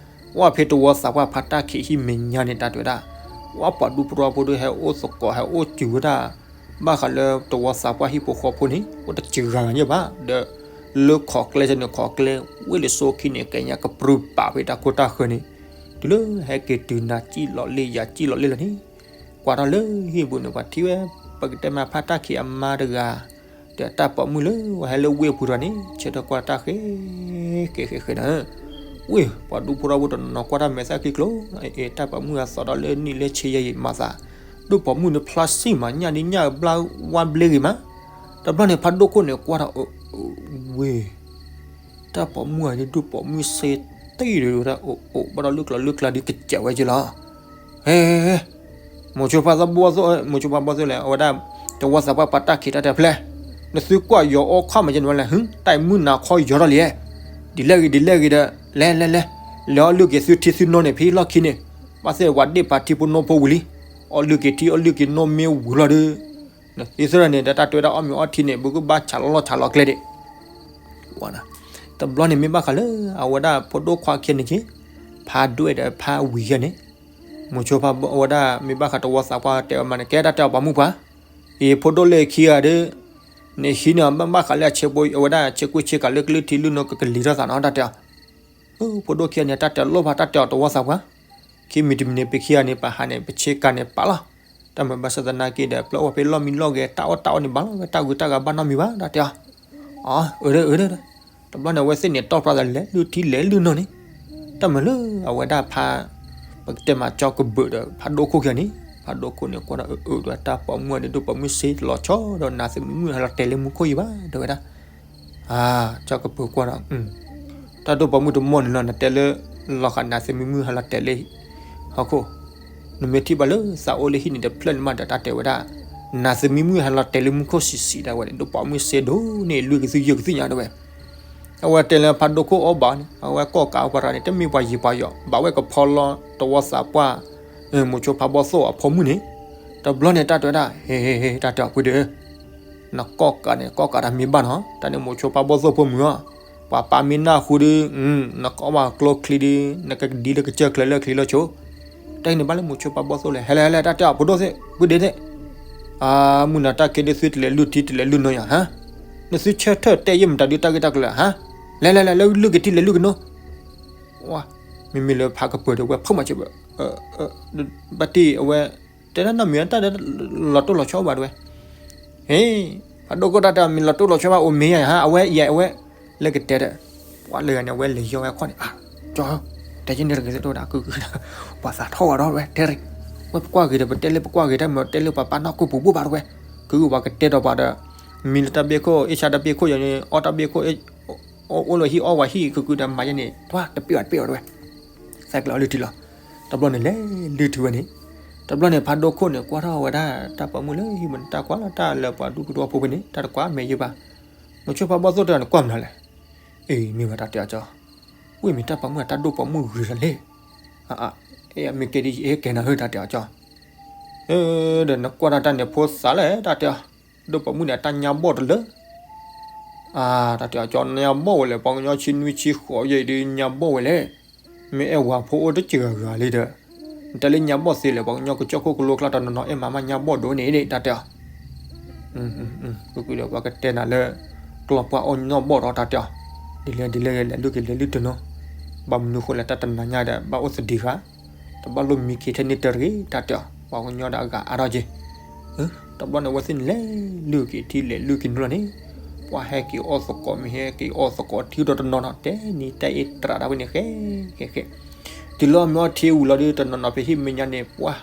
ဝဲဖဲတဝီသးပှၢ်ဖါတၢ်ခံးဟံၣ်မဲာ်ညါန့ၣ် တၢ်တဲဝဲဒၣ်, ဝဲပှၤဒူဖိတဝီဖိဒီးဟဲအိၣ်သကိးဟဲအိၣ်စူၤဝဲဒၣ်, ဘၣ်ဃးလၢတဝီသးပှၢ်ဟံၣ်ဖိဃီဖိန့ၣ် အိၣ်တစှၤဂၤညါဘၣ်ဒီး လၢခိးကျဲန့ၣ် ခိးကျဲ ဝ့ၢ်လၢစိခံန့ၣ် ကညါကပြုၢ်ပာ်ဖဲတၢ်ခိၣ်တၢ်ဃၢၤန့ၣ်, တုၤလၢဟဲက့ၤတုၤနၤစံၣ်လီၤလံယၤစံၣ်လီၤလံလီၤန့ၣ်, ကွၢ်ထီၣ်လၢဟံၣ်ပူၤန့ၣ် ပှၤထံၣ်ဝဲ, ပကတဲမးဖါတၢ်ခံးအမါတဂၤ, ဒီးတၢ်ပိာ်မုၣ်လၢအဟဲလၢဝ့ၢ်ပူၤဒီးန့ၣ် ဆၢထၢၣ်ကွၢ်တၢ်ဃဲ, ဃဲဃဲဃဲနၤ, ဝ့ၢ် ပှၤဒူဖိထီဘိတနီၤနီၤကွၢ်တၢ်မဲာ်သၣ်ခံကျိၤ, အ့ တၢ်ပိာ်မုၣ်အသီဒီးလၢနံၣ်လၢဆံယဲအံၤမၤသး, ဒိၣ်ပိာ်မုၣ်န့ၣ်ဖျါဆံၣ်မး ညၣ်ဒ်ညၣ်ဘျါဝါဘျ့ဂ့ၤမး, တဘျီန့ၣ် ဖးဒိၣ်ခိၣ်န့ၣ်ကွၢ်ဒီး ဝ့ၢ် တၢ်ပိာ်မုၣ်အံၤဒ်ဒိၣ်ပိာ်မုၣ်စ့တံၢ်ဒီးဝဲဒၣ် အိၣ်အိၣ်ဘၣ်ဒီးလၢကျီၤလၢကျါဒ်ကစဲးဝဲက့လီၤ. ဟဲ, မိၤဆိဖါဘီၣ်သိၣ်, မိၤဆိဖါဘီၣ်သိၣ်လဲၣ် အဝဲဒၣ်, တဝီသးပှၢ်ပှၤတၢ်ခံးတၢ်တဲဖျဲၣ်, နသုကွၢ်ယီၤအီၣ်ခီၣ်မးကဲန့ၣ်ဝဲလဲၣ် ဟူ, တၢ်အံၤမုၢ်နၤခီယီၤထီၣ်လံ, ဒ်လဲၣ်ဂ့ၤဒ်လဲၣ်ဂ့ၤဒီး, လဲၤလဲၤလဲၤ, လဲၤအီၣ်လုၢ်က့ၤသုထံသုနိန့ၣ် ဖဲလီၢ်ခံန့ၣ်, ဘၣ်သ့ၣ်ဝဲဒၣ်ပာ်ထံဖိနိဖိဝံၤလံ, အီၣ်လုၢ်က့ၤထံအီၣ်လုၢ်က့ၤနိမ့ၢ်ဝံၤလီၤဒီး နသ့သရၣ်န့ၣ် ဒီးတၢ်တဲဝဲဒၣ်အီၣ်မ့ၤအီထံန့ၣ် ဘူးကဘၣ်ဆးလီၤလီၢ်ဆးလီၤကျဲဒံး, တဘျီန့ၣ်မ့ၢ်ဘၣ်ဃးလၢ အဝဲဒၣ်ဖိဒိၣ်ခွါခံဂၤန့ၣ်က့, ဖးဒိၣ်ဒီးဖးဝံၤယဲန့ၣ်, မိၤဆိဖါဘီၣ် အဝဲဒၣ်မ့ၢ်ဘၣ်ဃးတဝီသးပှၢ်တဲဝဲမးန့ၣ် ကဲတၢ်တဲအီၤပိာ်မုၣ်ပှၤ, အံၤဖိဒိၣ်လၢခံဂၤဒီး, နဟံးန့ၢ်ဘၣ်ဃးလၢအဆ့ဖိ အဝဲဒၣ်ဆ့ကွံာ်ဆ့ကၤလၢကလုၢ်ထံလုၢ်နိကကလံၤထီၣ်သးနီၤ တၢ်တဲအီၤ, ဖိဒိၣ်ခံဂၤန့ၣ် တၢ်တဲအီၤလိၣ်ဖး တၢ်တဲအီၤတဝီသးပှၢ်, ခံမံၤတမံၤန့ၣ် ပခံဂၤန့ၣ် ပဟးန့ၣ် ပဆ့ကၤန့ၣ်ပာ်လီၤ, တၢ်မၤဘၣ်ဆၣ်သနာ်က့ဒီး ပျၢ်အီၣ်ဖဲလီၢ်မံလီၢ်ဂဲၤ တၢ်အီၣ်တၢ်အီန့ၣ်ဘၣ်လီၤ ဝဲတၢ်ဂုၤတၢ်ဂၤဘၣ်နီတမံၤဘၣ် တၢ်တဲအီၤ, အၢ အၢ တဘျီန့ၣ် အဝဲသ့ၣ်န့ၣ် တီၢ်ပြးသးလဲၤလုၢ်ထံလဲၤလုၢ်နိန့ၣ်, တၢ်မၤလၢအဝဲဒၣ်ဖး, ပကတဲမးကၠီကဘုးဒီး ဖးဒိၣ်ခိၣ်ခံဂၤန့ၣ်, ဖးဒိၣ်ခိၣ်န့ၣ်ကွၢ်ဒီး အၢ အၢ ဒီးတၢ်ပိာ်မုၣ်န့ၣ် ဒိၣ်ပိာ်မုၣ်စ့လီၤဆီဒီး နးသမံမုၣ်ဟဲလီၤတဲာ်လၢမူခိၣ်အံၤဘၣ် တဲဝဲဒၣ် ကၠီကပၢၤကွၢ်ဒီး, တၢ်ဒိၣ်ပိာ်မုၣ်တမီၢ်န့ၣ်လီၤ နတဲလၢ, လီၤဃာ်နးသမံမုၣ်ဟဲလီၤတဲာ်လၢဟီၣ်ခိၣ်, နမ့ၢ်ထံၣ်ဘၣ်လၢသးအိၣ်လၢဟံၣ်န့ၣ်တဖျၢၣ်န့ၣ်မးဒီး တၢ်တဲဝဲဒၣ်, နးသမံမုၣ်ဟဲလီၤတဲာ်လၢမူခိၣ်ဆံးဆံးဒၣ်ဝဲန့ၣ် ဒိၣ်ပိာ်မုၣ်စ့ဒိၣ်န့ၣ် လွံၢ်ကသုယဲၢ်ကသုညါဒၣ်ဝဲ အဝဲတဲလၢဖးဒိၣ်ခိၣ်အီၣ်ဘၣ်န့ၣ် အဝဲကီၢ်ကးပှၤတဂၤန့ၣ် တမ့ၢ်ပှၤယံၤပှၤယီၤ ဘၣ်ဝဲကဖီလီၤတဝီသးပှၢ်, မိၤဆိဖးဘီၣ်သိၣ်အဖိမုၣ်န့ၣ်, တဘျီန့ၣ်တၢ်တဲဝဲဒၣ် ဟ့ ဟ့ ဟ့ တၢ်တဲအီၤဖုဒုး, နကီၢ်ကးန့ၣ် ကီၢ်ကးတၢ်မ့ၢ်ဘၣ်နီၤ တၢ်န့ၣ်မိၤဆိဖးဘီၣ်သိၣ်ဖိမုၣ်အီၤ, ပှၤပာ်မ့ၢ်နၢ်ဟူဒုး, နကအီၣ်ဘၣ်ကျိချံဒုး နကဒ်လၢကစၢၢ်ချၢလၢချံလၢဆိ တၢ်အံၤန့ၣ်ဘၣ်လၢမိၤဆိဖးဘီၣ်သိၣ်လဲၣ် ဟဲလဲၣ်ဟဲလဲၣ် တၢ်တဲအီၤဖးဒိၣ်သ့ၣ် ဖုဒုးသ့ၣ်, အမုၢ်နၤတၢ်ခံးဒုးသုတလဲၤလုၢ်ထံတလဲၤလုၢ်နိယၤဟါ, နသုဆၢထၢၣ်တဲယဲၢ်မတၤဒုးတၢ်ဂ့ၢ်တၢ်ကျိၤလဲၣ်ဟါ, လဲၤလဲၤလဲၤလၢလုၢ်က့ၤထံလဲၤလုၢ်က့ၤနိ, မ့မ့ၢ်လၢဖးကပၢၤဒီးဝဲဖုၣ်မးစ့ၢ်ဘၣ်, ဘၣ်တံၢ်အဝဲ, တဲဒၣ်နီတမံၤတၢ်ဒီး, လီၤတိၢ်လီၤဆီဘၣ်တဝဲ ဟ့ၣ်, ဖးဒိၣ်ခိၣ်တၢ်တဲမ့ၢ်လီၤတိၢ်လီၤဆီဘၣ်အိၣ်မ့ၢ်ယၤဟါ အဝဲယဲအဝဲ, လၢကတဲဒီး, ပှၤလၢဂၤန့ၣ် အဝဲလဲၤယီဝဲခီၣ်န့ၣ်, ကၠီ, တဲယဲန့ၣ်တဂ့ၤသ့ၣ်တအိၣ်ဒၣ်ကုၢ်ကုၢ်, ပှၤသးထီၣ်ဝဲဒီးဝဲတဲရ့ၣ်, ဝဲပကွၢ်ဂ့ၤဒီးပတဲလၢပကွၢ်ဂ့ၤတၢ်မ့ၢ်တဲလၢပှၤပာ်နီၢ်ကိၢ်ပူၤဘိၣ်ဘၣ်တဝဲ, ကုၢ်ပှၤကတဲဒီးပှၤဒီး, မံလၢတၢ်ဘ့ၣ်ခိၣ် အ့ၣ်ဆါတၢ်ဘ့ၣ်ခိၣ်ယၤန့ၣ် အီၣ်တၢ်ဘ့ၣ်ခိၣ် အိၣ်လၢဟံၣ်အီၣ်ဝဲဟံၣ်ကုၢ်ကုၢ်ဒီးမၤယဲန့ၣ် ပှၤတပ့ၢ်ဘၣ်တပ့ၢ်ဘၣ်တဝဲ သဲကျၢအီၤလုၢ်ထံလီၤ. တဘျီန့ၣ်လဲၤလုၢ်ထံဝဲန့ၣ်, တဘျီန့ၣ်ဖးဒိၣ်ခိၣ်န့ၣ် ကွၢ်ထီၣ်ဝဲဒၣ်တၢ်ပိာ်မုၣ်လၢဟံၣ်မ့ၢ်တၢ်ကွၢ်လီၤတၢ်လၢပှၤဒူဖိတဝီဖိဖဲန့ၣ် တၢ်တကွၢ်မဲာ်ယုၢ်ဘၣ်. မိၤဆိဖးဘီၣ်သိၣ်တဲအီၤန့ၣ်ကွၢ်မနုၤလဲၣ်. အ့ မ့ၢ်ဝဲတၢ်တဲအီၤကၠီ, ဝ့ၢ်မ့ၢ်တၢ်ပိာ်မုၣ်အတၢ်ဒိၣ်ပိာ်မုၣ်ဂ့ၤတၢ်လဲၣ်. အ့ မ့ၢ်ကဲဒ်အ့ၣ်ကဲနၤဧၢ တၢ်တဲအီၤကၠီ. ဒီးနကွၢ်ထီၣ်တၢ်န့ၣ်ဖိသၣ်လဲၣ် တၢ်တဲအီၤ, ဒိၣ်ပိာ်မုၣ်န့ၣ် အတၢ်ညါဘီၣ်တလၢ အတၢ်တဲအီၤကၠီ ညါဘီၣ်ဝဲလဲၣ် ပှၤကညီဆံနွံဆံဃိးယဲအံၤဒုးညါဘီၣ်ဝဲလဲၣ်. မ့ၢ်အဲၣ်ဝၤဖိအိၣ်တစှၤဂၤလံဒီး, နတဲလၢညါဘီၣ်သ့လဲၣ် ပှၤကညီကစၢၢ်ခိၣ်ကလိကျါတနီၤနီၤ အဲၣ်မၤမးညါဘီၣ်ဒိၣ်န့ၣ်ဒၣ် တၢ်တဲအီၤ. ပကတဲနၤလၢ ကျီၢ်ပှၢ်အီၣ်ညါဘီၣ်ဒီး တၢ်တဲအီၤ, ဒ်လဲၣ်ဒ်လဲၣ်ဂ့ၤ လဲၤလုၢ်က့ၤလဲၤလုၢ်တနီၤ, ဘၣ်မနုၤဃိလဲၣ် တၢ်တနၤညါဒီး ဘၣ်အိၣ်သဒံးဃာ်, တဘၣ်လိၣ်မံခ့ထဲန့ၣ်တၢ်တဂ့ၤ တၢ်တဲအီၤ, ပှၤကညီဒီးအဂၤအါထီၣ်က့ၤ. တဘျီန့ၣ် အဝဲသ့ၣ်န့ၣ်လဲၤလုၢ်က့ၤထံ လဲၤလုၢ်က့ၤနုာ်လီၤန့ၣ်, ပှၤဟဲက့ၤအီၣ်သကိး မ့ၢ်ဟဲက့ၤအီၣ်သကိးထံဒီးတနီၤနီၤ တဲနံၤတဲအ့တြးတၢ်ဝဲန့ၣ် ဃဲဃဲဃဲ. တုၤလၢအမ့ၢ်အီထံဝံၤလီၤဒီး တနီၤနီၤဖဲဟံၣ်မဲာ်ညါန့ၣ် ပှၤ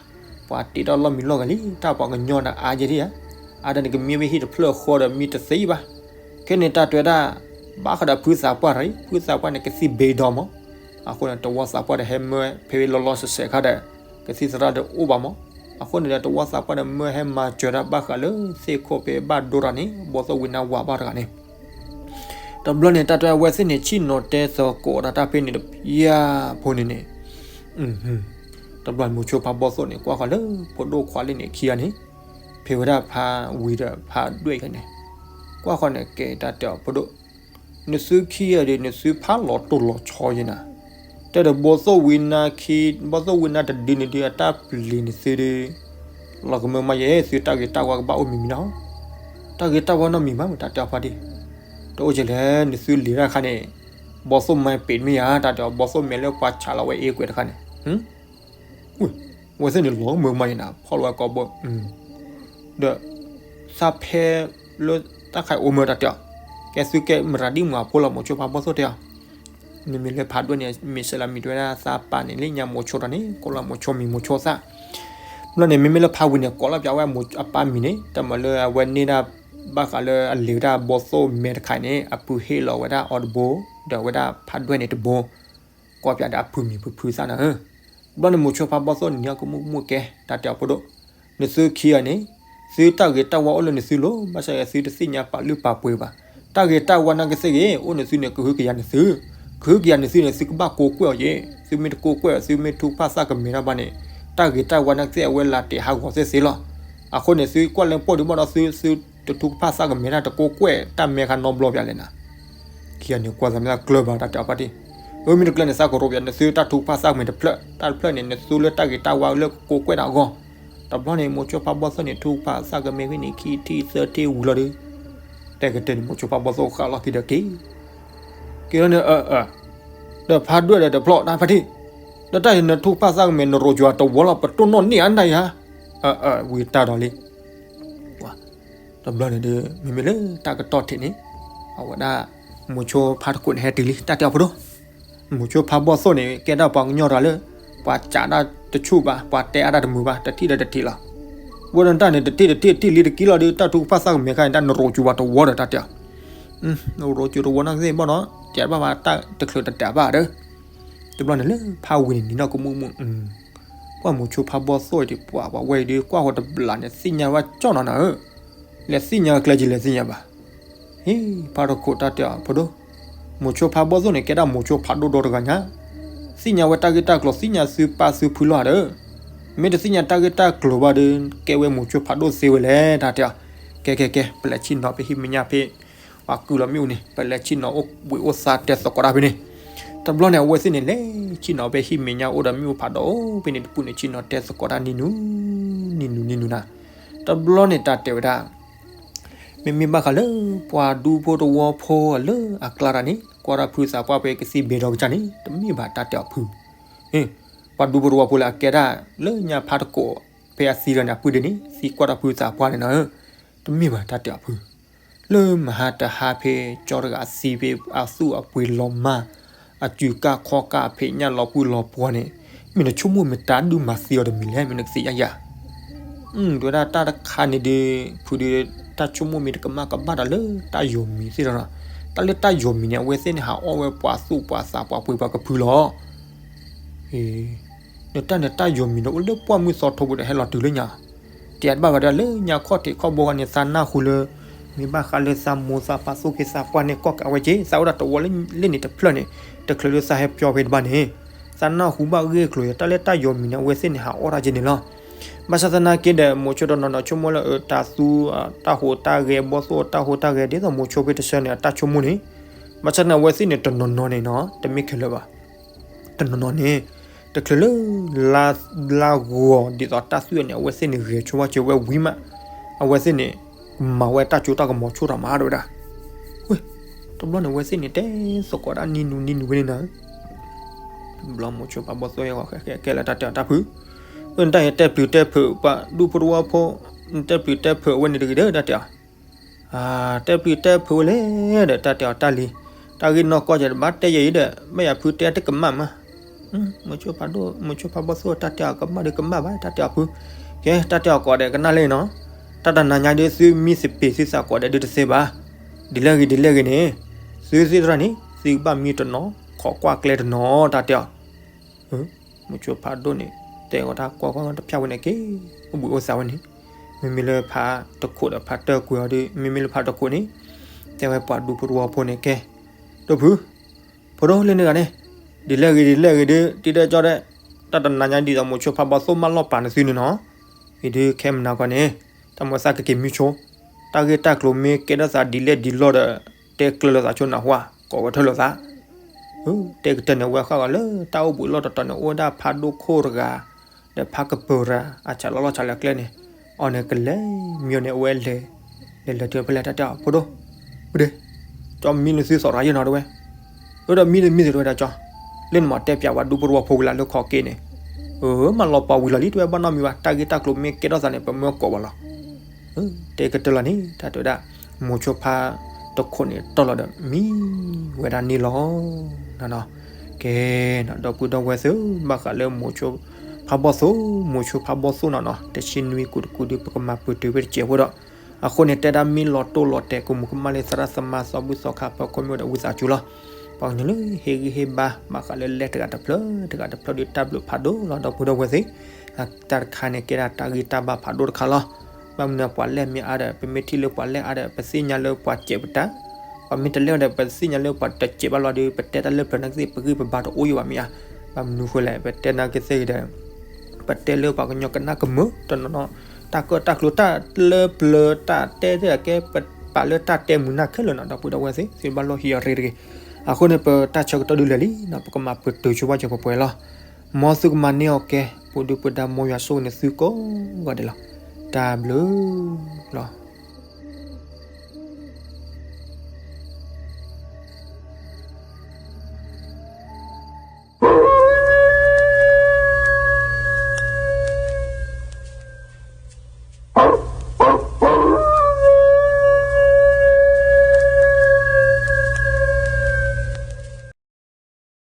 ပှၤတ့ထီၣ်လီၢ်မံလီၢ်ဂၤလံ, တၢ်ပှၤကညီဒီးအါယဲၢ်ဒံးဧါ, အါဒၣ်န့ၣ် ကမံဝဲဟံၣ်တဖျၢၣ်ဃီဒီးမံတသ့ဘၣ်. ခဲန့ၣ်တၢ်တဲဝဲဒၣ် ဘၣ်ဃးဒီးဖုသးပှၢ်တဂၤအံၤ, ဖုသးပှၢ်န့ၣ်ကသံၣ်ဘ့ဒီးမး, အဃိန့ၣ် တဝီသးပှၢ်ဒီးဟဲမၢဖဲလီၤလီၤဆဲးဆဲးခါဒီး ကသံၣ်သရၣ်ဒီးအိၣ်ဘၣ်မး, အဃိန့ၣ်ဒီး တဝီသးပှၢ်န့ၣ် မၢဟဲမၤစၢၤတၢ်ဘၣ်ဃးလၢသ့ၣ်ခိၣ်ဖဲဘၣ်ဒိတၢ်န့ၣ် ဘီၣ်သိၣ်ဝံနါဝၤဘၣ်တဂၤန့ၣ်. တဘျီန့ၣ် တၢ်တဲအဝဲသ့ၣ်န့ၣ် ဆ့ၣ်နီၤတဲသကိးတၢ်တၢ်ဖဲန့ၣ်တပျၢ်ဖိန့ၣ်န့ၣ်, တဘျီမိၤဆိဖါဘီၣ်သိၣ်န့ၣ် ကွၢ်ဃီၤလၢဖိဒိၣ်ခွါလံန့ၣ် ခံဂၤန့ၣ်, ဖဲဝဲဒၣ်ဖါဝံၤဒီးဖါဒွဲၣ်အံၤန့ၣ်, ကွၢ်ဃီၤန့ၣ် ကဲတၢ်တဲအီၤ ဖိဒိၣ်, နသုခံဂၤဒီး နသုဖးလီၤတိၢ်လီၤဆီယဲၢ်နၤ, တဲဒီးဘီၣ်သိၣ်ဝံနါခံ, ဘီၣ်သိၣ်ဝံနါတဒုန့ၣ်ဒုး အတၢ်ပျံၤနသုဒီး လီၤကမၢမးယဲၢ် သုတၢ်ဂ့ၤတၢ်ဝါကဘၣ်အိၣ်မံၤမံၤနီၤ, တၢ်ဂ့ၤတၢ်ဝါနီတမံၤဘၣ် တၢ်တဲအီၤဖါတံၢ်, တအိၣ်ကလဲၣ် နသုလံာ်တၢ်ခါန့ၣ်, ဘီၣ်သိၣ်မၤပ့ၤမ့ၢ်ယါ တၢ်တဲအီၤ ဘီၣ်သိၣ်မဲာ်လၢပှၤဆးလီၤဝဲအ့ကွဲးတခါန့ၣ် ဝဲသ့ၣ်န့ၣ် လီၤမၢမးယဲၢ်နၤ ဖီၣ်လီၤဝဲကိာ်ဘိ, ဒီး သးဖဲလၢတၢ်ခးအိၣ်မၢတၢ်တဲအီၤ, ကဲသုကဲမရၤဒ်မၤဖိလီၤ မိၤဆိဖါဘီၣ်သိၣ်တဲအီၤ, မ့မ့ၢ်လၢဖးဒိၣ်န့ၣ် မ့ၢ်စဲးလီၤမံၤတဝဲဒၣ်သးပၢ်န့ၣ် လၢညါမိၤဆိတၢ်န့ၣ် ကိးလီၤမိၤဆိမံၤမိၤဆိသၣ်, ဘျီန့ၣ် မ့မ့ၢ်လၢဖးဝံၤန့ၣ် ကိးလီၤပၠးဝဲအပၢ်မံၤန့ၣ် တမၤလၢအဝဲန့ၢ်ဒၣ် ဘၣ်ဃးလၢအလဲၤဝဲဒၣ်ဘီၣ်သိၣ်မဲာ်တခါန့ၣ် အပုၢ်ဟ့ၣ်လီၤဝဲဒၣ်အီၤတဘိ, ဒီးဝဲဒၣ်ဖးဒွဲၣ်န့ၣ်တဘိ ကိးပၠးဒီးအဖုမံၤဖုဖုသၣ်နၤဧၢ, ဘျီန့ၣ် မိၤဆိဖါဘီၣ်သိၣ်န့ၣ် နံၤအီၤကမူၣ်ကမူၣ်ကဲ တၢ်တဲအီၤဖိဒိၣ်, နသုခံဂၤန့ၣ်, သုတၢ်ဂ့ၤတၢ်ဝါအိၣ်လၢနသုလီၤ, ဘၣ်ဆၣ်သုတသ့ၣ်ညါပာ်လုၢ်ပာ်ပှ့ၤဘၣ်, တၢ်ဂ့ၤတၢ်ဝါနာ်ကသ့ၣ်ဂ့ၤ အိၣ်နသုန့ၣ် ကဟုကယာ်နသု, ကဟုကယာ်နသုန့ၣ် သုကဘၣ်ကိးကွဲၢ်အီၤယဲၢ်, သုမ့ၢ်တကိးကွဲၢ် သုမ့ၢ်ထုကဖၣ်သၣ်ကမဲာ်တၢ်ဘၣ်န့ၣ်, တၢ်ဂ့ၤတၢ်ဝါနာ်ကသ့ၣ် အဝဲလးတဲာ်ဟးဂီၤသ့ၣ်သ့လီၤ, အဃိန့ၣ် သုကွၢ်လၢပှၢ်ဒုးဘၣ်ဒီးသု, သုတထုကဖၣ်သၣ်ကမဲာ်တၢ် တကိးကွဲၢ်တၢ်မဲာ်ခါနီတဘျီပၠးလဲၣ်နၤ ခံဂၤန့ၣ် ကွၢ်သးမ့ၢ်တၢ်ကျၢၢ်ဘၣ် တၢ်တဲအီၤဖါတံၢ်, အမ့ၢ်တကျၢၢ်န့ၣ် သးကရိးပၠး နသုတၢ်ထုကဖၣ်သၣ်ကမဲာ်တဖျၢၣ်, တၢ်တဖျၢၣ်န့ၣ် နသုလၢတၢ်ဂ့ၤတၢ်ဝါလၢကိးကွဲၢ်တၢ်အဂီၢ်, တဘျီန့ၣ် မိၤဆိဖါဘီၣ်သိၣ်န့ၣ် ထုကဖၣ်သၣ်ကမဲာ်ဖဲန့ၣ် ခံထံၣ်သၢထံၣ်ဝံၤလီၤဒီး, တဲကတဲန့ၣ် မိၤဆိဖါဘီၣ်သိၣ်ဃးလီၤခံဒီးက့ၤ, က့ၤလီၤန့ၣ် အၢ အၢ ဒီးဖးဒွဲၣ်ဒီးတဖျီၣ်တၢ်ဖါတံၢ်, ဒီးတၢ်အံၤနထုကဖၣ်သၣ်ကမဲာ် နရိၤကွၢ်တဝီလီၤ ပတိၢ်နီၣ်န့ၢ်အါနၤယါ, အၢ အၢ ဝံၤတၢ်ဒီးလံ တဘျီန့ၣ်ဒီး မ့မ့ၢ်လၢတၢ်ကတီၢ်ထံးန့ၣ်, အဝဲဒၣ် မိၤဆိဖါတကိးန့ၣ် ဟဲတုၤလံ တၢ်တဲအီၤဖိဒိၣ်, မိၤဆိဖါဘီၣ်သိၣ်န့ၣ် ကဲဒၣ်ပှၤကညီတဂၤလၢ ပှၤစံးတၢ်တဆူၣ်ဘၣ် ပှၤတဲအါတၢ်တမုာ်ဘၣ် တထံၣ်ဒီးတထံၣ်လီၤ, ဝဲဒၣ်တၢ်န့ၣ် တထံၣ်တထံၣ် တထံၣ်လံတက့ၢ်လီၤဒီး တၢ်ထုကဖၣ်သၣ်ကမဲာ်ခါန့ၣ် တၢ်နရိၤကွၢ်တဝီဒီး တၢ်တဲအီၤ နရိၤကွၢ်တဝီနာ်ကသ့ၣ်ဘၣ်နီၤ တဲဘၣ်ဝဲတၢ်တချုးတတၢ်ဘၣ်ဒီး, တဘျီန့ၣ်လၢဖးဝံၤန့ၣ် နံၤနီၢ်ကမူၣ်မူၣ်, ကွၢ်မိၤဆိဖးဘီၣ်သိၣ်အံၤဒ်ပှၤ ပှၤဝဲအံၤဒ် ကွၢ်ဃီၤတဘျီန့ၣ် သ့ၣ်ညါဝဲကၠီၣ်နီၤနၤဧၢ, လဲၤသ့ၣ်ညါကျဲကလဲၤသ့ၣ်ညါဘၣ်, ဟ့ၣ် ဖးတခိးတၢ်တဲအီၤဖိဒိၣ်, မိၤဆိဖးဘီၣ်သိၣ်န့ၣ် ကဲဒၣ်မိၤဆိဖးဒိၣ်ဒီတဂၤညါ, သ့ၣ်ညါဝဲတၢ်ဂ့ၢ်တၢ်ကျိၤ သ့ၣ်ညါသုပၢ်သုဖုလီၤဧါဒီး, မ့ၢ်တသ့ၣ်ညါတၢ်ဂ့ၢ်တၢ်ကျိၤဘၣ်ဒီး ကဲဝဲမိၤဆိဖးဒိၣ်သ့ဝဲလဲၣ် တၢ်တဲအီၤ, ကဲကဲကဲ ပလဲၤဆ့ၣ်နီၤဖဲဟံၣ်မဲာ်ညါဖဲ ပှၤကုၢ်လီၤမ့ၣ်အူန့ၣ် ပလဲၤဆ့ၣ်နီၤအိၣ်ဘှံးအိၣ်သါတဲသကိးတၢ်ဖဲန့ၣ်, တဘျီန့ၣ် အဝဲသ့ၣ်န့ၣ်လဲၤဆ့ၣ်နီၤဖဲဟံၣ်မဲာ်ညါအိၣ်ဒီးမ့ၣ်အူဖးဒိၣ်ဖဲန့ၣ်တပူၤန့ၣ် ဆ့ၣ်နီၤတဲသကိးတၢ်နံၤနုၤ, နံၤနုၤနံၤနုၤနၤ, တဘျီန့ၣ်တၢ်တဲဝဲဒၣ် မ့မ့ၢ်ဘၣ်ဃးလၢ ပှၤဒူဖိတဝီဖိလၢအကျါတၢ်န့ၣ် ကွၢ်တၢ်ဖုသးပှၢ်ဖဲကသံၣ်ဘ့ဒီးကစၢ်န့ၣ် တမ့ၢ်ဘၣ်တၢ်တဲအီၤဖု, ပှၤဒူဖိတဝီဖိလၢအကဲဒၣ်လၢညါဖးတကိး ဖဲအသံလီၤန့ၣ် အပုၢ်ဒ့န့ၣ် သံကွၢ်တၢ်ဖုသးပှၢ်န့ၣ်နီၤ, တမ့ၢ်ဘၣ်တၢ်တဲအီၤဖု, လၢမဟါတဟါဖဲကၠီတဂၤအသံဖဲအသူၣ်အပှ့ၤလီၤမၢ်, အစုၤကၢ်ခီၣ်ကၢ်ဖံးညၣ်လီၤပှံၢ်လီၤပှီၤန့ၣ်, မ့ၢ်နဆိကမိၣ်မ့ၢ်တၢ်ဒုးမၤသံအီၤတမံၤလဲၣ် မ့ၢ်နကသ့ၣ်ညါယၤ တဲဝဲဒၣ်တၢ်တခါန့ၣ်ဒီး ဖုဒီး တၢ်ဆိကမိၣ်မ့ၢ်တကမၣ်ကဘၣ်ဒီးလၢတၢ်ယီၤမံၤသ့ၣ်ဒီးနီၤ, တၢ်လၢတၢ်ယီၤမံၤန့ၣ် အဝဲသ့ၣ်န့ၣ် ဟးအီၣ်ဝဲပှၤသူၣ်ပှၤသးပှၤပှ့ၤပှၤကဖုလီၤ. နတၢ်န့ၣ်တၢ်ယီၤမံၤန့ၣ် အိၣ်လၢပှၢ်မုၢ်သီထိပူၤဒီး ဟဲလီၤတုၤလၢညါ, တဲတဘၣ်ဘၣ်ဒီး လၢညါခီၣ်ထံးခီၣ်ဘိဃီန့ၣ် သးနၢ်ဟူလၢ မ့ၢ်ဘၣ်ဃးလၢသးမိၢ်သးပၢ်သူၣ်က့သးပှၢ်န့ၣ် ကွၢ်ကးဝဲက့ၤ သးအိၣ်ဒၣ်တဝီလၢန့ၣ်တဖျၢၣ်န့ၣ် တချုးလၢသးဟဲပၠီဖဲတဘၣ်န့ၣ်, သးနၢ်ဟူဘၣ်ဂ့ၢ်ကျိၤ တၢ်လၢတၢ်ယီၤမံၤန့ၣ် အဝဲသ့ၣ်န့ၣ် ဟးအီၣ်တၢ်က့ၤန့ၣ်လီၤ. ဘၣ်ဆၣ်သနာ်က့ဒီး မိၤဆိတနီၤနီၤဆိကမိၣ်လၢ တၢ်သူ တၢ်ဟူးတၢ်ဂဲၤ ဘီၣ်သိၣ်တၢ်ဟူးတၢ်ဂဲၤ ဒ်သိးမိၤဆိဖဲတဆၢန့ၣ် အတၢ်ဆိကမိၣ်န့ၣ်, ဘၣ်ဆၣ်န့ၣ် အဝဲသ့ၣ်န့ၣ် တနီၤနီၤန့ၣ်နီၤ တမ့ၢ်ခဲလၢာ်ဘၣ်. တနီၤနီၤန့ၣ် တချုးလၢ လါဂီၤ ဒ်သိးတၢ်သွံၣ်န့ၣ် အဝဲသ့ၣ်န့ၣ် ဂဲၤဆိဘၣ်စၢၤဝဲဝံၤမး, အဝဲသ့ၣ်န့ၣ် မၤဝဲတၢ်စိတၢ်ကမီၤဆိတၢ်မၤဒိၣ်ဝဲဒၣ်. ဝဲ တဘျီန့ၣ် အဝဲသ့ၣ်န့ၣ် တဲသကိးဒၣ်နံၤနုၤနံၤနုၤဝဲန့ၣ်နၤ, ဘျီမိၤဆိဖးဘီၣ်သိၣ်ဟဲဃီၤဃဲဃဲကဲလၢတၢ်တဲအီၤ တၢ်ဖု, အၢ နတၢ်ဟဲတဲပျုၤတဲဖုးပှၤဒူဖိတဝီဖိ, နတဲပျုၤတဲဖုးအဝဲန့ၣ်တဂ့ၤဒီး တၢ်တဲအီၤ, တဲပျုၤတဲဖုးဝဲလဲၣ်ဒီး တၢ်တဲအီၤ တၢ်လံၤ, တၢ်ဂ့ၢ်နီၢ်ကီၢ်ယတဘၣ်တဲယဲအံၤဒီး ဘၣ်ယၤဖုတဲတကမၣ်မး, မိၤဆိဖးဒိၣ် မိၤဆိဖးဘီၣ်သိၣ် တၢ်တဲအီၤကမၣ်ဒီးကမၣ်ဘၣ် တၢ်တဲအီၤဖု, ကဲ တၢ်တဲအီၤကိးဒီးကနၣ်လၢနီၤ, တၢ်တနၤညါဒ်သုမံသပ့ၤသုသးကိးဒီးဒုးတသ့ဘၣ်, ဒ်လဲၣ်ဂ့ၤဒ်လဲၣ်ဂ့ၤန့ၣ်, သုသ့ၣ်တဖၣ်န့ၣ် သုကဘၣ်မံတနီၤ ခိးကွၢ်ကျဲတနီၤ တၢ်တဲအီၤ မိၤဆိဖးဒိၣ်န့ၣ် တဲဝဲတၢ်ကွၢ်ကွၢ်တဖၣ်ဝဲန့ၣ်က့ၤ အိၣ်ဘှံးအိၣ်သါဝဲန့ၣ်, မ့မ့ၢ်လၢဖးတခိးဒီးဖးတၢၢ်ကွံာ်အီၤဒီး မ့မ့ၢ်လၢဖးတခိးန့ၣ် တဲဝဲပှၤဒူဖိတဝီဖိန့ၣ်ကဲ, ဒိၣ်ဖု, ဖိဒိၣ်လၢန့ၣ်ဂၤန့ၣ်, ဒ်လဲၣ်ဂ့ၤဒ်လဲၣ်ဂ့ၤဒီး တံၤဒဲကၠီဒဲး, တၢ်တနၤညါဒ်သိးမိၤဆိဖးဘီၣ်သိၣ်မၢလီၤပာ်နသုန့ၣ်နီၤ, အံၤဒုးခဲမုၢ်နၤခီန့ၣ်, တၢ်မိၢ်သၣ်ကက့ၤမံဆိ, တၢ်ဂ့ၢ်တၢ်ကျိၤမ့ၢ်ကဲထီၣ်သးဒ်လဲၣ်ဒ်လဲၣ်ဒီး တဲကျၢၤလိာ်သးဆိနၢ်ဟူဧါ, ကိးဝဲထၢၣ်လိာ်သး တဲကတၢၢ်န့ၣ်ဝဲဃၣ်ဂီၤလၢတၢ်အိၣ်ဘှံးလီၢ်တတီၤန့ၣ် အိၣ်ဝဲဒၣ်ဖးဒိၣ်ခိၣ်တဂၤ, ဒီးဖးကပၢၤတဂၤ အဆးလီၤလီၢ်ဆးလၢကျဲန့ၣ်, အီၤန့ၣ်ကလဲၤမံအီၤန့ၣ် အဝဲလဲၤ, လဲၤလဲၤတုၤဖဲလဲၣ် တၢ်တဲအီၤ ဖိဒိၣ်, ပဒ့, ကၠီမံလၢသုသီၣ်တဂၤယဲၢ်နီၤတဝဲ, အၢဒီးမံတမံသ့ၣ်တဝဲဒၣ်ကၠီ, လၢနမၤတဲပၠးဝဲဒူဖိတဝီဖိဝံၤလၢလၢခီက့ၤန့ၣ်, အၢ မၢလီၤပာ်ဝံၤလီၤလံ တဝဲဘၣ်နီတမံၤဘၣ် တၢ်ဂ့ၢ်တၢ်ကျိၤမ့ၢ်ကဲထီၣ်သးန့ၣ် ပမၢကိးဘၣ်လီၤ တဲကတၢၢ်လီၤန့ၣ် တၢ်တဲဝဲဒၣ်, မိၤဆိဖးတခိးန့ၣ်တီၢ်လီၤဒီးမံဝဲဒၣ်န့ၣ်လီၤ. ကဲ, ဒီပုၢ်ဒီဝဲၢ်သ့ၣ်, ဘၣ်ဃးလၢမိၤဆိဖးဘီၣ်သိၣ်, မိၤဆိဖးဘီၣ်သိၣ်နီၤနီၤ တဆံနွံကူးတကူးဒုး ပကမၤပတုာ်ဝဲတစဲးဖိဒီး, အဃိန့ၣ် တဲဒၣ်မ့ၢ်လီၤတိၢ်လီၤတဲာ်ကမူးကမၣ်လၢသရၣ်သမါသီဘူၣ်သီခါဖီခိၣ်မ့ၢ်ဒီးဝံသးစူၤလီၤ. ပှၤကညီလၢဟ့ၣ်ဂံၢ်ဟ့ၣ်ဘါ ဘၣ်ဃးလၢလဲၤတဂၤတဖျၢၣ် တဂၤတဖျၢၣ်ဒီးတၢ်ဘျုးဖးဒိၣ်လီၤ ဒီပုၢ်ဒီဝဲၢ်သ့ၣ်, တၢ်တခါန့ၣ် ကဲဒၣ်တၢ်ဂံၢ်တၢ်ဘါဖးဒိၣ်တခါလီၤ. ဘၣ်မနုၤပှၤလဲၣ်မ့ၢ်အါဒီး ပမ့ၢ်ထံၣ်လၢပှၤလဲၣ်အါဒီး ပသ့ၣ်ညါလၢပှၤစဲးပတၢ်, ပှၤမ့ၢ်တလဲၣ်ဒီး ပသ့ၣ်ညါလၢပှၤတစဲးဘၣ်လီၤဒီး ပတဲတၢ်လၢပျၢၤနာ်က့သ့ၣ် ပဂံၢ်ပဘါတအိၣ်ယိာ်ဘၣ်မ့ၢ်ဧါ. ဘၣ်မနုၤဃိလဲၣ် ပတဲနာ်က့သ့ၣ်ဒီး ပတဲလၢပှၤကညီကနၣ်ကမၢတနီၤနီၤ, တၢ်ကၢၣ်တၢ်ကျိၤတၢ်လၢပျၢၤတၢ်တဲသ့ၣ်ကဲ ပပာ်လၢတၢ်တဲမုာ်နၢ်ခဲလၢာ်နီၤ ဒီပုၢ်ဒီဝဲၢ်သ့ၣ်, သုဘၣ်လိၣ်ဟံးအီၤရ့တဂ့ၤ. အဃိန့ၣ် ပတၢ်ဆၢကတီၢ်ဒုးလဲၤလံနီၤ ပကမၤပတုာ်ဆိပှၢ်စၢၤပှဲၤပှဲၤလီၤ. မ်သုကမၤန့ၢ်အီၤကဲ ပူၤဒုပူၤဒါမ်ယွၤဆိၣ်ဂ့ၤန့ၢ်သုကိးဂၤဒဲးလီၤ. တၢ်ဘျုးလီၤ.